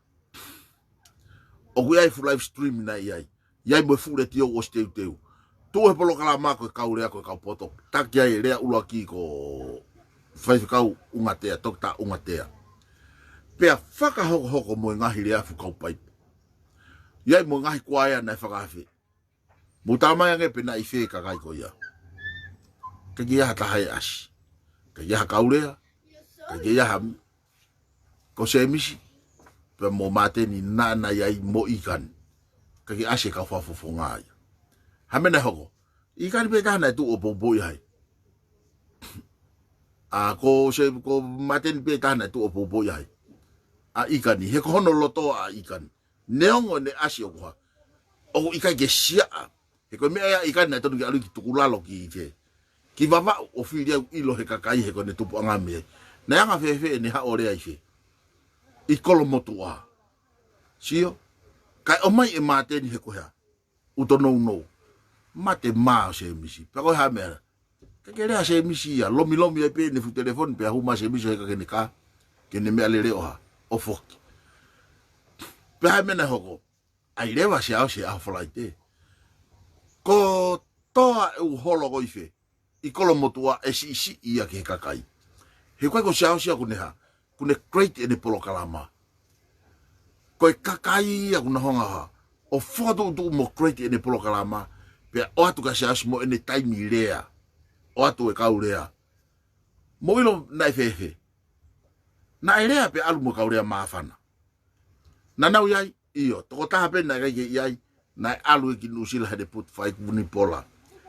ʻoku ʻi ai e fuʻu live stream naʻe ʻi ai. ʻI ai mo e fuʻu letiō ʻosi teuteu. Tuʻu he polokalama ko e kau lea, ko e kau poto. Taki ai e lea ʻuluaki ko Faifekau Ungatea, Toketā Ungatea. Pea fakahokohoko mo e ngaahi lea fuʻu kau paipo. ʻI ai mo e ngaahi kuaea naʻe fakaafe. Mou tala mai ange pe naʻe ʻi fē e kakai ko ia. ʻIkai ke ʻi ai ha taha ʻe ʻasi. ʻIkai ke ʻi ai ha kau lea. ʻIkai ke ʻi ai ha, ko Semisi pea mo Māteni naʻa na ʻi ai mo ʻIkani. ʻIkai ke ʻasi e kau fakafofonga ia. Hā e meʻa naʻe hoko? ʻIkani pē taha naʻe tuʻu ʻo poupouʻi ai. ʻA, ko Se-, ko Māteni pē taha naʻe tuʻu ʻo poupouʻi ai ʻa ʻIkani. He ko hono loto ʻa ʻIkani. Neongo ʻene ʻasi ʻoku hā, ʻoku ʻikai ke siaʻa. He ko e meʻa ia ʻa ʻIkani naʻe tonu ke ʻalu ki tukulalo ki fē, ki Vavaʻu ʻo fili au ʻilo he kakai he ko ʻene tupuʻanga mei ai. Naʻe anga fēfē ʻene haʻu ʻo lea ʻi fē? ʻI Kolomotuʻa. Sio? Kae ʻomai ʻe Māteni he ko e hā? ʻUto nounou. Mate mā ʻo Semisi. Pea ko e hā e meʻa? ʻIkai ke lea ʻa Semisi ia, lomilomi ai pē ʻene fuʻu telefoni pea hū mai ʻa Semisi ʻo heka ki heʻene kā, ki heʻene meʻalele ʻo hā, ʻo foki. Pea hā e meʻa naʻe hoko? ʻAi leva ʻa Siaosi he ʻaho Falaite. Ko Toa ʻe ʻuholo ko ʻi fē? ʻI Kolomotuʻa, ʻe siʻisiʻi ia ki he kakai. He ko e ko Siaosi ia ʻoku ne hā? ʻOku ne create ʻene polokalama. Ko e kakai ia ʻoku na hanga ʻo hā, ʻo fokotuʻutuʻu mo create ʻene polokalama, pea ʻoatu kia Siaosi mo ʻene taimi lea. ʻOatu e kau lea. Mou ʻilo naʻe fēfē? Naʻe lea pea ʻalu mo e kau lea māfana. Naʻa nau ʻi ai, ʻio, tokotaha pē naʻe ʻikai ke ʻi ai, naʻe ʻalu ia ki Nuʻusila heʻene putu fai ko Vunipola.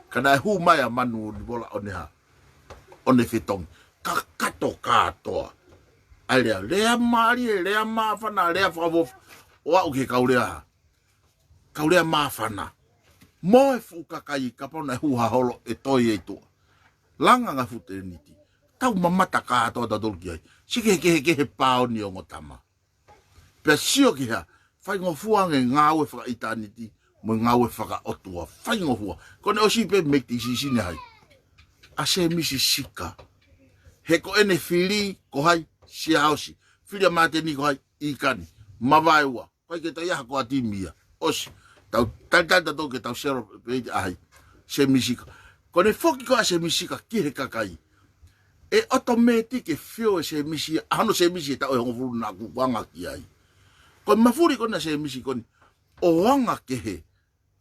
Ka naʻe hū mai ʻa Manu Vunipola ʻo ne hā, ʻo ne fetongi. Kakato kātoa. ʻAi lea, lea mālie, lea māfana, lea fakafoʻou. ʻO aʻu ki he kau lea hā, kau lea māfana. Mo e fuʻu kakai kapau naʻe hū ha holo ʻe toe ʻi tuʻa. Langa ngaahi fuʻu tēniti. Tau mamata kātoa tautolu ki ai. Sike he kehekehe pāoni ongo tama. Pea sio ki hā, faingofua ange ngāue fakaʻitāniti mo e ngāue fakaʻotua. Faingofua. Ko ʻene ʻosi pē make decision ʻe hai? ʻA Semisi Sika. He ko ʻene fili ko hai? Siaosi. Fili ʻa Māteni ko hai? ʻIkani. Mavaeua. ʻIkai ke toe ʻi ai ha core team ia. ʻOsi. Tau talitali tautolu ke tau celebrate ʻa hai? Semisi Sika. Ko ʻene foki ko ē ʻa Semisi Sika ki he kakai, ʻe automatic ʻe feel ʻe Semisi ia, ʻa hono Semisi ʻe taʻu ʻe hongofulu naʻa ku anga ki ai. Ko e mafuli ko ena ʻa Semisi ko eni, ʻo anga kehe,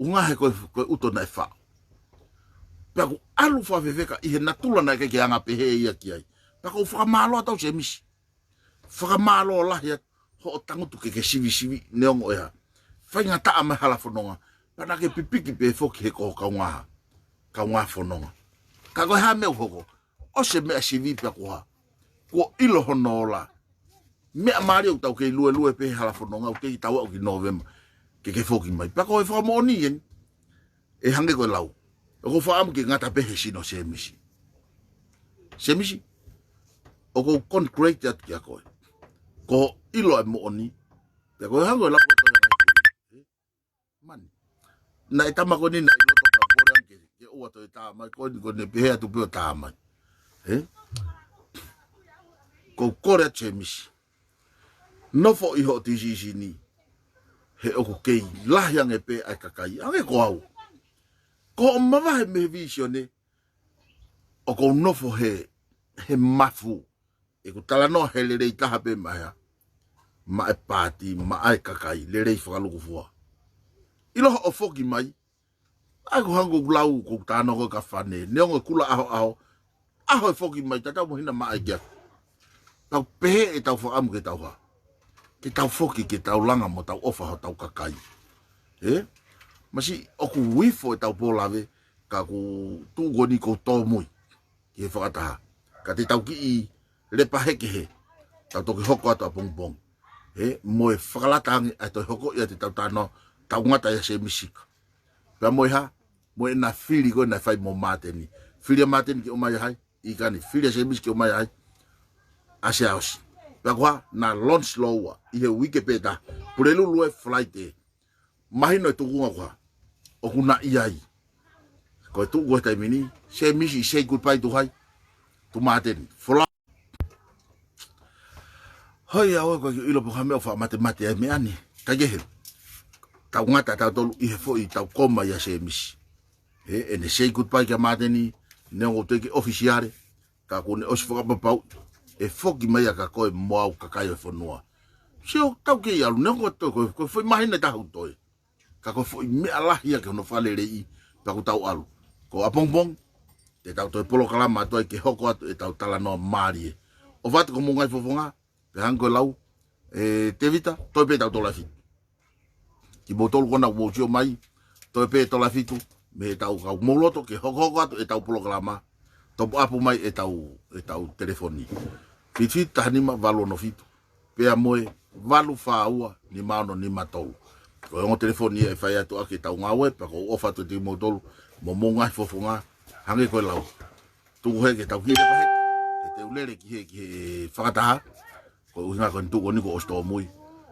ʻuhinga he ko e, ko e ʻuto naʻe faʻu. Pea ʻoku ʻalu fakafefeka ʻi he natula naʻe ʻikai ke anga pehē ia ki ai. Pea ʻoku ou fakamālō atu au Semisi. Fakamālō lahi atu hoʻo tangutu ke ke sivisiviʻi neongo e hā. Faingataʻa mai hala fononga, pea naʻa ke pipiki pē foki he ko ho kaungā, kaungā fononga. Ka ko e hā e meʻa ʻoku hoko? ʻOsi e meʻa sivi pea ko e hā? Kuo ʻilo hono ola. Meʻa mālie ʻoku tau kei luelue pē he hala fononga, ʻoku kei tau aʻu ki Nōvema ke ke foki mai. Pea ko e fakamoʻoni eni, ʻe hangē ko e lau. ʻOku ou fakaʻamu ke ngata pē he sino Semisi. Semisi, ʻoku ou congratulate atu kia koe. Ko hoʻo ʻilo e moʻoni. Pea ko e hangē ko e lau ko e toe ngai. Mani. Naʻe tama ko eni naʻe ʻi loto pea kole ange ke, ke ʻoua toe tā mai, ko eni ko eni pehē atu pē ʻo tā mai. Ē? ʻOku ou kole atu Semisi. Nofo ʻi hoʻo tisisini. He ʻoku kei lahi ange pē ʻa e kakai. Hangē ko au. Ko hoʻo mavahe mei he vīsone, ʻoku ou nofo he, he mafu. ʻEku talanoa he lelei taha pē maʻa e hā. Maʻa e paati, maʻa e kakai, lelei fakalūkufua. ʻIlo hoʻo foki mai, ʻa ia ko e hangē ko ʻeku lau, ko ʻeku talanoa ko ē kia Fane, neongo e kula ʻahoʻaho, ʻaho e foki mai, tatau mo hina maʻa e kia. Tau pehē ʻetau fakaʻamu ke tau hā. Ke tau foki, ke tau langa mo tau ʻofa hotau kakai. Ē? Masiʻi ʻoku uifo ʻetau pō lave, ka ʻoku tuʻu ko eni ʻoku ou tōmui ki he fakataha. Ka te tau kiʻi lepa hekehe. Tau toki hoko atu ʻapongipongi. Ē, mo e fakalata ange ʻa e toe hoko ia te tau talanoa, tau ngata ia Semisi ka. Pea mo e hā, mo ʻena fili ko ē naʻe fai mo Māteni. Fili ʻa Māteni ke ʻomai ʻa hai, ʻi kani, fili ʻa Semisi ke ʻomai ʻa hai, ʻa Siaosi. Pea ko e hā, naʻa launch lōua, ʻi he uike pē taha, Pulelulu ē Falaite. Mahino e tuʻunga ko e hā. ʻOku na ʻi ai. Ko e tuʻu ko ē he taimi ni, Semisi say goodbye to hai. To Māteni. Folau. Hoi ʻa ē ko e ʻilo pē ko e hā e meʻa ʻoku faʻa matemateʻi ai e meʻa ni. Kaikehe. Tau ngata tautolu ʻi he foʻi tau koma ia Semisi. Ē, ʻene say goodbye kia Māteni, neongo ʻoku teʻeki ʻofisiale. Ka kuo ne ʻosi fakapapauʻi ʻe foki mai ia kia koe mo au kakai ʻo e fonua. Sio, tau kei ʻalu, neongo ʻoku toe, ko e, ko e foʻi māhina ʻe taha ʻoku toe. Ka ko e foʻi meʻa lahi ia ke hono fakaleleiʻi, pea ʻoku tau ʻalu. Ko ʻapongipongi, te tau toe polokalama atu ai ke hoko atu ʻetau talanoa mālie. ʻOfa atu ki homou ngaahi fofonga, pea hangē ko e lau ʻe Tevita, toe pē ʻetau tola fitu. Kimoutolu ko ena ʻoku mou sio mai, toe pē tola fitu, mei heʻetau kau mou loto ke hokohoko atu ʻetau polokalama, topu ʻapu mai ʻetau, ʻetau telefoni. Fitu fitu taha nima valu ono fitu, pea mo e valu fā ua nima ono nima tolu. Ko e ongo telefoni ia ʻe fai atu ʻaki ʻetau ngāue, pea ʻoku ou ʻofa atu kiate kimoutolu, mo homou ngaahi fofonga, hangē ko e lau. Tuku hē ke tau kiʻi lepa hē, ke tau lele ki he, ki he fakataha, ko e ʻuhinga ko eni tuʻu ko eni kuo ʻosi tōmui,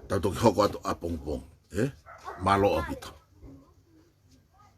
tau toki hoko atu ʻapongipongi, ē? Mālō ʻaupito.